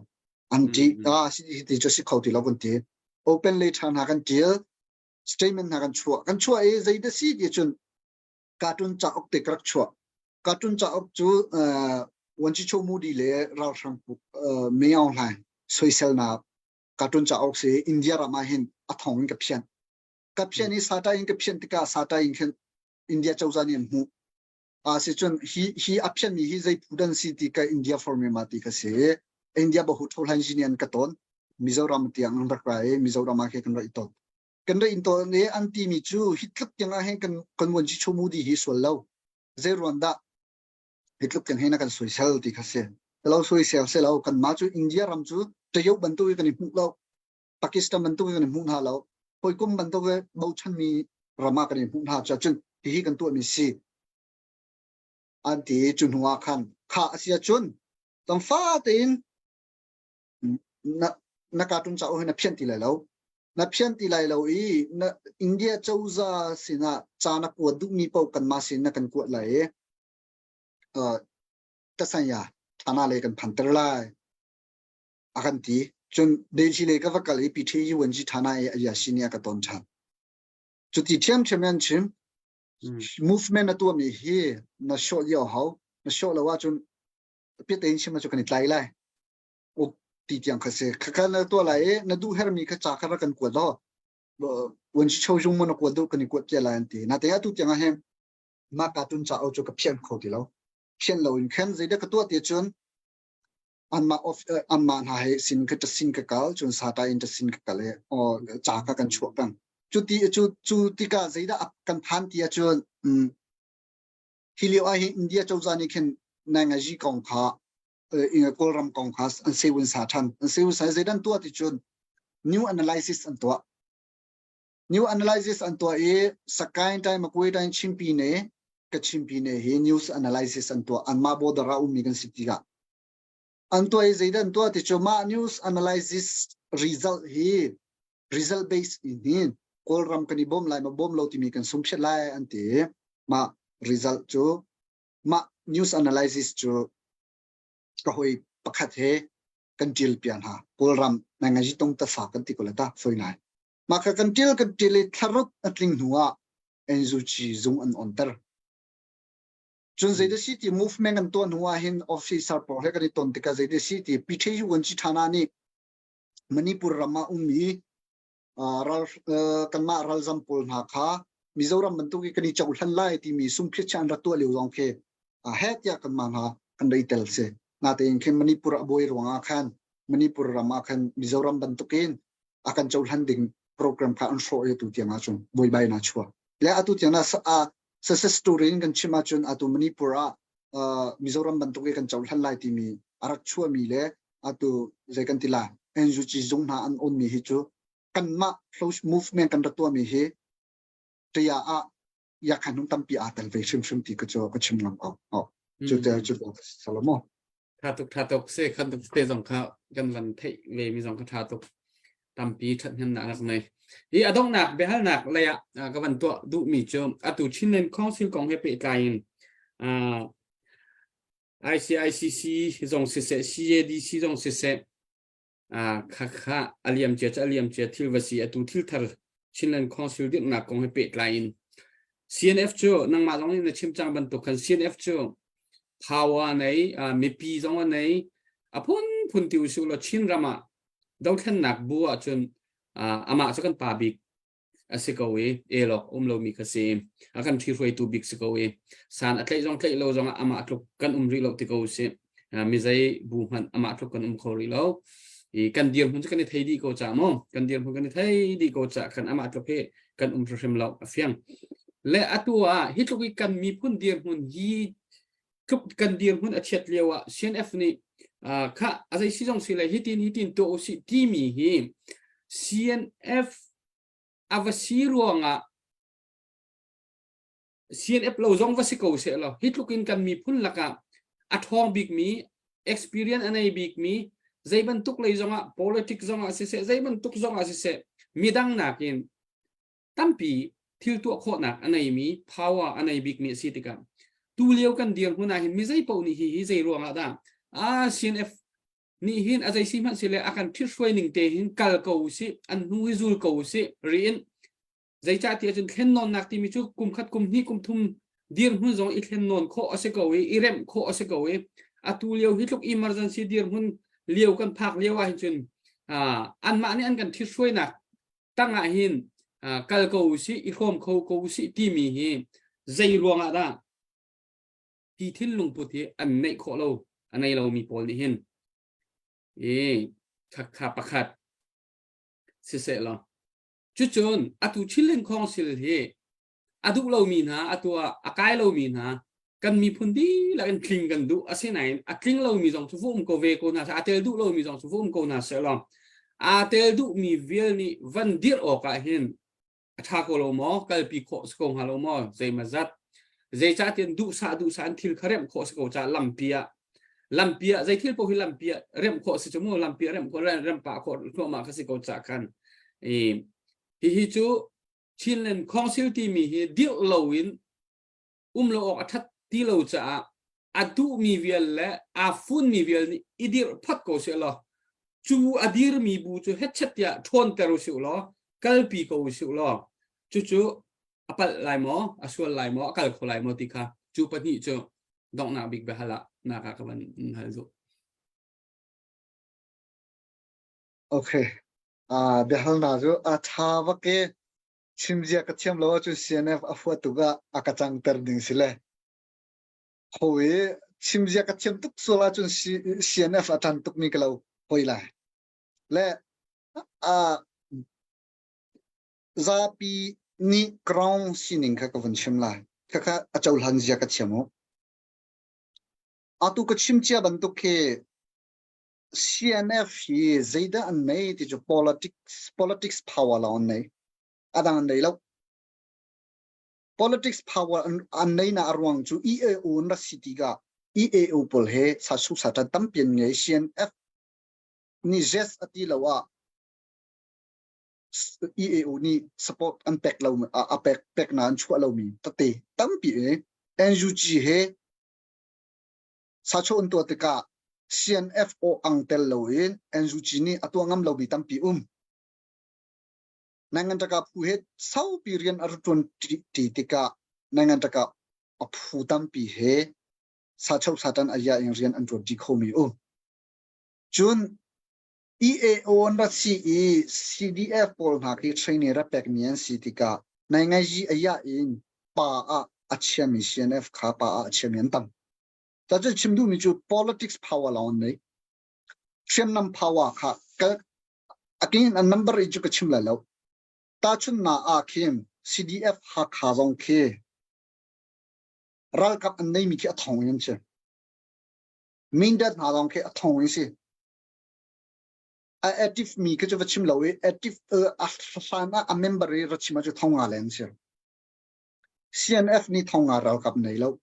an ti ah si ti cu si kho ti lo kan ti open letter hna kan tial statement hna kan chuah kan chuah i zei da si ti cun cartoon cauk te ka rak chuah cartoon cauk cu Wanchicho Modi le ralhrang Min Aung Hlaing soiselnak cartoon cauk si India ram ah hin a thong in ka phian ka phian i sata in ka phian tikah sata in khin India cozah nih an hmuh a si cun hi hi a phian mi hi zei phu dan si ti ka India for me ma ti ka si India bahu tho hlan jin an ka ton Mizoram tiang an rak ra i Mizoram ah khe kan ra i ton kan ra in ton i an ti mi cu hi tluk tiang ah hin kan kan won chi chomu di hi sual lo zei ruan dah hi tluk tiang hin a kan soisel ti kha si lo soisel se lo kan ma cu India ram cu tayo bantuk kan i hmuh lo Pakistan bantuk kan i hmuh hna lo hawikom bantuk bochan mi ram ah kan i hmuh hna cun hihi kan tuah mi si an ti cu hnu ah khan kha a si ahcun tamfa tein na na cartoon cauk hi na phian ti lai lo na phian ti lai lo i na India cozah sinah ca na kuat duhmi paoh kanmah sin na kan kuat lai i tasanya thana le kan phanter lai a kan ti cun Delhi le ka va kal i PTU wanji thana i a sin i a ka ton ṭhan cuti ṭhiamṭhiam an chim movement na tuahmi hi na shawh lio hau na shawh lo ahcun piatein chim cu kan i tlai lai uk ti tiang kha si khakha na tuah lai i na duh hermi kha ca kha rak kan kuat law wanji cho jung mo na kuat duh kan i kuat cia lai an ti na te atu tiang ah hin mah cartoon ca cu ka phian kho ti lo phian lo in khan zeidah ka tuah ti cun anmah of anmah hna he sin ka sin ka kal cun sata in sin ka kal i ca ka kan chuah peng cu ti cu cu tikah zeidah kan phan ti ahcun hi lio ah hin India cozah nih khin Nangaji kong kha Kawlram kong kha an sewun sa than an sewun sa zeidan tuah ti cun new analysis an tuah new analysis an tuah i Sakaing tai Makwe tai Chimpi ne Kachin Pyine hi news analysis an tuah anmah border ah ummi kan si tikah an tuah i zeidah an tuah ti cu mah news analysis result hi result based in hin Kawlram kan i bawm lai ma bawm lo timi kan sungphiat lai an ti mah result cu mah news analysis cu ka hoi pakhat he kan ṭil pian ha Kawlram nangaji tong ta fa kan ti ko la ta foi ngai mah kha kan ṭil kan ṭil i thlaruk a tling hnu ah NUG zung an onter. Cun zeidah si ti movement an tuah hnu ah hin officer pawl he kan i ton tikah zeidah si ti PTU Wanci Thana nih Manipur ram ah ummi ral kanmah ralzam pawl hna kha Mizoram bantuk i kan i cohlan lai timi sungphiat an rak tuah lio zong khi he tiah kanmah hna kan rei tel si. Natein khin Manipur a buai ruangah khan Manipur ram ah khan Mizoram bantukin a kan cohlan ding program kha an hrawh i atu tiang ahcun buaibai na chuak. Le atu tiang ah success story in kan chim ahcun atu Manipur ah Mizoram bantuk i kan cohlan lai timi a rak chuahmi le atu zei kan ti la NUG zung hna an onmi hi cu kanmah close movement kan rak tuahmi hi ṭia ah. Yakhan nung tampi aa tel ve hrimhrim ti ka cu ka chim ngam ko. Oh, cu te cu Salomo. Tha tuk tha tuk se khan tuk te zong kha kan van theih ve mi zong kha tha tuk tampi thathnemnak rak nei. Hi a donghnak biahalnak lei ah ka van tuah duhmi cu atu Chinland Council kong he pehtlai in ICICC zong siseh CADC zong siseh kha kha a liam cia cu a liam cia thil va si atu thil thar Chinland Council dirhnak kong he pehtlai in CNF cu nangmah zong nih na chim cang bantuk khan CNF cu power nei mipi zong a nei a phunphun ti usih law Chin ram ah dothlennak bu ahcun amah cu kan pa bik a si ko i elawk um lomi kha si a kan ṭhihruaitu bik si ko i san a tlaih zong tlaih lo zong ah amah tluk kan um rih lo ti ko si mizei bu hmanh amah tluk kan um kho rih lo i kan dirhmun cu kan i thei dih ko ca mu kan dirhmun kan i thei dih ko ca kan amah tluk hi kan um hrimhrim lo a fiang le atu ah hi tluk i kan miphun dirhmun hi tluk kan dirhmun a chiat lio ah CNF nih kha a zei si zong si le hitin hitin tuah usih timi hi CNF a va si ruangah CNF lo zong va si ko seh law hi tluk in kan miphun lakah a ṭhawng bikmi experience a nei bikmi zei bantuk lei zongah politics zongah siseh zei bantuk zongah siseh midang nakin tampi thil tuah khawhnak a neimi power a nei bikmi a si tikah tu lio kan dirhmun ah hin mi zei paoh nih hi hi zei ruangah dah ah CNF nih hin a zei si hmanh sile a kan ṭhithruai ning te hin kal ko usih an hnu hi zul ko usih riin zeicah ti ahcun thlen nawnnak timi cu kum khat kum hnih kum thum dirhmun zong i thlen nawn khawh a si ko i i remh khawh a si ko i atu lio hi tluk emergency dirhmun lio kan phak lio ah hin cun anmah nih an kan ṭhithruainak tangah hin kal ko usih i hrawm kho ko usih timi hi zei ruangah dah hi thinlungput hi an neih khawh lo a nei lomi pawl nih hin i khakha pakhat siseh law cucun atu Chinland Council hi a duh lomi hna atu ah a kai lomi hna kan miphun dihlak in tling kan duh asinain a tling lomi zong cu va um ko ve ko hna a tel duh lomi zong cu va um ko hna seh law aa tel duhmi vial nih van dirh awk ah hin a ṭha ko lo maw kalpi khawh si ko hnga lo maw zeimazat zeicahtiah duhsah duhsah in thil kha remh khawh si ko caah lampi ah lampi ah zei thil paoh hi lampi ah remh khawh si cu mu lampi ah remh khawh remh pah khawh thluahmah kha si ko caah khan i hihi cu Chinland Council timi hi dirh loin um lo awk a ṭhat ti lo caah a duhmi vial le aa funmi vial nih i dirh phot ko seh law cu a dirmi bu cu hetchet tiah ṭhawnter usih law kalpi ko usih law cucu a palh lai maw a sual lai maw a kal kho lai maw ti kha cu pahnih cu donghnak bik biahal ah naka ka van hal duh. Okay. Uh, biahalnak cu a ṭha bak i chimzia ka thiam lo ahcun CNF a fuat tuk ah a ka cangter ding si le. Hawi chimzia ka thiam tuk sual ahcun CNF a ṭan tukmi ka lo hoi lai. Le uh, zapi nih ground sining kha ka vun chim lai. Khakha a cohlan zia ka thiam u. Atu ka chim cia bantuk khi CNF hi zeidah an nei ti cu politics politics power lawng an nei. A dang an nei lo. Politics power an, an nei na a ruang cu EAO an rak si tikah EAO pawl he sasu satan tampi an ngei. CNF nih yes a ti lo ah EAO nih support an pek lo a pek pek na an chuah lomi tete tampi e NUG he Sacho an tuah tikah CNFO ang tel loin NUG nih a tuah ngam lomi tampi um. Nangantaka phu he saupi rian a rak ṭuan ṭi tikah Nangantaka a phu tampi he sacho satan aya in rian an ṭuan ṭi khomi um. Cun EAO an rat si i CDF pawl hna khi training rak pekmi an si tikah naingaiji aya in pa ah a chiami CNF kha pa ah a chiami an tam. Cacun chim duhmi cu politics power lawng an nei. Hriamnam power kha ka akin an number i cu ka chim lai lo. Tahchunnak ah khin CDF Hakha zong khi ralkap an neimi khi a thong in an si. Mindat hna zong khi a thong in si. A active mi khi cu va chim lo i active a hlan ah a member i ra chim ah cu thong nga leng si. CNF nih thonga ralkap nei lo.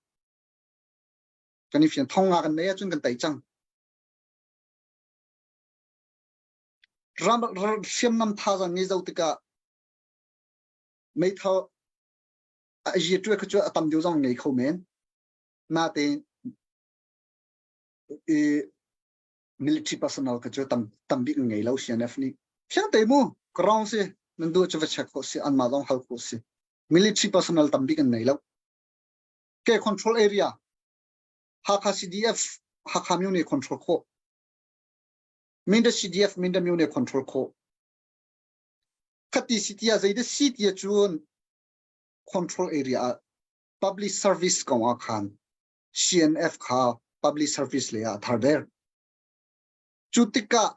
Kan i fian thonga kan nei ahcun kan tei cang. Ram hriamnam thazaang ngei zo tikah meithal a ye tuai kha cu a tam deuh zong ngei kho men. Natein i military personnel kha cu tam tam bik ngei lo CNF nih. Fiang te mu ground si nan duh cu va check khawh si anmah zong hal khawh si. Military personnel tam bik an nei lo. Ke control area Hakha CDF Hakha myo nih control khawh. Minda CDF Minda myo nih control khawh. Khati si tia zei da si tia cun control area ah public service kong ah khan CNF kha public service lei ah thar der. Cu tikah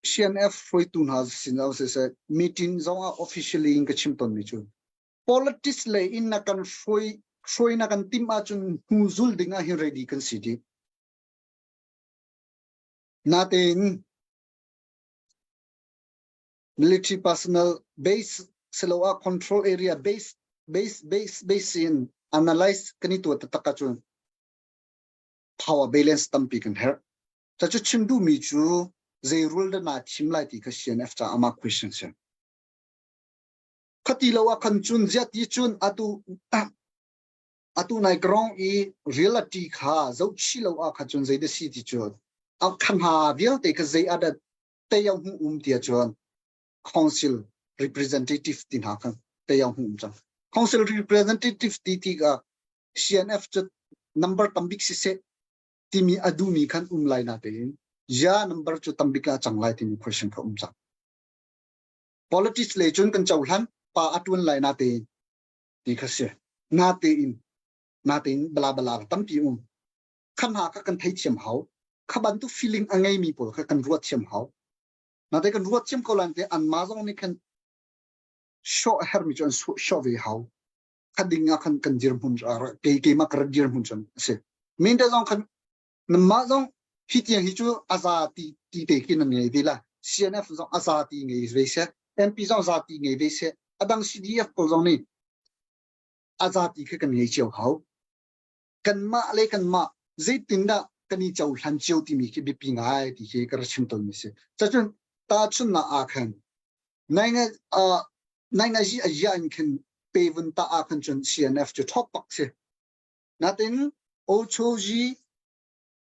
CNF hruaitu hna sin ah siseh meeting zong ah officially in ka chim tawnmi cu politics lei in na kan hruai hruai na kan tim ahcun hnu zul ding ah hin ready kan si dih. Natein military personnel base siloah control area base base base base in analyze kan i tuah taktak ahcun power balance tampi kan herh. Cucu chim duhmi cu zei rule dah naa thim lai ti kha CNF caah amah question si. Khati lo ah khan cun ziah ti cun atu atu nai grong i reality kha zohchih lo ah kha cun zei dah si ti cu a kha hna vialte kha zei ah dah tei hmu um ti ahcun council representative ti hna kha tei hmu um cang. Council representative ti ti ka CNF cu number tambik siseh timi a duhmi khan um lai na tein ya number cu tambik ah cang lai timi question kha um cang. Politics lei cun kan cohlan pa a tuan lai na tein ti kha si. Na tein na tein bala bala tampi um. Kha hna kha kan thei thiam hau. Kha bantuk feeling a ngeimi pawl kha kan ruat thiam hau. Na te kan ruat thiam ko lan te an ma zong nih khan show a hermi cu an show ve hau. Kha ding ah khan kan dirhmun kei keimah ka rak dirhmun cun a si. Min te zong khan namah zong hi tiang hi cu a za ti ti te khi nan ngei ve la. CNF zong a za ti ngei ve seh. MP zong za ti ngei ve seh. Adang CDF pawl zong nih a za ti khi kan ngei cio hau. Kanmah le kanmah zeitindah kan i cohlan cio timi khi biapi ngai ti khi ka rak chim tawnmi si. Cacun tahchunhnak ah khan nai ngai nai ngai a ya in khin pe vun ta ah khan cun CNF cu thok pak si. Natin Ochoji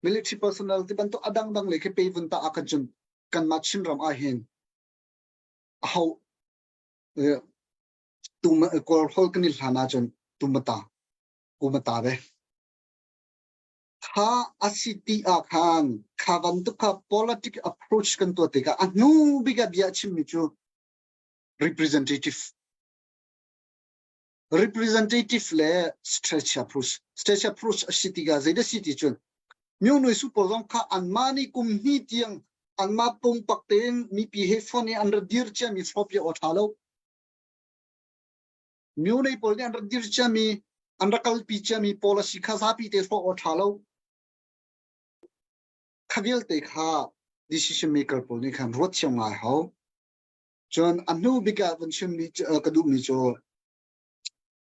military personnel ti bantuk adang dang le khi pe vun ta ah khan cun kanmah Chinram ah hin ho tu kawl hol kan i hlan ahcun tumata kumata ve kha a si ti ah khan kha bantuk kha politic approach kan tuah tikah a hnu bik ah bia a chimmi cu representative representative le stretch approach stretch approach a si tikah zeidah si ti cun myonui su pawl zong kha anmah nih kum hnih tiang anmah pumpak tein mipi he phone i an ra dir ciami hrawpia aw ṭha lo myonui pawl nih an ra dir ciami an ra kalpi ciami policy kha zapi te hrawh aw ṭha lo kha vialte kha decision maker pawl nih khan ruat thiam ngai hau Cun a hnu bik ah vun chimmi ka duhmi cu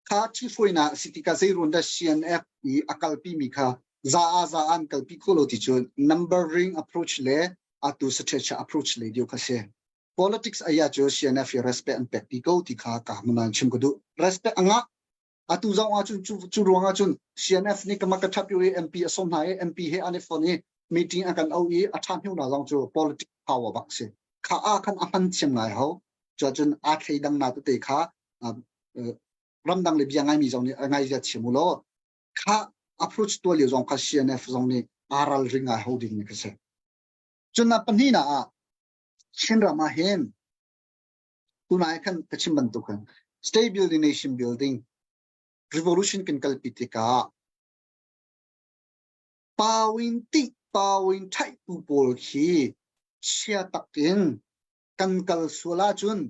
kha ṭhihruainak a si tikah zeiruang dah CNF i a kalpimi kha za ah za an kalpi kho lo ti cu numbering approach le atu structure approach le dio kha si. Politics aya cu CNF i respect an pek ti ko ti kha ka mun chim ka duh. Respect a ngah atu zong ah cun cu, cu ruang ah cun CNF nih kama ka thap i MP a sawm hna i MP he an i phone i meeting an kan au i a tha hnu na zong cu politics power bak si kha a khan a hman thiam ngai ho cu cun aa thleidang na tete kha ramdang le bia ngai mi zong nih ngai zia thiam u law kha approach tuah lio zong kha CNF zong nih aa ral ring ngai ho ding ni kha si cun na pahnih na ah Chinram ah hin tunai khan ka chim bantuk khan state building nation building revolution kan kalpi tikah pawin ti pawin thai tu pawl khi chia takin kan kal sual ahcun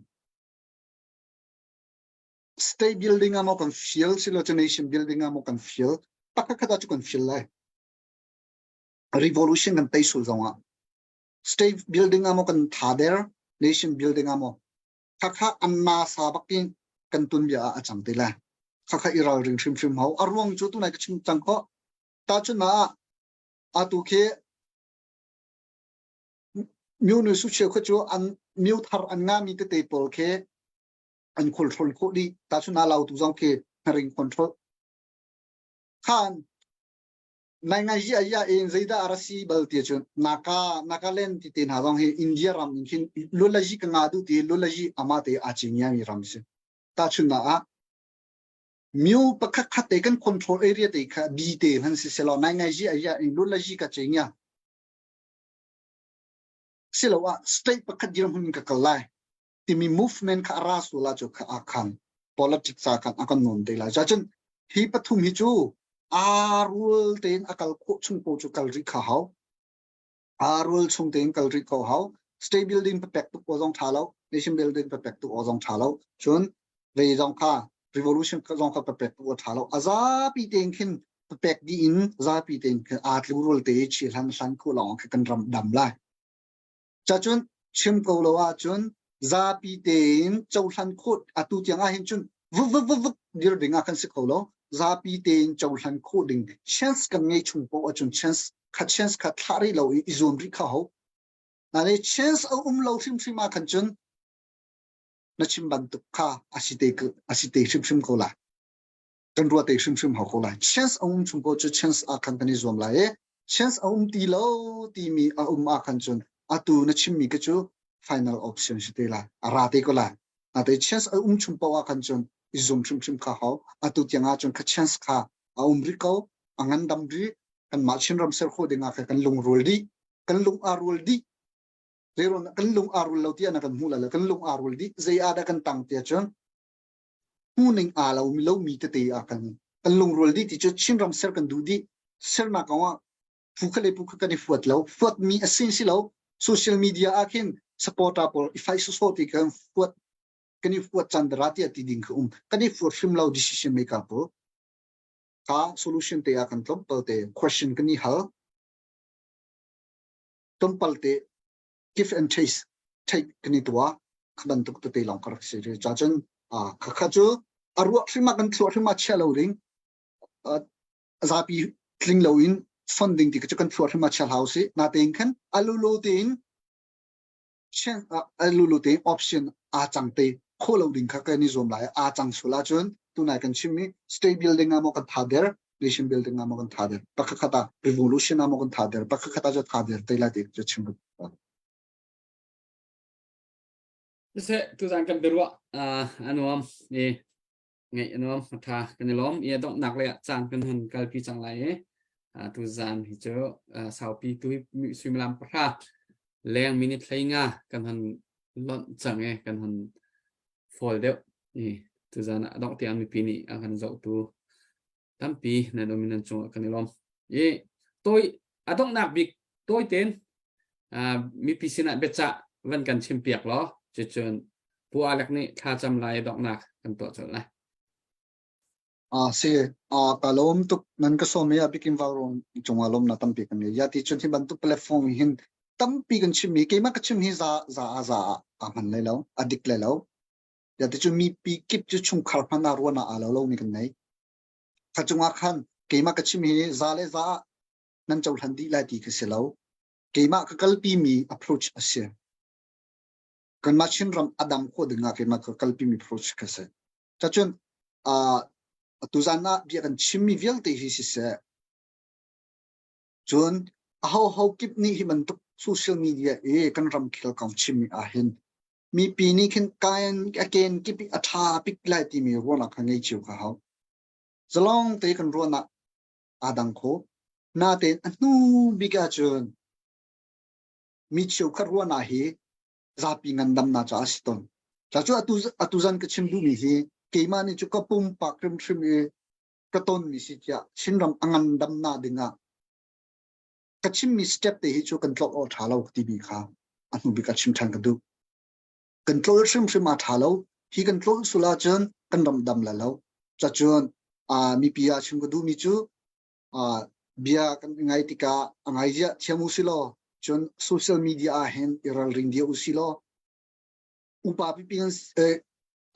state building ah maw kan fial silo cu nation building ah maw kan fial pakhat khat ah cu kan fial lai revolution kan tei sul zong ah state building ah maw kan tha der nation building ah maw khakha an ma sa bakin kan tun bia ah a cang te lai. Khakha i ralring hrimhrim hau. A ruang cu tunai ka chim cang ko. Tahchun ah atu khi myo nu su cheu kha cu an myo thar an ngami tete pawl khi an control khawh dih. Tahchun ah lautu zong khi hnaring control. Khan nai ngai hi aya in zeidah a ra si bal ti cun naka Nagaland ti te hna zong hi India ram in khin lulaji ka nga du ti lulaji ama te a ching mi ram si. Tahchunnak ah myo pakhat khat te kan control area te kha bi te han si selaw nai ngai ji aya in lulaji ka ching ya silo ah state pakhat dirhmun ka kal lai timi movement kha a ra sula cu kha a khan politics ca khan a kan nawn te lai cun hi pathum hi cu aa rul tein a kal khawh chung ko cu kal rih kha hau aa rul chung tein kal rih ko hau state building papek tuk ko zong tha lo nation building papek tuk o zong tha lo cun vei zong kha revolution zong kha papek tuk o tha lo a zapi tein khin papek dih in zapi tein khin aa tlu rul te chi hlan hlan khu lawng khi kan ram dam lai Cacun chim ko lo ahcun zapi tein cohlan khawh atu tiang ahhin cun vuk vuk vuk vuk dir ding ah kan si kho lo. Zapi tein cohlan khawh ding chance kan ngei chung paoh ahcun chance kha chance kha thlah rih lo i i zuam rih kha ho. Nane chance a um lo hrimhrim ah khan cun na chim bantuk kha a si te a si te hrimhrim ko lai. Kan ruah te hrimhrim hau ko lai. Chance a um chung ko cu chance ah khan kan i zuam lai i chance a um ti lo timi a um ah khan cun atu na chimmi ka cu final option si te lai. A ra te ko lai. Ate chance a um chung paoh ah khan cun i zum hrimhrim kha hau. Atu tiang ah cun kha chance kha a um rih ko. A ngandam rih. Kanmah Chinram ser khawh ding ah khan kan lungrual dih. Kan lung aa rual dih. Zeiruang kan lung aa rual lo tiah na kan hmuh lai lo. Kan lung aa rual dih. Zei ah dah kan tang tiah cun hmuhning aa lo lomi tete ah kan kan lungrual dih ti cu Chinram ser kan duh dih sernak kong ah phu kha le phu kha kan i fuat lo fuatmi a sin si lo social media ah khin supporter pawl i fai sawsawh ti kan fuat kan i fuat caan dara tiah ti ding kha um kan i fuat hrim lo decision maker pawl kha solution te ah kan tlawmpal te question kan i hal tlawmpal te give and chase take kan i tuah kha bantuk tete lawng ka rak si ri cha cun kha kha cu a ruah hrim ah kan thluah hrim ah chia lo ding zapi tling lo in funding ti cu kan thluah hrim ah chia hlau si na tein khan alulo tein alulo tein option aa cang te kho lo ding kha kan i zuam lai aa cang sul ahcun tunai kan chimmi state building ah maw kan tha der nation building ah maw kan tha der pakhat khat ah revolution ah maw kan tha der pakhat khat ah cu tha der te lai ti cu chim Siseh tuzan kan biaruah a nuam i ngaih a nuam a tha kan i lawm i a donghnak lei ah caan kan hun kalpi cang lai i tuzan hi cu saupi tu hi suimilam pahra leng minute 15 kan hun lonh cang i kan hun fall deuh i tuzan ah a dongh tiang mipi nih a kan zohtu tampi nan um in nan cungah kan i lawm. I tawi a donghnak bik tawi tein mipi sinah biacah van kan chimpiak law cucun Pu Alek nih thlacam lai donghnak kan tuah colh lai. A si a ka lawm tuk nan ka sawm i a bikin vaurawng cungah lawm na tampi kan ngei. Ya ti cun hi bantuk platform hin tampi kan chim i keimah ka chim hi za za a za a hman lai lo a dik lai lo. Ya ti cun mipi kip cu chungkhar hman ah ruahnak aa lo lomi kan nei. Kha cungah khan keimah ka chim hi za le za ah nan cohlan dih lai ti ka si lo. Keimah ka kalpi mi approach a si. Kanmah Chinram a dam khawh ding ah keimah ka kalpi mi approach ka si. Cacun uh, tuzan ah bia kan chimmi vialte hi siseh cun aho ho kip nih hi bantuk social media i kan ram khel kong chimmi ah hin mipi nih khin kain a ken kip i a ṭha bik lai timi ruahnak kha ngei cio kha hau. Zalong te kan ruahnak aa dang kho. Natein a hnu bik ahcun mi cheukhat ruahnak hi zapi ngandamnak caah a si tawn. Cu atu atu zan ka chim duhmi hi keimah nih cu ka pumpak hrimhrim i ka tonmi si tiah Chinram a ngandamnak dingah ka chimmi step te hi cu kan tlolh awk ṭha lo timi kha a hnu bik ah chim ṭhan ka duh. Kan tlolh hrimhrim a ṭha lo. Hi kan tlolh sul ahcun kan ram dam la lo. Cacun uh, mipi ah chim ka duhmi cu uh, bia kan ngai tikah a ngai zia thiam u si law cun social media ah hin i ralring dia u si law upa pipi eh,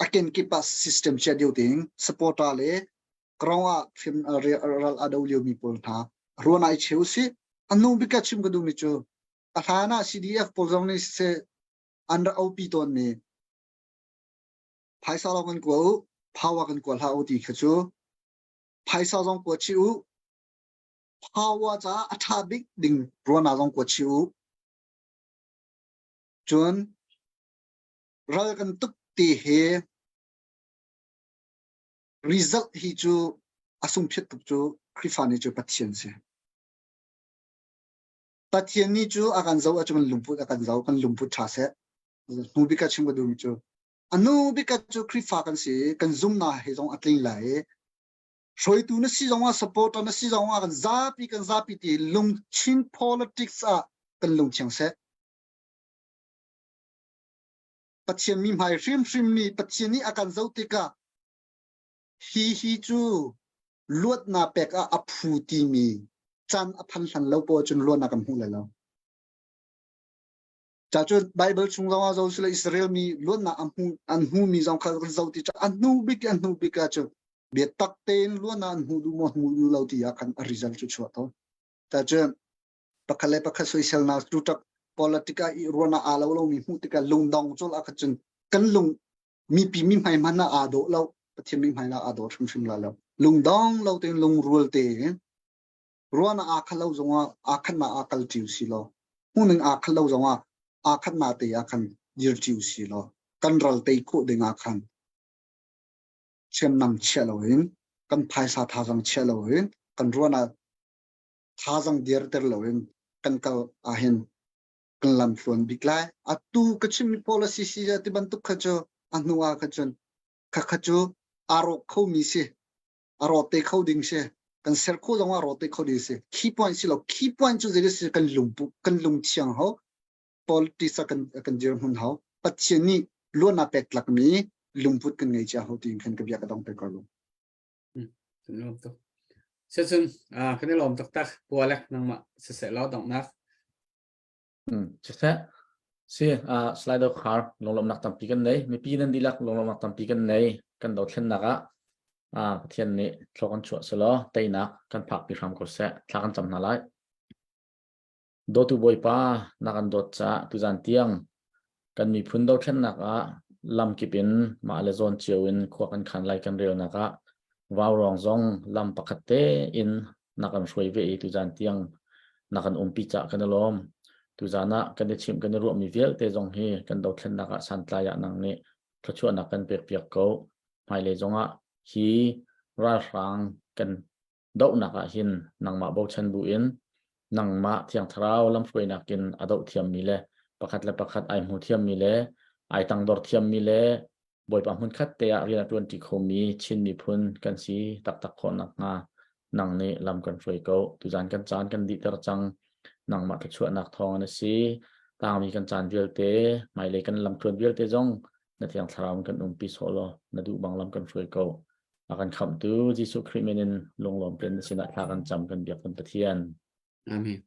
A kenkip ah system chia deuh ding supporter le ground ah hrim ral a do lio mi pawl hna ruan ai cheu si. A hnu bik ah chim ka duhmi cu a hlan ah CDF pawl zong nih siseh an rak aupi tawn mi phaisa lawng kan kua u, power kan kua hlah u ti kha cu phaisa zong kua chih u, power caah a ṭha bik ding ruana zong kua chih u. Cun ral kan tuk ti hi result hi cu a sungphiat tuk cu Khrihfa nih cu Pathian si. Pathian nih cu a kan zoh ahcun kan lungput a kan zoh, kan lungput ṭha seh. Hnu bik ah chim ka duhmi cu a hnu bik ah cu Khrihfa kan si i kan zumnak he zong a tling lai i hruaitu na si zong ah supporter na si zong ah kan zapi kan zapi ti lungchin politics ah kan lungthiang seh. Pathian mi hmai hrimhrim nih Pathian nih a kan zoh tikah hi hi cu luatnak pek ah a phu timi caan a phan hlan lo poah cun luatnak kan hmu lai lo. Ca cu Bible chung zong ah zo sile Israel mi luatnak an hmu an hmu mi zong kha kan zoh ti cu a hnu bik an hnu bik ah cu biatak tein luatnak an hmu duh maw hmu duh lo ti ah khan a result cu chuah tawn. Ta cu pakhat le pakhat soiselnak cu tak politic ah i ruana aa lo lomi hmuh tikah lungdong col ah kha cun kan lung mipi mi hmai hmanh ah aa dawh lo Pathian mi hmai ah aa dawh hrimhrim la lo lungdong lo tein lungrual tein ruana aa khat lo zongah aa khatnak aa kal ṭi si law hmuhning aa khat lo zongah aa khatnak te ah khan dir ṭi si law kan ral tei khawh ding ah khan hriamnam chia loin kan phaisa thazang chia loin kan ruana thazang dirter loin kan kal ahhin kan lam tluan bik lai. Atu ka chimmi policy si ti bantuk kha cu a hnu ah kha cun kha kha cu aa rawk khomi si. A rawt te kho ding si. Kan ser kho zong ah rawt te kho ding si. Key point si lo. Key point cu zei si kan lungpu kan lung thiang ho. Politics ah kan kan dirhmun ho. Pathian nih luan pek tlakmi lungput kan ngei cia ho tiin khan ka bia ka dong te ko lu. Kan lawm tuk. Sicun kan i lawm taktak pualek nangmah siseh law donghnak. Siseh si slido khar lunglawmhnak tampi kan nei mipi nan dihlak lunglawmhnak tampi kan nei kan dothlennak ah Pathian nih thlawk kan chuah selaw teinak kan phakpi hram ko seh thla kan cam hna lai. Dawtu Bawipa, na kan dawt caah tuzan tiang kan miphun dothlennak ah lamkip in mah le zawn cio in khua kan khan lai kan relnak ah vaurawng zong lam pakhat te in na kan hruai ve i tuzan tiang na kan umpi caah kan i lawm. Tuzan ah kan i chimh kan i ruahmi vialte zong hi kan dothlennak ah santlai ah nang nih thluachuahnak kan pekpiak ko. Hmailei zongah hi ralhrang kan dohnak ah hin nangmah bochan bu in nangmah Thiang Thlarau lamhruainak in a doh thiammi le pakhat le pakhat ai hmu thiammi le ai tangdor thiammi le Bawipa hmunkhat te ah rian a ṭuanṭi khomi Chin miphun kan si taktak khawh nakhnga nang nih lam kan hruai ko. Tuzan kan caan kan dihter cang. Nangmah thluachuahnak thawng in a si. Tangmi kan caan vialte, hmailei kan lamthluan vialte zong na Thiang Thlarau in kan umpi sawh law na duh bang lam kan hruai ko. A kan khamhtu Jesuh Khrih min in lunglawm tein na sinah thla kan cam kan biak kan Pathian. Amen.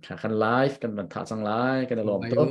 Thla kan live kan van thah cang lai kan i lawm tuk.